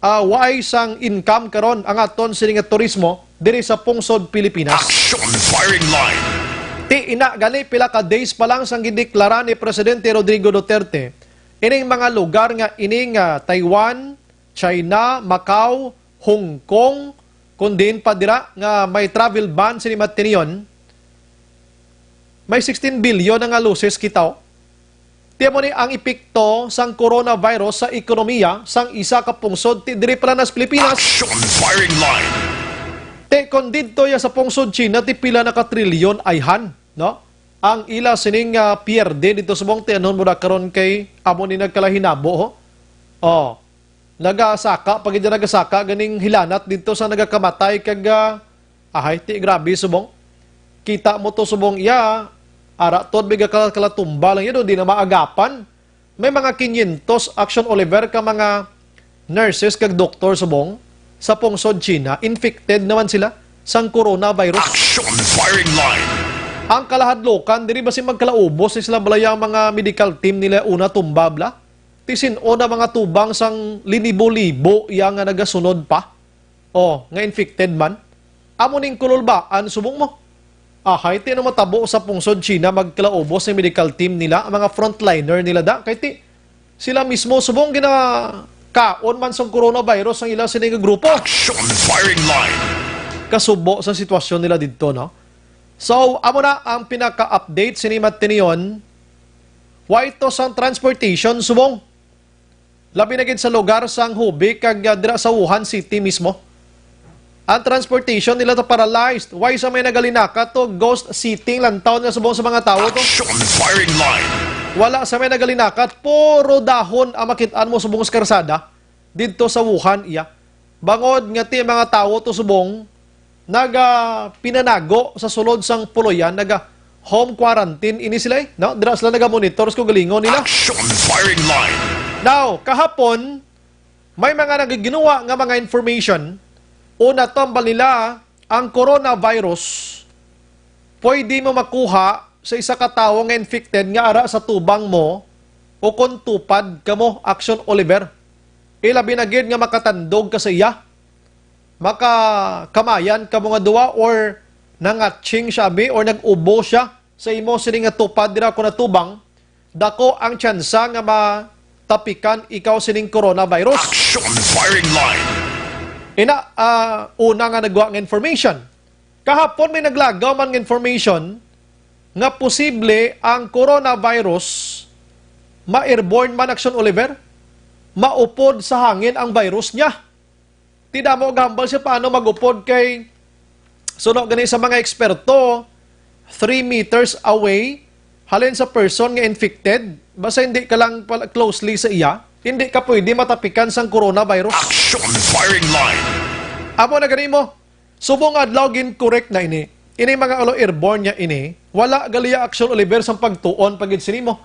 ah, waay sang income karon ang aton sini nga turismo diri sa pungsod Pilipinas. Action Firing Line. Ti ina gani, pila ka days pa lang sang gideklara ni Presidente Rodrigo Duterte ining mga lugar nga ini nga Taiwan, China, Macau, Hong Kong, kun diin pa dira nga may travel ban sini matinion, may sixteen billion na nga losses kita. Ti amo ni ang epekto sang coronavirus sa ekonomiya sang isa ka pungsod ti diri pa lang nas Pilipinas. Action Firing Line. Ti kon didto ya sa pungsod China, ti pila na ka trilyon ayhan, no? Ang ila sining, ah, pierde dito subong, ti anon mo na karon kay amo ni nagkalahinabo, ho? Oh. Nagasaka pa gid, nagasaka ganing hilanat dito sa nagakamatay kag, ah, ahay, ti grabe subong. Kita mo to subong iya, ara to biga ka kalatumba lang yun, di na maagapan. May mga quinientos, Action Oliver, ka mga nurses kag doktor subong sa pungsod China, infected naman sila sang coronavirus. Action Firing Line. Ang kalahadlokan diri, basi magkalaubos ni sila balay ang mga medical team nila una tumba bala. Ti sin-o na mga tubang sang linibo-libo iya nga nagasunod pa. Oh, nga infected man. Amo ning kululbaan subong mo. Ahay, ti ano matabo sa pungsod China, magkalaubos ang medical team nila, ang mga frontliner nila da. Kay ti, sila mismo subong ginakaon man sang coronavirus ang ila sini nga grupo. Action Firing Line. Kasubo sa sitwasyon nila didto, no? So, amo na ang pinaka-update sini matinion. Wa ito sang transportation subong. Labi na gid sa lugar sang Hubei kag, ah, dira sa Wuhan City mismo. Ang transportation nila to paralyzed. Why sa may nagalinakat to? Ghost city ang lantaw nga subong sa mga tawo to. Action Firing Line. Wala sa may nagalinakat. Puro dahon ang makit-an mo subong sa karsada didto sa Wuhan, iya. Bangod nga ti mga tawo to subong naga pinanago sa sulod sang puloyan, naga home quarantine ini sila, eh, no? Dira sila naga monitor sa kaugalingon nila. Action Firing Line. Now, kahapon, may mga nagaginuwa nga mga information, una, tambal nila ang coronavirus, pwede mo makuha sa isa ka tawo nga infected nga ara sa tubang mo o kon tupad kamo, Action Oliver. Ilabi na gid nga makatandog ka sa iya. Makakamayan kamo nga duwa or nangatching siya, abi, or nag-ubo siya sa imo sini nga tupad dira kon natubang, dako ang tsansa nga matapikan ikaw sining coronavirus. Action Firing Line. Ina, ah, una nga nagwa nga information. Kahapon may naglagaw man nga information nga posible ang coronavirus ma-airborne man, Action Oliver, maupod sa hangin ang virus niya. Ti damo gahambal siya paano mag-upod kay suno gani sa mga eksperto, three meters away halin sa person nga infected, basta hindi ka lang pala closely sa iya, hindi ka pwede matapikan sang coronavirus. Action Firing Line. Amo na gani mo. Subong adlaw gin-correct na ini. Ini mga alo airborne niya ini. Wala gali ya, Action Oliver, sang pagtuon pa gid sini mo.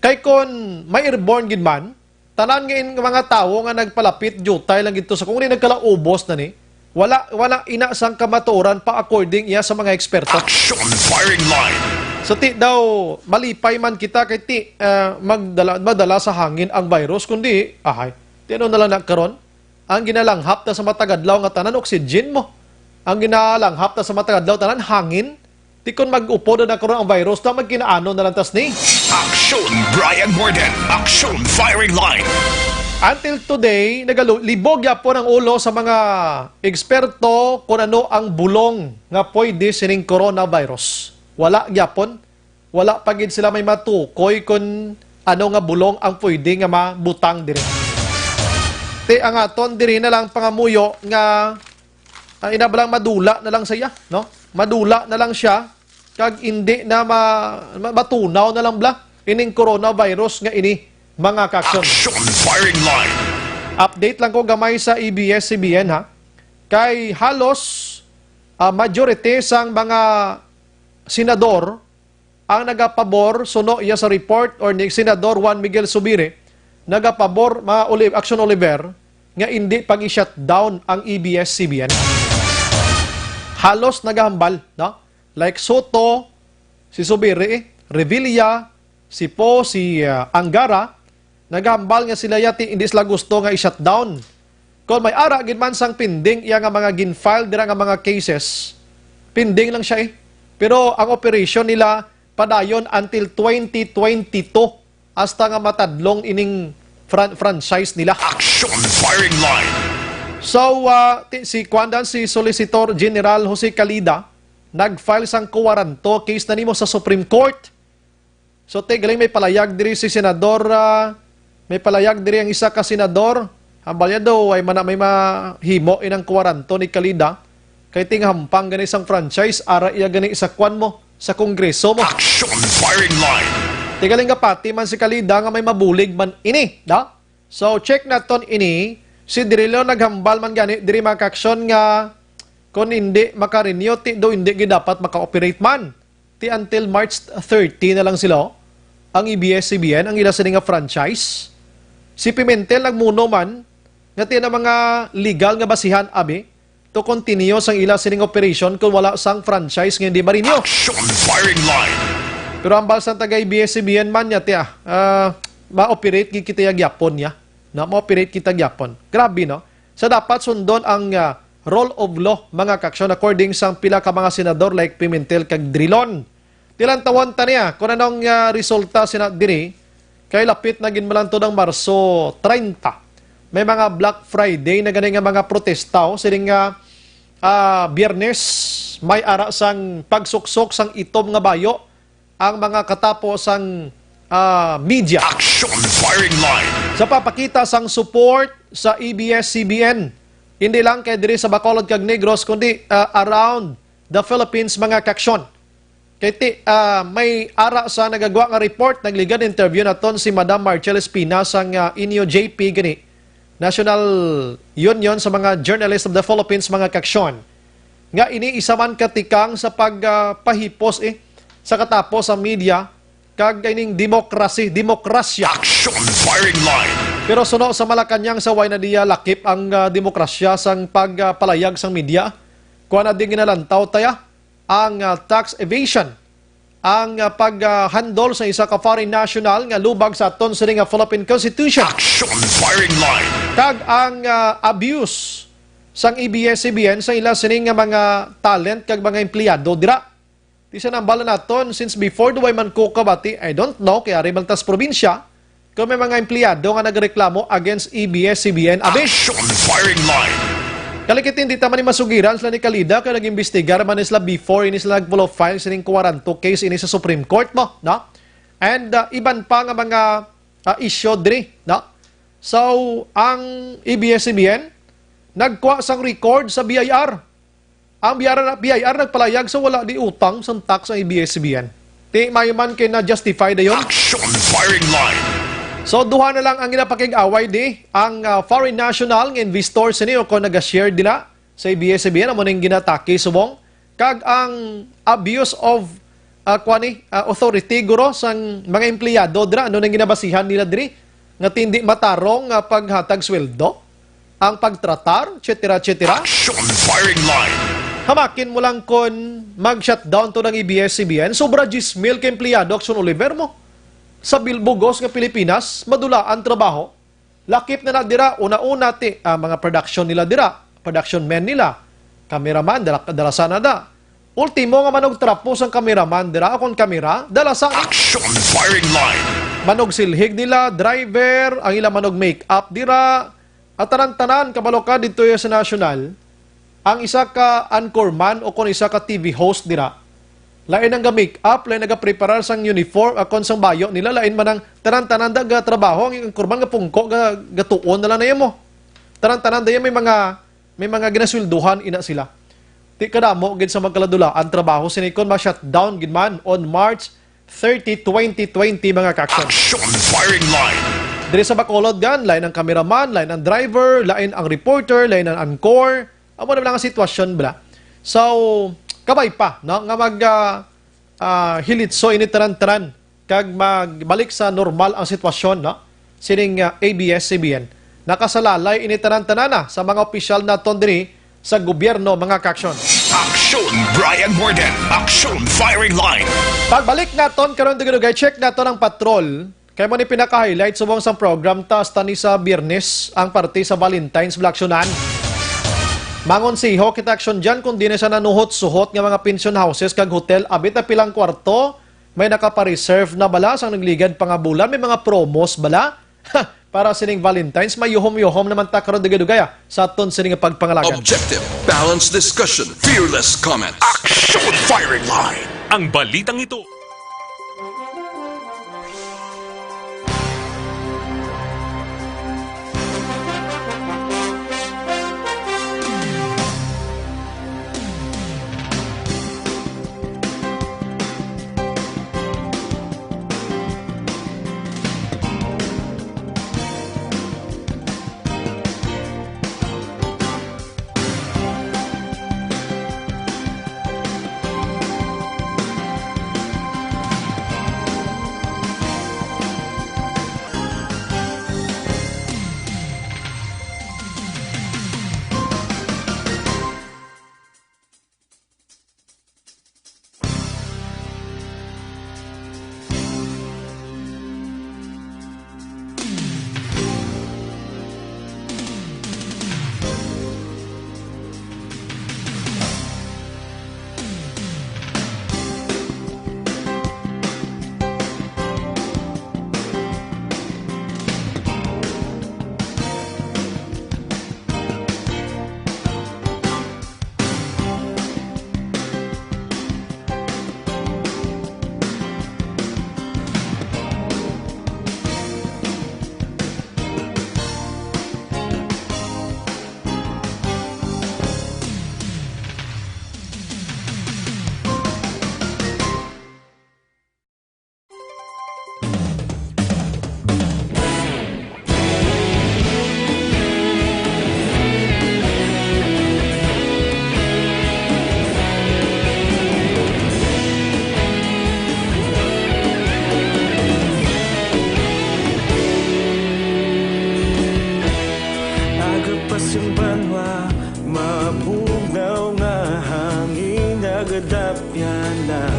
Kay kon may airborne gid man, tanan nga in-, mga tawo nga nagpalapit, diutay lang gid to sa kung ni nagkalaubos na ni. Wala, wala ina sang kamatuoran pa according iya sa mga eksperto. Action Firing Line. So ti daw, malipay man kita kay ti, ah, magdala, madala sa hangin ang virus, kundi, ahay, ti ano na lang na karon? Ang ginalanghap ta sa matag adlaw nga tanan, oxygen mo. Ang ginalanghap ta sa matag adlaw tanan, hangin. Ti kon mag-upod na karon ang virus, ta magkinaano na lang tas ni. Action Brian Gordon. Action Firing Line. Until today, nagalibog yapon ang ulo sa mga eksperto kung ano ang bulong nga pwede sining coronavirus. Wala gyapon. Wala pa gid sila may matukoy kun ano nga bulong ang pwede nga mabutang diri. Ti ang aton diri na lang pangamuyo nga, ah, inabalang madula na lang siya, no? Madula na lang siya. kag indi na ma-, ma-, matunaw na lang bala ining coronavirus nga ini, mga ka-aksyon. Action Firing Line. Update lang ko gamay sa A B S C B N, ha. Kay halos, ah, majority sang mga senador ang nagapabor, suno iya sa report, or ni Senador Juan Miguel Zubiri, nagapabor, mga Oli-, Action Oliver, nga indi pag-i-shutdown ang A B S C B N. Halos nagahambal, no? Like Soto, si Zubiri, Revilla, si Poe, si, ah, Angara, nagahambal nga sila yati hindi sila gusto nga i-shutdown. Kon may ara gid man sang pending iya nga mga gin-file dira nga mga cases, pending lang siya eh. Pero ang operation nila padayon until twenty twenty-two, hasta nga matadlong ining fran-, franchise nila. Action Firing Line. So, ah, ti-, si Kwandan, si Solicitor General Jose Calida, nag-file sang kuwaranto case na nimo sa Supreme Court. So, ti, galing may palayag diri si Senador, ah, may palayag diri ang isa ka senador. Hambal niya daw, ay mana may mahimo inang kuwaranto ni Calida. Kay ti nga hampang gani sang franchise, ara iya gani sa kwan mo, sa Kongreso mo. Action Firing Line. Ti galing nga pati man si Calida nga may mabulig man ini, da? So, check naton ini. Si Drilon naghambal man gani diri, mga ka-aksyon, nga kung hindi maka-renew, ti do hindi gid dapat maka-operate man. Ti until March thirty na lang sila, oh. Ang A B S C B N, ang ila sini nga franchise. Si Pimentel nagmuno man nga ti na mga legal nga basihan, abi, to continue sang ila sining operation kung wala sang franchise nga hindi ma-renew. Action Firing Line. Pero ang balsa taga A B S C B N man niya, ti, ah, ah, ma-operate gid kita gyapon niya. No, ma-operate kita gyapon. Grabe, no? Sa dapat sundon ang, ah, rule of law, mga ka-aksyon, according sang pila ka mga senador like Pimentel kag Drilon. Tilantawon ta niya kung anong, ah, resulta sina diri, kay lapit na gid malantod ang Marso treinta. May mga Black Friday na gani nga mga protesta, oh, sining nga, ah, Biyernes, may ara sang pagsuksok sang itom nga bayo ang mga katapo sang, ah, media. Action Firing Line. Sa papakita sang support sa A B S C B N, hindi lang kay diri sa Bacolod kag Negros, kundi, ah, around the Philippines, mga ka-aksyon. Kay ti, ah, may ara sa nagagwa nga report, nagligad interview naton si Madam Marcel Espina sang, ah, N U J P gani, National Union sa mga Journalists of the Philippines, mga ka-aksyon, nga ini isa man ka tikang sa pag, ah, pahipos, eh, sa katapo sa media kag ining demokrasi, demokrasya. Action Firing Line. Pero suno sa Malacañang, sa way na diya lakip ang, ah, demokrasya sang pag, ah, palayag sang media, kuan na di ginalantaw taya ang, ah, tax evasion, ang, ah, pag, ah, handle sa isa ka foreign national nga lubag sa aton sini nga Philippine Constitution. Action Firing Line. Kag ang, ah, abuse sang A B S C B N sa ila sini nga mga talent kag mga empleyado dira. Di sa nambala naton, since before, duway man ko kabati, I don't know, kay ari man tas probinsya, kung may mga empleyado nga nagreklamo against A B S C B N abis. Action Firing Line. Kalikitin, di ta man ni masugiran sila ni Kalida, kay nag-imbestigar man ni sila before ini sila nag-file sining kuwaranto case ini sa Supreme Court mo, no? And, uh, iban pa nga mga, uh, issue diri, no? So, ang A B S C B N nagkuha sang record sa B I R. Ang B I R, B I R nagpalayag sa wala di utang sang tax ang A B S C B N. Ti may man kay na-justify dayon. Action Firing Line. So, duha na lang ang ginapakig-away di, ang, ah, foreign national nga investor sini o kon naga-share dina sa A B S C B N, amo ning ginatake subong, kag ang abuse of, ah, kuan ni, ah, authority guro sang mga empleyado dira, ano nang ginabasihan nila diri nga ti hindi matarong nga paghatag sweldo, ang pagtratar, et cetera, et cetera. Action Firing Line. Hamakin mo lang kon mag-shutdown to ng A B S C B N, sobra diyes mil ka empleyado, Action Oliver, mo. Sa bil-, bugos nga Pilipinas, madulaan trabaho. Lakip na na dira, una-una ti, ah, mga production nila dira, production men nila, cameraman, dala, dala sana da. Ultimo nga manugtrapo sang cameraman dira, akon kamera, dala sa Action Firing Line. Manugsilhig nila, driver, ang ila manug-make-up dira, at tanan-tanan, kabalo ka, dito ya sa National, ang isa ka anchorman o kon isa ka T V host dira, lain ang ga-make-up, lain ang ga-preparar sang uniform, akon sang bayo nila, lain man ang tanan-tanan da ga-trabaho, ang anchorman nga pungko, ga-, gatuon na lang na mo. Tanan-tanan da may mga, may mga ginasweldohan ina sila. Di kadamo gid sa magkaladula ang trabaho sini kon ma-shutdown gid man on March thirty, twenty twenty, mga ka-action. Action Firing Line. Diri sa Bacolod, gan, lain ang cameraman, lain ang driver, lain ang reporter, lain ang anchor. Amo na lang ang sitwasyon, bala. So, kabay pa, no, nga mag, ah, ah, hilitso ini tanan-tanan kag magbalik sa normal ang sitwasyon, no? Sining, ah, A B S C B N. Nakasalalay ini tanan-tanana sa mga opisyal naton diri sa gobyerno, mga ka-action. Action Brian Warden. Action Firing Line. Pagbalik naton karon, dugay-dugay, check naton ang patrol. Kay mo ni pinaka-highlight subong sang program ta hasta ni sa Biyernes ang parte sa Valentine's, bala, aksyonan. Mangonseho kita, action dyan, kung di na siya nanuhot-suhot nga mga pension houses kag hotel, abit na pilang kwarto may nakapareserve na bala sang nagligad pa nga bulan, may mga promos bala. Ha, para sining Valentine's, may yuhom-yuhom naman ta karon, dugay-dugay, ah, sa aton sini nga pagpangalagad. Objective, balanced discussion, fearless comment. Action Firing Line. Ang balitang ito. Aga pa sing banwa, mabugnaw nga hangin, nagadapyan na.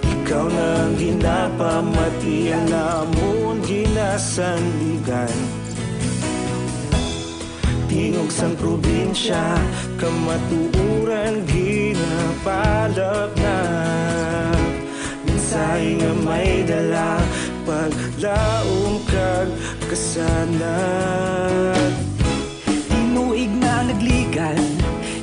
Ikaw na ang ginapamati, ang amon ginasandigan. Tingog sang probinsya, kamatuoran ginapalapnap. Mensahe nga may dala, paglaom kag kasanag. Tinuig na nagligad,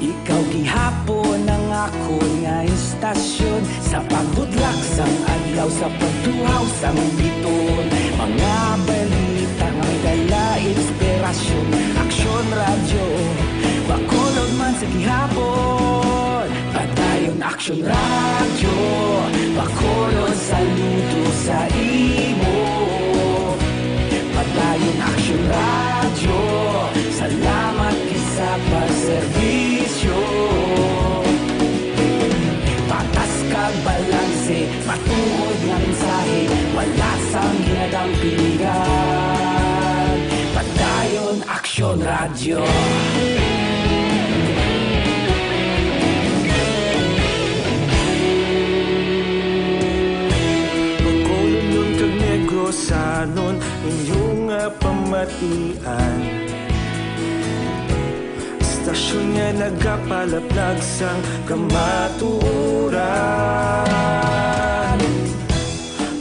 ikaw gihapon ang akon nga istasyon. Sa paghudlak sang adlaw, sa pagtuhaw sang biton, mga balita nga may dala inspirasyon. Aksyon Radyo, Bacolod man sa gihapon. Padayon Aksyon Radyo, Bacolod, saludo sa imo. Padayon Aksyon Radyo, salamat gid sa pagserbisyo. Patas kag balanse, matuod nga mensahe, wala sang ginadampingan. Padayon Aksyon Radyo. Bacolod kag Negrosanon, inyo nga pamatian. Istasyon nga nagapalaplag sang kamatuoran.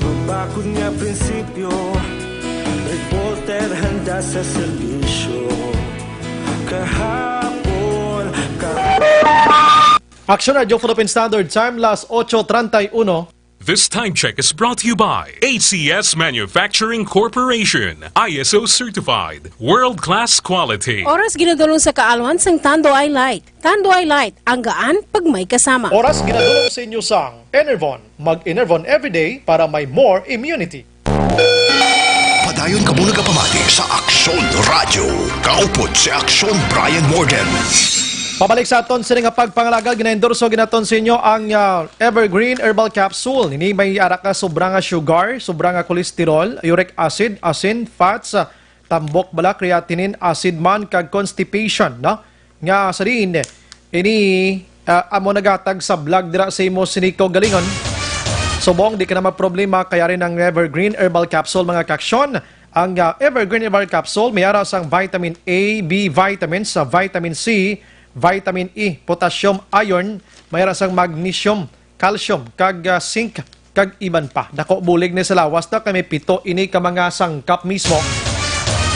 Mabakod nga prinsipyo, reporter handa sa serbisyo. Kahapon, ka- Action Radio Philippine Standard Time, las ocho treinta y uno. This time check is brought to you by A C S Manufacturing Corporation, I S O certified, world-class quality. Oras ginadulong sa kaalwan sang Tanduay Light. Tanduay Light, ang gaan pag may kasama. Oras ginadulong sa inyo sang Enervon. Mag-Enervon everyday para may more immunity. Padayon kamo nagapamati sa Aksyon Radyo. Kaupod si Aksyon Brian Morgan. Pabalik sa aton sini nga pagpangalagad, ginaendorso ginaton sa inyo ang, ah, Evergreen Herbal Capsule. Ini may ara ka sobra nga sugar, sobra nga cholesterol, uric acid, asin, fats, ah, tambok bala, creatinine, acid man, kag constipation, no? Nga sa diin, ini, ah, amo nagatag sa blag dira sa imo sini kaugalingon. Subong di ka na maproblema, kay ari ang Evergreen Herbal Capsule, mga kaaksyon. Ang, ah, Evergreen Herbal Capsule may ara sang vitamin A, B vitamins, sa vitamin C, vitamin E, potassium, iron, may ara sang magnesium, calcium, kag, ah, zinc, kag iban pa. Dako bulig ni sa lawas na kay may pito ini ka mga sangkap mismo.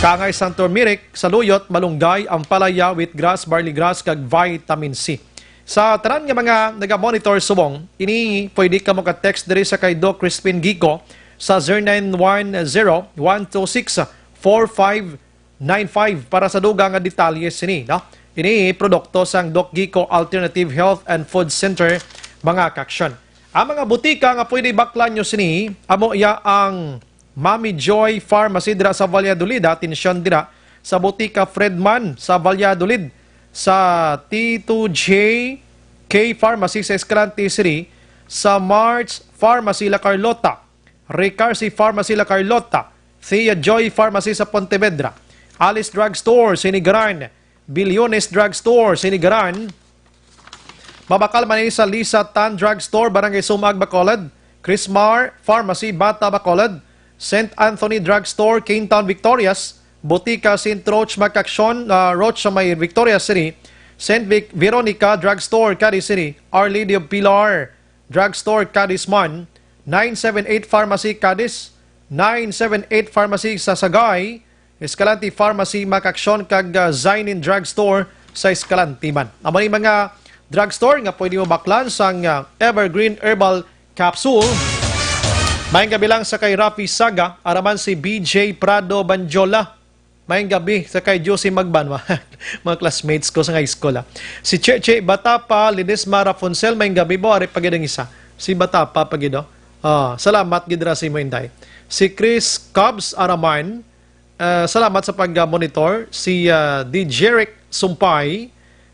Kaangay sang turmeric, saluyot, malunggay, ampalaya, wheatgrass, barley grass, kag vitamin C. Sa tanan nga mga naga-monitor subong, ini pwede ka maka-text diri sa kay Doc Crispin Gico sa zero nine one zero, one two six, four five nine five para sa dugang nga detalye sini, no? Ini produkto sang Doc Gico Alternative Health and Food Center, mga kaaksyon. Ang mga butika nga pwede baklan nyo sini, amo iya ang Mami Joy Pharmacy dira sa Valladolid, atensyon dira sa Butika Fredman sa Valladolid, sa T two J K Pharmacy sa Escalante City, sa March Pharmacy La Carlota, Ricarsi Pharmacy La Carlota, Thea Joy Pharmacy sa Pontevedra, Alice Drug Store, Sinigaran, Bilyones Drug Store, Sinigaran. Mabakal man ini sa Lisa Tan Drug Store, Barangay Sumag, Bacolod, Crismar Pharmacy, Bata, Bacolod, Saint Anthony Drug Store, Kingtown, Victorias, Botika Saint Roch, Makaksyon, ah, Roch sa may Victorias City, Saint Vic-, Veronica Drug Store, Cadiz City, Our Lady of Pilar Drug Store, Cadiz man, nine seven eight Pharmacy, Cadiz, nine seven eight Pharmacy sa Sagay, Escalante Pharmacy, Makaksyon, kag, ah, Zainin Drug Store sa Escalante man. Amo ni mga drug store nga pwede mo baklan sang, ah, Evergreen Herbal Capsule. Maayong gabi lang sa kay Rafi Saga, araman si B J Prado Banjola. Maayong gabi sa kay Josie Magbanwa. Mga classmates ko sa high school, ah. Si Cheche Batapa, Ledesma Rafuncel, maayong gabi po, ari pa gid ang isa. Si Batapa pa gid, oh. Ah, salamat gid ra sa imo, Inday. Si Chris Cubs Araman, ah, salamat sa pag-monitor. Si, ah, D Jeric Sumpay,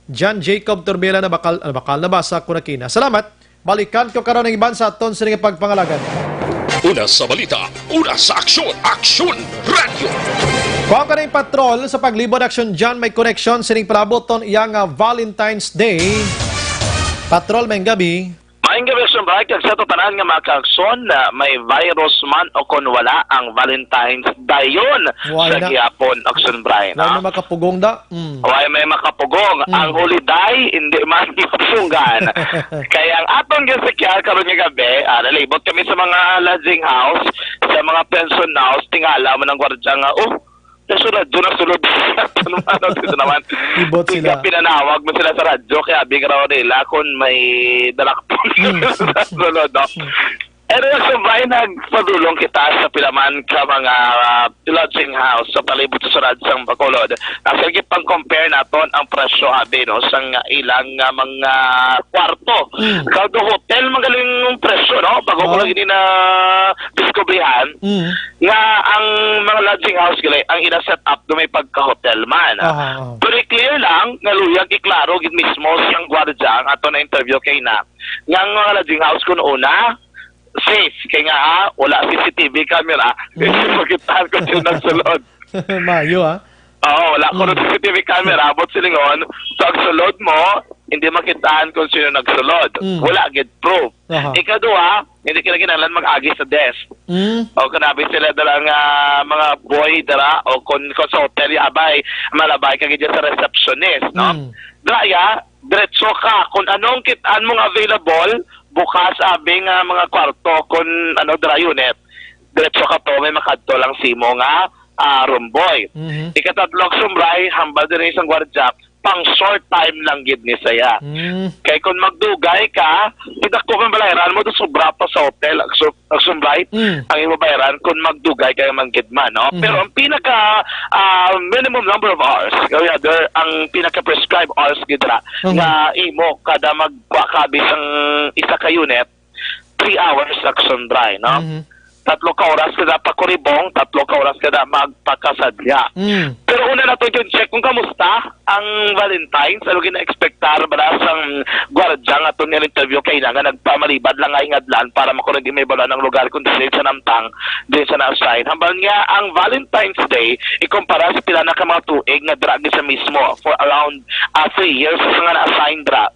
John Jacob Turbela, nabakal, nabakal, nabasa ko na kina. Salamat. Balikan ko karon ang iban sa aton sining pagpangalagad. Una sa balita, una sa aksyon, Aksyon Radyo. Kuwang kaning patrol sa Paglibot Aksyon Dyan, may koneksyon sining palabuton iya nga Valentine's Day. Patrol, maayong gabi. Maayong gabi, Aksyon Bright, kag sa tanan nga mga kaagson, na may virus man o kon wala ang Valentine's dayon Why sa na? Gihapon, Aksyon Bright, Why no? Na makapugong da? Mm. Why may makapugong? Mm. Ang holiday, hindi man mapugong. Kaya ang atong ginsikyal karon nga gabi, ah, nalibot kami sa mga lodging house, sa mga pension house, tingala man ang gwardiya nga, "Oh, nasa radyo na sulod." Ano, ano, dito naman. Ibot sila. Pinanawag mo sila sa radyo, kaya big raw nila kung may dalakpon Mm. sa sulod, no? Pero sa bay, nagpadulong kita sa pila man ka mga, ah, lodging house sa palibot sa sulod sang Bacolod. Actually, pang-compare naton ang presyo, abi, no, sang ilang, ah, mga kwarto. Mm. Although hotel, magaling yung presyo, no? Bago ko Oh. lang ini na diskubrihan Mm. nga ang mga lodging house gali, ang ila set up do may pagka-hotel man. Aha, oh. Pero i-clear lang, nga luyag iklaro gid mismo siyang gwardya, ang ato na interview kay na, nga ang mga lodging house kun una, safe. Kay nga, ah, wala C C T V camera. Mm. Hindi makitaan kung sino nagsulod. Mayo, ah. Oo, wala ko Mm. ng C C T V camera. Abot silingon, so ang sulod mo, hindi makitaan kung sino nagsulod. Mm. Wala gid proof. Aha. Ikaduha, hindi ka na kinahanglan mag-agi sa desk. Mm. O kanabi sila dala nga mga boy dara o kon, kon sa hotel, abay, malabay ka gid sa receptionist, no? Mm. Draya, diretso ka. Kung anong kitaan mo nga available, bukas abi nga mga kwarto, kung ano, dry unit, diretso ka to, may makadto lang simo nga, ah, room boy. Mhm. Ikatatlo, Aksyon Bri, hambal din isang gwardiya, pang short time lang gid ni saya. Mm. Kay kung magdugay ka, pidako man balayran mo, do sobra pa sa hotel, Action, Action Bright, Mm. ang imo bayaran kung magdugay ka man gid man, no? Mhm. Pero ang pinaka, ah, minimum number of hours, or rather, ang pinaka-prescribed hours gid ra Mhm. nga imo kada magkuha ka bisang isa ka unit, three hours, Action Bright, no? Mhm. Tatlo ka oras kada pakuribong, tatlo ka oras kada magpakasadya. Mm. Pero una naton gyud check kung kamusta ang Valentine's, ano gina-expectar bala sang gwardiya nga aton nga interview kay na nga nagpamalibad lang nga ingadlan para makuha di may bala ng lugar kung diin sa namtang, diin sa na-assign. Hambal niya ang Valentine's Day ikumpara sa pila na ka mga tuig nga dra gid sa mismo for around, ah, three years sa nga na-assign dra.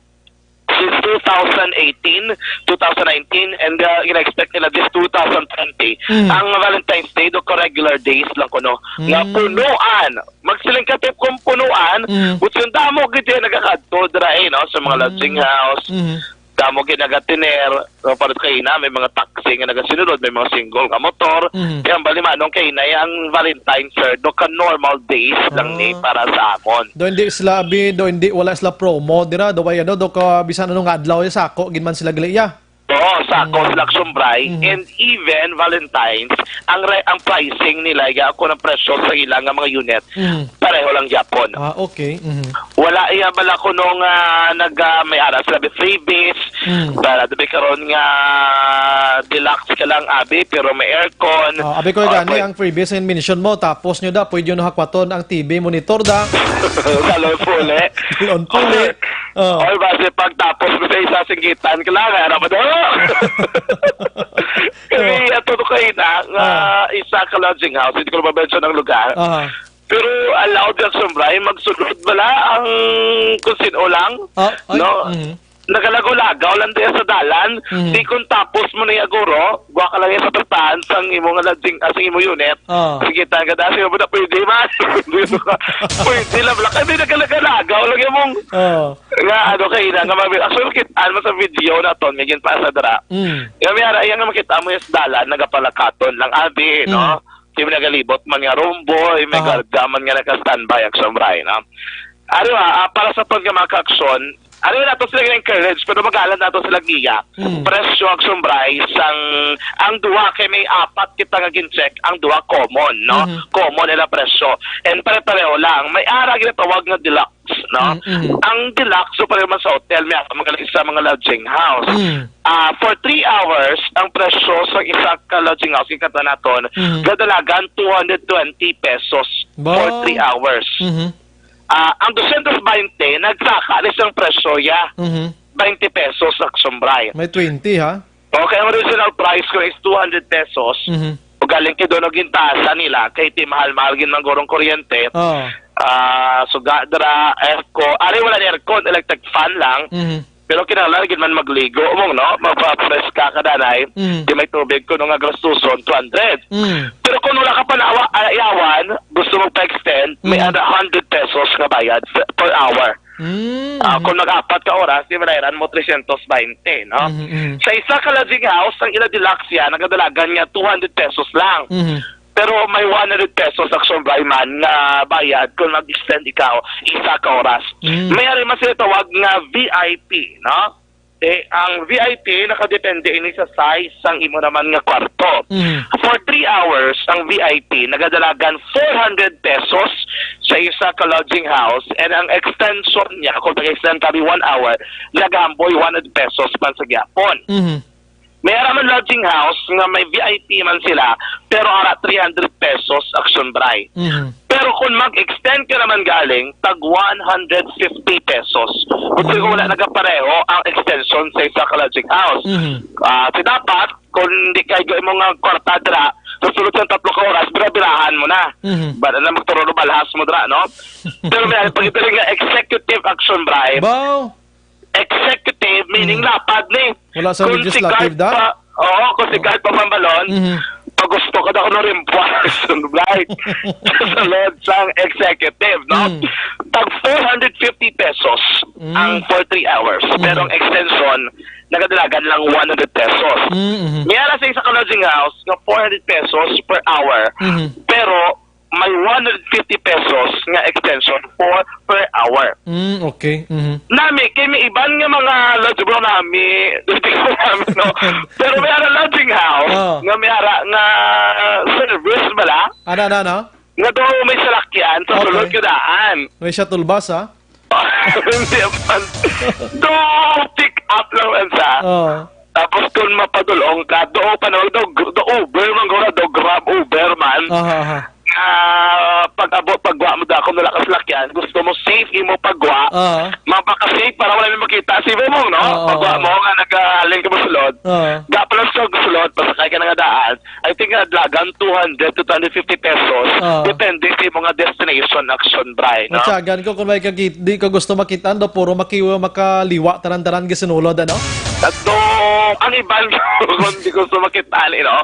Since two thousand eighteen, two thousand nineteen, and, uh, gina-expect nila this two thousand twenty, Mm. ang Valentine's Day, do ka regular days lang kuno, nga Mm. punuan. Magsiling ka, Tep, kung punuan, Mm. but yung damo gid yung nagakadto, dira, eh, no? Sa mga Mm. lodging house, Mm. damo gid nagatiner, no? Para kaina, may mga taxi nga nagasinulod, may mga single nga motor. Mm. Kaya ang balimanong kaina, ang Valentine's, sir, do ka normal days lang ni Ah. para sa amon. Do hindi sila, abi, do hindi, wala sila promo dira, do way ano, do ka bisan anong adlaw, ya, sako gid man sila gali, ya. Oo, sako Mm. sila sumbray. Mhm. And even Valentine's, ang re-, ang pricing nila, ya, kung ang presyo sa ila nga mga unit, Mm. pareho lang gyapon. Ah, okay. Mhm. Wala iya bala kuno nga nag, ah, may ara sila freebies, Mm. para tabi karon nga deluxe ka lang, abi, pero may aircon. Ah, abi ko Or gani, pwede ang freebies nga mention mo, tapos nyo da, pwede nyo hakwaton ang T V monitor da. Galon puli. Galon puli. Or, Oh. or base pagtapos mo sa isa, singgitan ka lang, ano ba daw? Kami, Oh. ato to kayo na, nga Ah. isa ka lodging house, hindi ko na ma-mention ang lugar. Ah. Pero allowed ka, siyempre, magsulod bala ang kung sino lang, Ah, ay, no? Mhm. Nagalagaw-lagaw lang din sa dalan. Mhm. Di kung tapos mo na yung aguro, buha ka lang yung sa tataan sang imo nga lodging, ah, sang imo unit. Ah. Sige, tanga, dahil mo na pwede man. Pwede lang, wala kami nagalagaw-lagaw lang yung mong Oh. nga ano kayo na, nga mabi-, actually, kitaan mo sa video na ton, nga ginpasa dira. Mm. Nga may ara, yung makita mo yung sa dalan, nagapalakaton lang, abi, no? Mm. Di mo nagalibot man nga rumboy, may Aha. garda man nga naka-standby ang siyempre, no? Ano, ah, ah, para sa ton nga mga ka-aksyon, ano yun nato sila encourage, pero magalan nato sila giya. Mm. Presyo ang sumbray sang, ang duha kay may apat kita nga gin-check, ang duha common, no? Mhm. Common nila presyo. And pare-pareho lang. May ara ginatawag nga deluxe, no? Mm, mm. Ang deluxe, so pareho man sa hotel, may ara man sa mga lodging house. Mm. Ah, for three hours, ang presyo sa isa ka lodging house, yung kanta naton, Mhm. gadalagan two hundred twenty pesos for Wow. three hours. Mhm. Ah, ang dosyentos baynte, nagsaka na siyang presyo, ya. Mhm. Baynte pesos ang sumbray. May twenty, ha? Okay, ang original price ko is two hundred pesos. Mhm. O galing kay Dono Gintasa nila, kay ti mahal-mahal gid man gurong kuryente. Oh. Ah, suga dira, aircon. Ari wala ni aircon, electric fan lang. Mhm. Pero kinahanglan gid man magligo mo, no? Magpa-fresh ka, kadanay. Mm. Di may tubig kuno nga gastuson, two hundred. Mm. Pero kung wala ka pa naawa-, ah, yawan, gusto mo pa-extend, may Mm. ada hundred pesos nga bayad sa, per hour. Mm. Ah, kung mag-apat ka oras, di ba, mo tresyentos baynte, no? Mm, mm. Sa isa ka lodging house, ang ila deluxe yan, nagadalagan niya two hundred pesos lang. Mm. Pero may one hundred pesos sa sumbray man nga bayad kung mag-extend ikaw isa ka oras. Mm. May ari man sila tawag nga V I P, no? Eh, ang V I P nakadepende ini sa size sang imo naman nga kwarto. Mm. For three hours, ang V I P nagadalagan four hundred pesos sa isa ka lodging house, and ang extension niya, kung nag-extend kami one hour, nagahamboy one hundred pesos man sa gyapon. Mm. May ara man lodging house nga may V I P man sila, pero ara three hundred pesos ang sumbray. Mhm. Pero kung mag-extend ka naman galing, tag one hundred fifty pesos. Kung Mhm. wala nagapareho ang extension sa isa ka lodging house. Mhm. Ah, so dapat, kung di kayo mo nga kwarta dira, sa sulod sa tatlo ka oras, bira-birahan mo na. Mhm. Bala na magturo balhas mo dira, no? Pero may pag-, ito rin nga executive action bribe. Baw! Executive, meaning Mm. lapad ni. Wala sa Kung legislative sikat da? pa, oo, kung sikat pa pambalon, Mhm. pag gusto ka daw ng rimpuan, right? Sa load sang executive, no? Mm. Tag four hundred fifty pesos Mm. ang for three hours. Mm. Pero ang extension, nagadalagan lang one hundred pesos. Mm, mhm. May ara sa isa ka lodging house nga four hundred pesos per hour. Mhm. Pero by one hundred fifty pesos nga extension for per hour. Mm, okay. Mhm. Nami, kay may iban nga mga lodge, bro, nami, dito ko nami, no? Pero may ara lodging house, Oh. nga may ara nga service bala, Ano, ano, ano? nga daw may salakyan sa Okay. sulod ka daan. May shuttle bus, ha? Hindi man. Do pick up lang man sa. Oo. Tapos kung mapadulong ka, do pa na, do, do Uber man, gura, do Grab Uber man. Aha, aha. Ah, pag-abot, pagwa mo da, kung wala ka salakyan, gusto mo safe imo pagwa, Aha. mapaka-safe para wala may makita. Sige mo, no? Oo, Pagwa oo. mo nga naghalin ka mo sulod. Oo. Dapat lang sa sulod, pasakay ka na nga daan. I think nga dalagan two hundred to two hundred fifty pesos. Ah. Depende sa imo nga destination, Action Bray, no? Matyagan ko kung may kagit-, di ka gusto makita, do puro makiwa, makaliwa, tanan-tanan gisinulod, ano? At do, ang iban ko, kung di gusto makita, you know?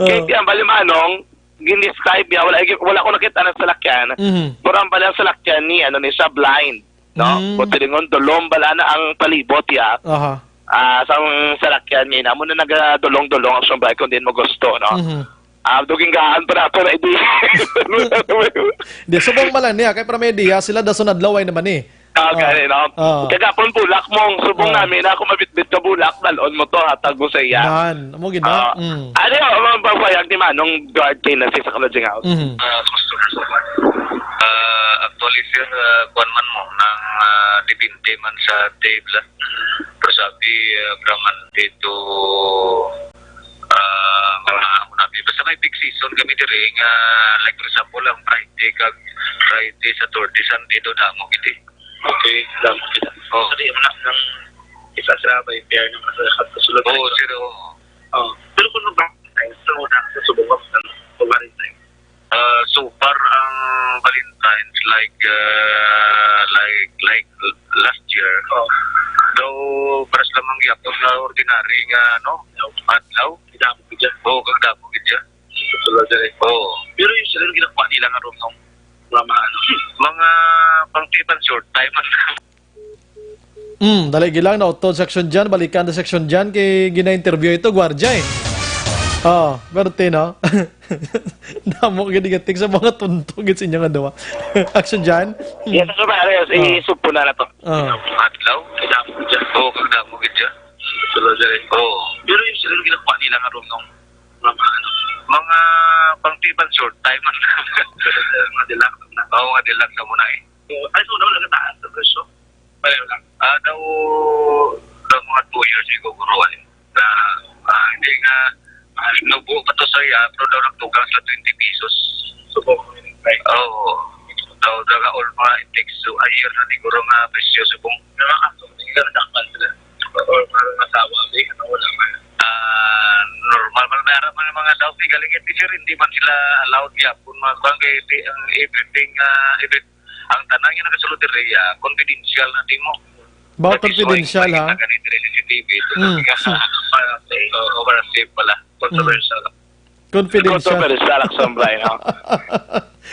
Ah. Kaya ang balimanong, gin-describe niya, wala, wala ko nakita ng salakyan. Mhm. Pero ang bala salakyan ni, ano, ni siya blind, no? Mm. Buti lingon, dulom bala na ang palibot, ya. Aha. Ah, sang salakyan niya, amo na nagadulong-dulong ang sumbay kung diin mo gusto, no? Mhm. Ah, duging gaan pa nato na idea. Di, subong man lang niya, kay para may idea, sila dason adlaw ay naman eh. Ah, Oh. gani, no? Oh. Kagapon bulak mong subong Oh. namin, ako mabitbit ka bulak, dalon mo to, hatag mo sa iya. Nan, amo gid na. Ah, Mm. ano yung mga pagpayag ni Manong Guard kay na sa Kalajing House? Mhm. Ah, customer sa Ah, actually, sir, ah, kuwan man mo, nang, ah, depende man sa table. Pero sabi, ah, graman dito, ah, mga, ano na, basta may peak season kami diri nga, like, for example, ang Friday, kag Friday, Saturday, Sunday, do damo gid eh. Okay, damo gid. Oh. Kasi, ano, nang isa sa may fair naman sa kasulod Oo, na ito. Sir, oo. Oh. Pero kung ba, sa una, sa subong, sa Valentine. Ah, so far, ang Valentine's, like, ah, like, like last year, Oh. daw, paras lamang yapon nga ordinary nga, ano, adlaw. Kagdamo gid siya. Oo, kagdamo gid siya. Sa sulod diri. Oo. Pero yung sila, ginakuha nila nga room ng mga, ano, mga pang trip and short time. Hmm, dali gilang na utod sa Action Jan, balikan na sa Action Jan kay gina-interview ito, gwardiya eh. Oh, pero tino. Damo gid gatik sa mga tunto gid sa inyo nga duwa. Action Jan? Hmm. Yes, Sir Mario, Oh. isubpo na na to. Oh. Adlaw? Kagdamo gid siya. Oo, kagdamo gid siya. Sulod diri. Oo. Pero yung sila ginakuha nila nga room ng mga, ano, mga pang trip and short time. Mga deluxe na. Oo, mga deluxe na muna eh. Oo. Ay, so, wala nagataas sa presyo? Pareho lang. Ah, daw, daw mga two years siguro, eh. Na, ah, hindi nga, ah, nubo pa to sa iya, pero daw nagtugang sa twenty pesos. Subong, right? Oo. Daw, daw, all mga index, so, a year na siguro nga presyo, subong. Pero ang aso, hindi ka nadakpan sila. Or parang masawa, di, ano, wala man. Ah, normal man, meron man yung mga daw, galing, eh, teacher, hindi man sila allowed yapon, mga kuwan, kay, di, ang everything, ah, every-, ang tanan nga nagasulod diri, ah, confidential na din mo. Ba, That is why confidential, ha? Kita ganito rin sa C C T V. Ito Mm. talaga, para safe, oh, para safe pala. Controversial. Mm. Confidential. Controversial, Action Bray, no?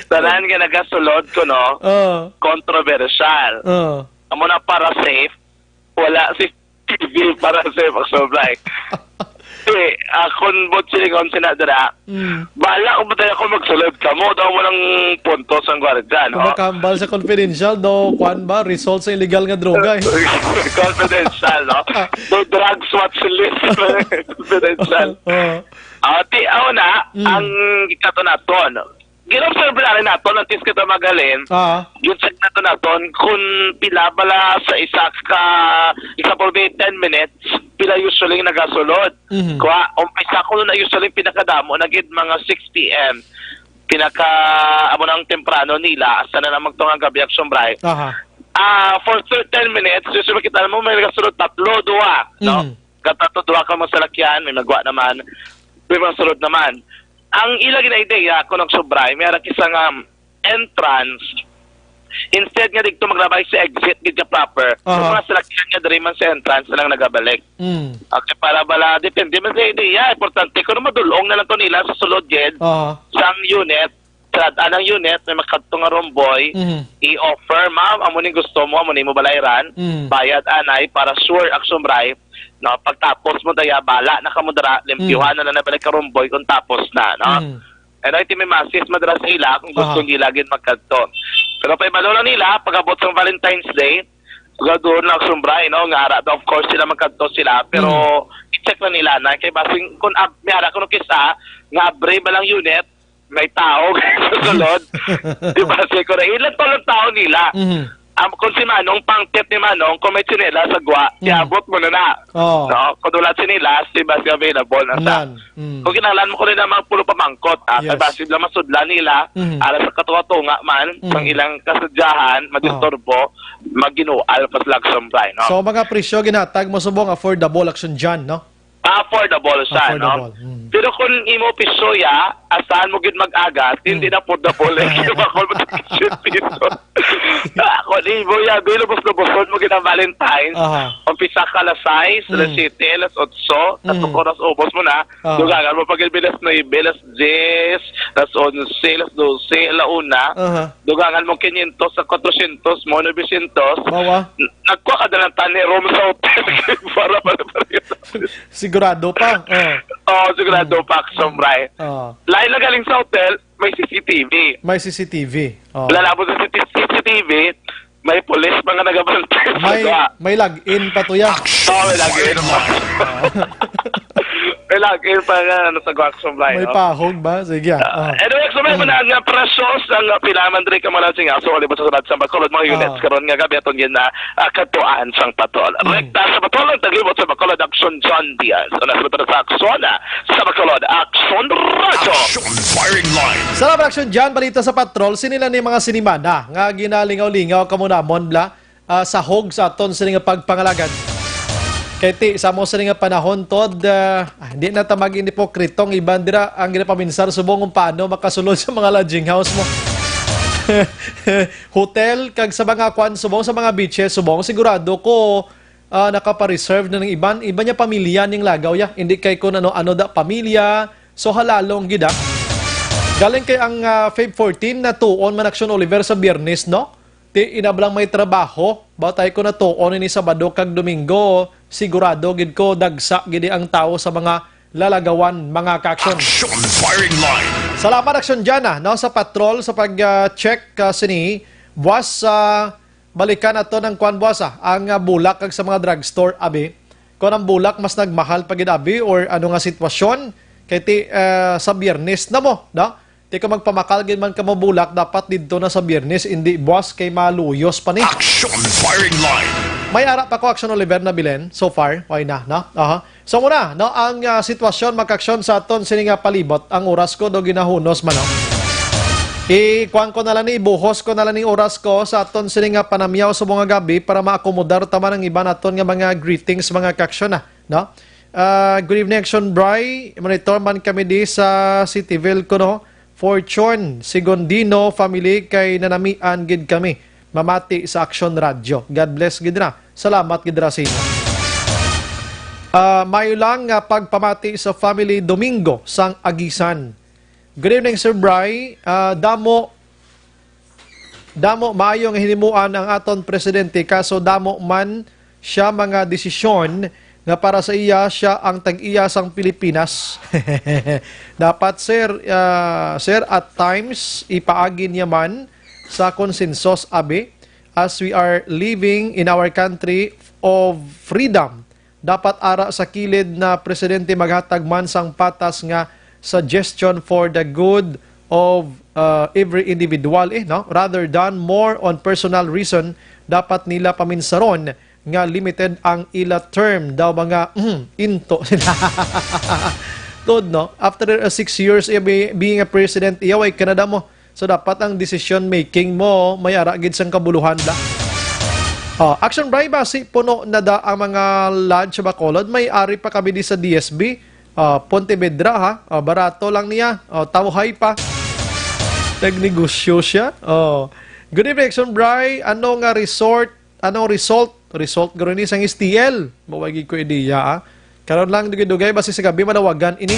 Tanan nga nagasulod ko, no? Oh. Controversial. Oh. Amo na para safe, wala si C C T V para safe, Action Bray. Eh, akon bot silingon sina dira. Mm. Bahala ko, batay ako magsulod kamo. Daw mo ng punto sang gwardiya, no? Kung makahambal sa confidential, do, kwan ba? Result sa illegal nga droga, eh. Confidential, no? Do drugs watch list. Confidential. Oo. Ah, ti, ako na, Mm. ang ikato naton. Gin-observe na rin naton, antes kita magalin. Ah. Yun, check naton naton kung pila bala sa isa ka, example, may ten minutes, pila usually nagasulod. Mhm. Kuha, umpisa ko na usually pinakadamo, nagid mga six P M. Pinaka, amo nang temprano nila, hasta na naman itong gabi, Action Bray. Aha. Ah, for thir-, ten minutes, usually kita mo, may nagasulod tatlo, duha, no? Mhm. Katato, duha ka mga salakyan, may magwa naman, may mga sulod naman. Ang ila gina-idea, kung ang sobra, may ara kisa nga entrance, instead nga dito maglabay sa exit, gid ka proper, Aha. yung mga salakyan nga diri man sa entrance na lang nagabalik. Mm. Okay, para bala, depende man sa idea. Importante, kung madulong na lang to nila sa sulod, gid, Aha. sang unit, sa anang unit, may makadto nga room boy, Mhm. i-offer, "Ma'am, amo ni gusto mo, amo ni mo balayran, Mm. bayad anay para sure, Action Bray, no? Pagtapos mo daya, bala na kamo dira, limpyuhan Mm. na lang na balik ka room boy kung tapos na, no?" Mm. And I think may masis madala sa ila kung gusto Aha. nila gid magkadto. Pero paibalo lang nila, pag-abot sa Valentine's Day, sigurado na, Action Bri, no, nga ara daw, of course, sila magkadto sila. Pero Mm. i-check na nila na. Kay basing, kung ab-, may ara, kung kisa, nga abre ba lang unit, may tao sa sulod. Di ba? Siguro, ilan to lang tao nila. Mhm. Am, kung si Manong, pangpit ni Manong, kung may tsinelas sa gwa, Mm. iabot mo na na. Oo. No? Kung wala tsinelas, di ba siya available na sa Nan. Mm. Kung kinahanglan mo ko rin naman puro pamangkot, ah, kay Yes. basin lang masudlan nila, Mhm. alas sa katuwa-tunga man, Mm. sang ilang kasadyahan, madisturbo, maginual pa sila, Action Bri, no? So, mga presyo ginatag mo subong affordable, Action John, no? Affordable siya, no? Affordable, mm. Pero kung imo piso ya, asahan mo gid mag-agas, hindi Mm. na affordable, eh. Kaya bakol mo sa fifteen pesos. Ako, di mo ya, di lubos-luboson mo gid ang Valentine's. Aha. Umpisa ka alas sais, alas Mm. siyete, alas otso, Mm. tatlo oras ubos mo na. Aha. Dugangan mo pag alas nuebe, alas diyes, alas onse, alas dose, ala una. Aha. Dugangan mo kinyentos sa kwatrosyentos mo, novecientos. Bawa. N-, nagkuha ka na lang tani room sa hotel para, para, para. Sigurado pa. Oh. Oo, sigurado Mm. pa, Action Bri. Oo. Lain lang galing sa hotel, may C C T V. May C C T V. Oo. Lalabot sa C C T V, may pulis pa nga nagabantay sa May, gwa. may log-in pa to ya. Oo, may log-in pa. Oo. May log-in pa nga, ano, sa gwa, Action Bri, May no? pahog ba? Sige, ah. Ah, Oh. anyway, Action Bri, Mm. muna nga presyo sang, ah, pila man diri ka mga singaso, o libot sa sulod sa Bacolod, mga units Ah. karon nga gabi aton gina, ah, katuan sang patol. Mm. Rekta sa patol, ang taglibot sa Bacolod, Action John Diaz. Una sa Bacolod sa Action, ah, sa Bacolod, Action Radio. Action Firing Line. Salamat, Action John. Balita sa patrol, sini lang ni mga sinimana nga ginalingaw-lingaw kamo namon bla, ah, sa hog sa aton sini nga pagpangalagad. Kay ti, sa mo sini nga panahon, Tod, ah, ah, hindi na ta maging hipokritong iban dira ang ginapaminsar subong kung paano makasulod sa mga lodging house mo. Hotel, kag sa mga kwan subong, sa mga beaches subong, sigurado ko, ah, nakapareserve na ng iban, iban niya pamilya ning lagaw ya. Hindi kay kun ano-ano da pamilya. So, halalong gid, ah. Galing kay ang, ah, Feb fourteen na tuon man Action Oliver sa Biyernes, no? Ti inablang may trabaho, batay ko na tuon ini Sabado kag Domingo, sigurado gid ko dagsa gid ang tawo sa mga lalagawan, mga ka-action. Action Firing Line. Salamat, Action Jana, no, sa patrol, sa pag, ah, check, ah, sini. Buwas, ah, balikan nato ng kwan, buwas, ah, ang, ah, bulak kag sa mga drugstore, abi. Kung ang bulak mas nagmahal pa gid, abi, or ano nga sitwasyon, kay ti, ah, sa Biyernes na mo, no? Ti kung magpamakal gid man ka mo bulak, dapat didto na sa Biyernes, indi buwas kay maluyos pa ni. Action Firing Line. May ara pa ko, Action Oliver, na bilen so far. Why na, no? Aha. So muna, no, ang, ah, sitwasyon, mga ka-action, sa aton sini nga palibot. Ang oras ko do ginahunos man, no? Ikuan ko na lang ni, ibuhos ko na lang ni oras ko sa aton sini nga panamyaw subong nga gabi para maakomodar ta man ang iban naton nga mga greetings, mga ka-action, ah, no? Ah, good evening, Action Bri. Monitor man kami di sa Cityville kuno. Fortune, Segundino family, kay nanamian gid kami mamati sa Action Radio. God bless gid ra. Salamat gid ra sa inyo. Ah, mayo lang nga pagpamati sa family Domingo sang Agisan. Good evening, Sir Bri. Ah, damo, damo maayo nga hinimuan ang aton presidente, kaso damo man siya mga desisyon nga para sa iya, siya ang tag-iya sang Pilipinas. Dapat, sir, ah, sir, at times, ipaagi niya man sa konsensus, abi, as we are living in our country of freedom. Dapat ara sa kilid na presidente maghatag man sang patas nga suggestion for the good of, uh, every individual, eh, no? Rather than more on personal reason, dapat nila paminsaron nga limited ang ila term daw mga, mm, into sila. Tuod, no? After, uh, six years, eh, be-, being a president, iya, way Canada mo. So, dapat ang decision making mo may ara gid sang kabuluhan la. Oh, Action Bri, basi puno na da ang mga lodge sa Bacolod. May ari pa kami di sa D S B. Ah, Pontevedra, ha? Ah, barato lang niya. Ah, tawhay pa. Nagnegosyo siya. Oh. Good evening, Action Bri. Ano nga resort? Ano result? Result garo ni sang S T L. Mawagi ko ideya, ah. Karon lang dugay-dugay, basi sa gabi manawagan ini.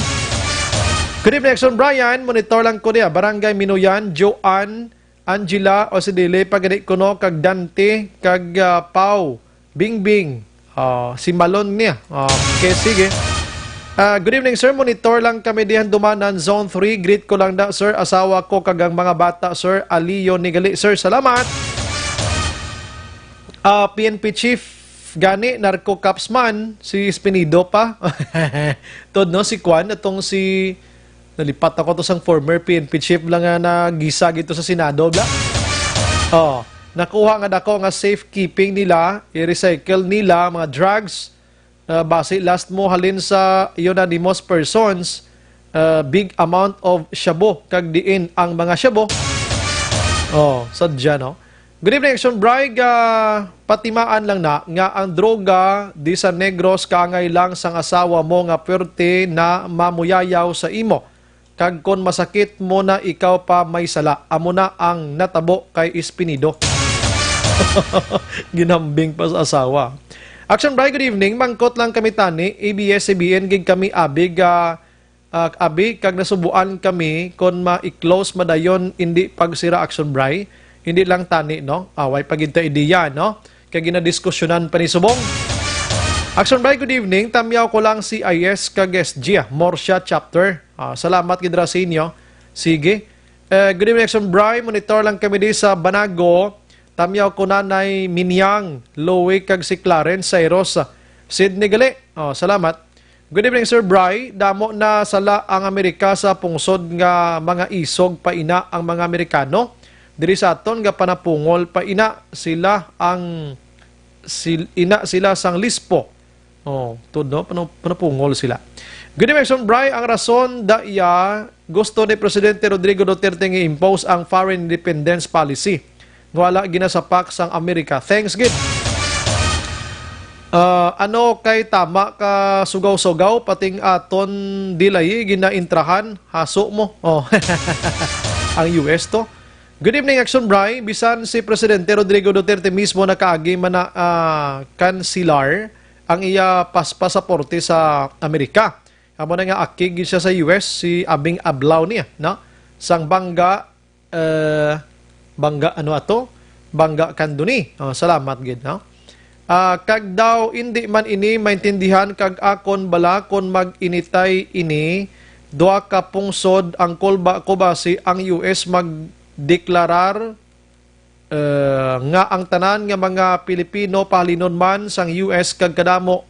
Good evening, Action Brian. Monitor lang ko niya. Barangay Minuyan, Joanne, Angela, o si Dili, pagani kuno kag Dante, kag, ah, Pau, Bingbing, ah, si Malon niya. Ah, okay, sige. Ah, good evening, sir. Monitor lang kami dihan Dumanan, Zone three. Greet ko lang na, sir. Asawa ko kag ang mga bata, sir. Aliyo ni gali, sir. Salamat. Ah, P N P chief gani, narco cops man, si Espinido pa. Tod, no, si Kwan, atong si, nalipat ako to sang former P N P chief lang nga nagisa gito sa Senado, bla. Oh, nakuha nga dako nga safekeeping nila, i-recycle nila mga drugs. Ah, basi last mo halin sa unanimous persons, ah, big amount of shabu, kag diin ang mga shabu. Oh, sadya, no? Good evening, Action Bry. Ah, patimaan lang na nga ang droga di sa Negros kaangay lang sang asawa mo nga puwerte na mamuyayaw sa imo. Kag kon masakit mo na ikaw pa may sala, amo na ang natabo kay Espinido. Ginhambing pa sa asawa. Action Bry, good evening. Mangkot lang kami tani, A B S C B N gid kami abig, ah, ah, abi, kag nasubuan kami kon ma-i-close madayon, indi pagsira, Action Bry. Hindi lang tani, no? Ah, way pa gid ta ideya, no? Kay ginadiskusyonan pa ni subong. Action Bry, good evening. Tamyaw ko lang C I S kag S G, ah, Morsia chapter. Ah, salamat gid ra sa inyo. Sige. Eh, good evening, Action Bry. Monitor lang kami di sa Banago. Tamyaw ko Nanay Minyang, Louie, kag si Clarence Cyrus. Sydney gali. Oh, salamat. Good evening, Sir Bry. Damo na sala ang Amerika sa pungsod nga mga isog pa ina ang mga Amerikano. Diri sa aton nga panapungol pa ina sila ang sil-, ina sila sang lispo. Oh, tuod, no? Pano-, panapungol sila. Good evening, Sir Bry. Ang rason da iya gusto ni Presidente Rodrigo Duterte nga i-impose ang foreign independence policy nga wala ginasapak sang Amerika. Thanks gid. Ah, ano kay tama ka sugaw-sugaw, pating aton dilay ginaintrahan, haso mo. Oh. Ang U S to. Good evening, Action Bry. Bisan si Presidente Rodrigo Duterte mismo nakaagi man na, ah, kansilar ang iya pas-, pasaporte sa Amerika. Amo na nga akig siya sa U S, si abing ablaw niya, no? Sang bangga, eh, bangga, ano ato? Bangga kanduni. Oh, salamat gid, no? Ah, kag daw indi man ini maintindihan kag akon bala kon mag-initay ini duha ka pungsod ang kulba ko basi ang U S magdeklarar, eh, nga ang tanan nga mga Pilipino, pahalinon man sang U S kag kadamo,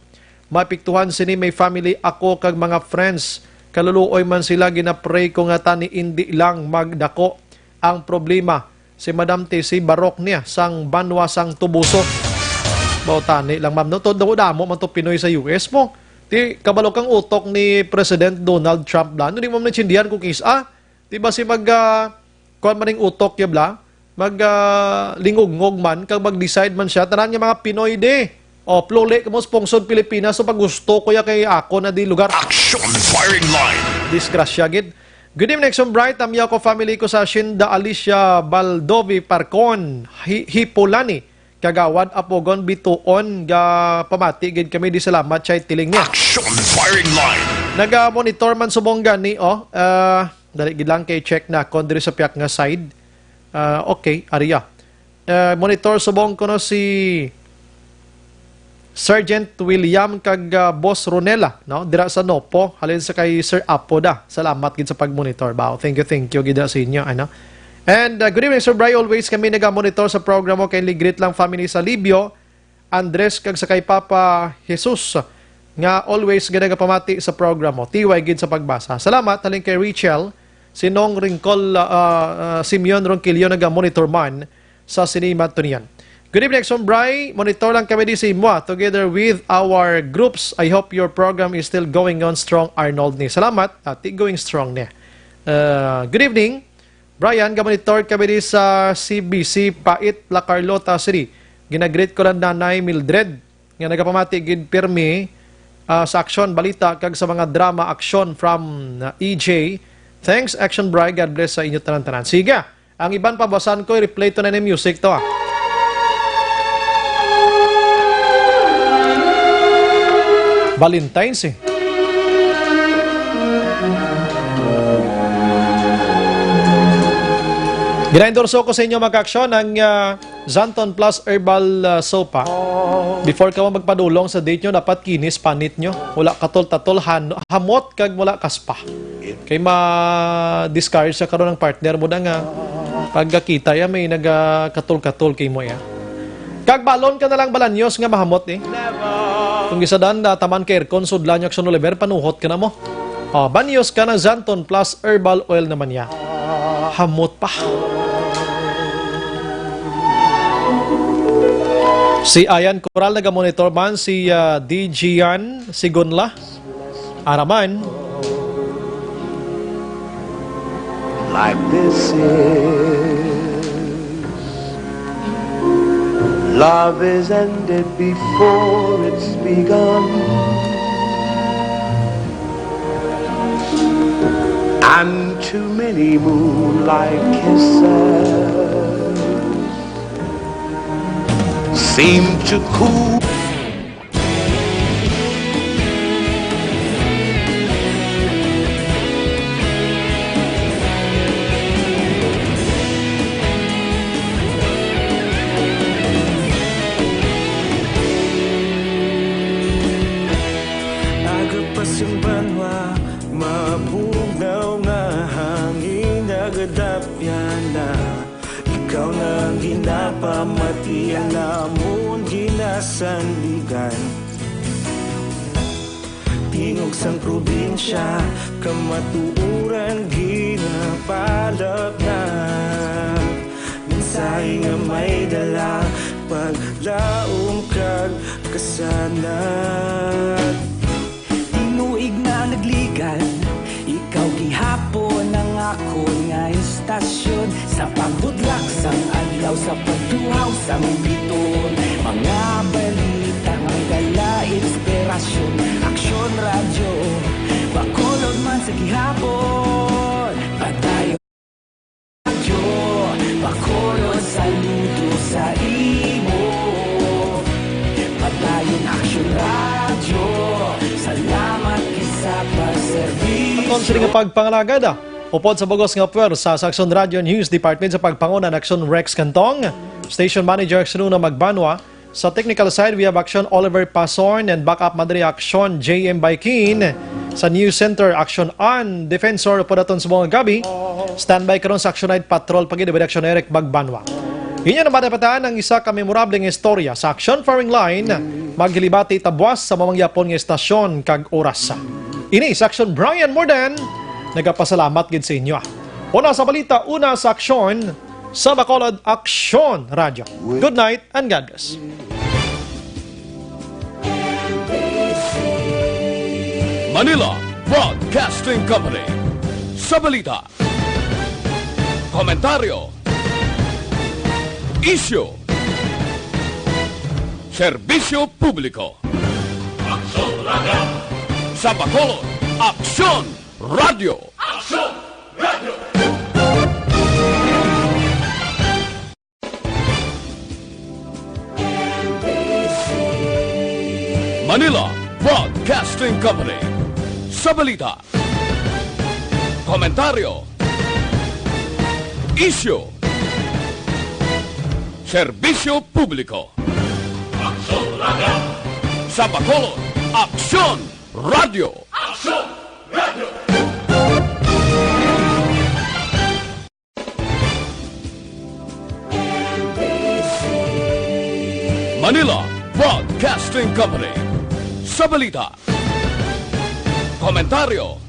maapektuhan sini may family ako kag mga friends. Kaluluoy man sila, ginapray ko nga tani indi lang magdako ang problema. Si Madam Tessie Barok niya sang banwa sang Tubuso. Bautani lang, ma'am, no? To, damo, damo man to Pinoy sa U S mo. Ti, kabalo kang utok ni President Donald Trump, bla. Ano, di mo man naintindihan kung kis-a? Di ba si mag, ah, kuwan man ning utok niya, bla? Mag, ah, lingugngog man, kag mag-decide man siya. Tanan nga mga Pinoy di. O, pluli ka mo, sponsor Pilipinas. So, pag gusto ko ya kay ako na di lugar. Action Firing Line. Disgrasya gid. Good evening, Action Bry. Tamyaw ko family ko sa Shinda Alicia Baldovi Parcon, Hi-, Hipolani, Kagawad Apogon Bituon, ga pamati gid kami di salamat siya tiling niya. Action Firing Line. Naga-monitor man subong gani, oh. Ah, dali gid lang kay check na kon diri sa piyak nga side. Ah, okay, ariya. Ah, monitor subong kuno si Sergeant William kag, ah, Boss Ronela, no? Dira sa Nopo, halin sa kay Sir Apo da. Salamat gid sa pag-monitor. Bao, thank you, thank you gid sa inyo, ano? And, ah, good evening, Sir Bry. Always kami naga-monitor sa programa. Kindly greet lang family sa Libyo, Andres, kag sa kay Papa Jesus, nga always nga nagapamati sa programa. Tiway gid sa pagbasa. Salamat, halin kay Rachel, si Nong Ringkol, ah, ah, Simeon Ronquillo, naga-monitor man sa sini madto niyan. Good evening, Action Bry. Monitor lang kami di sa imo, ah, together with our groups. I hope your program is still going on strong, Arnold ni. Salamat, ati, going strong ni. Uh, good evening, Brian. Ga-monitor kami di sa C B C Pait, La Carlota City. Ginagreet ko lang Nanay Mildred, nga nagapamati gid pirmi, ah, sa aksyon, balita, kag sa mga drama aksyon from, ah, E J. Thanks, Action Bry. God bless sa inyo tanan-tanan. Sige. Ang iban pa, basan ko, i-replay to na ni music to, ah. Valentine's, eh. Gina-endorso ko sa inyo, mga kaaksyon, ang, ah, Xanthone Plus Herbal, ah, Soap, ha. Before ka magpadulong sa date nyo, dapat kinis panit nyo. Wala katol-tatol, han-, hamot kag wala kaspa. Kay ma-discourage sa karon ang partner mo na nga pagkakita ya may nagakatol-katol kay mo ya. Kag balon ka na lang balanyos nga mahamot, eh. Kung gisadan na taman ka aircon, sudlan nyo Action Oliver, panuhot ka na mo. Oh, banyos ka na Xanthone Plus Herbal Oil naman ya. Hamot pa. Si Ayan Coral nagamonitor man, si, ah, D G Yan Sigunla. Araman. Like this is, love is ended before it's begun. And too many moonlight kisses seem to cool. Agapas ang banwa, mabugnaw nga hangin, nagadapya na. Ikaw na ang ginapamatian namon, ginasandigan. Tingog sang probinsya, kamatuoran ginapalapnag. Mensahe nga may dala, paglaom kag kasanag. Tinuig na nagligan, ikaw gihapon ang akon nga istasyon. Sa pagbudlak sang adlaw, sa pagtuhaw sang biton, mga balita nga may dala inspirasyon. Aksyon Radyo, Bacolod man sa gihapon. Padayon Radyo, Bacolod, saludo sa imo. Padayon Aksyon Radyo, salamat gid sa pagserbisyo. Aton sini nga pagpangalagad, ah. Upod sa bugos nga pwersa sa Aksyon Radyo News Department sa pagpanguna ni Aksyon Rex Cantong, Station Manager Aksyon Una Magbanwa, sa technical side, we have Aksyon Oliver Pasorn and backup man diri Aksyon J M Baikin. Sa News Center, Aksyon An Defensor, upod aton subong nga gab-i. Standby karon sa Aksyon Night Patrol, pagidawid Aksyon Eric Magbanwa. Inyo na madapatan ang isa ka memorable nga istorya sa Aksyon Firing Line. Maghilibati ta buas sa mamangyapon nga istasyon kag oras. Ini sa Aksyon Brian Morden, nagapasalamat gid sa inyo. Una sa balita, una sa aksyon, sa Bacolod Aksyon Radyo. Good night and God bless. Manila Broadcasting Company. Sa balita, komentaryo, isyu, serbisyo publiko. Aksyon Radyo. Sa Bacolod, Aksyon Radyo. Aksyon Radyo. Manila Broadcasting Company. Sa balita, komentaryo, isyu, serbisyo publiko. Aksyon Radyo. Sa Bacolod, Aksyon Radyo. Aksyon Radyo. Manila Broadcasting Company. Sa balita, komentaryo,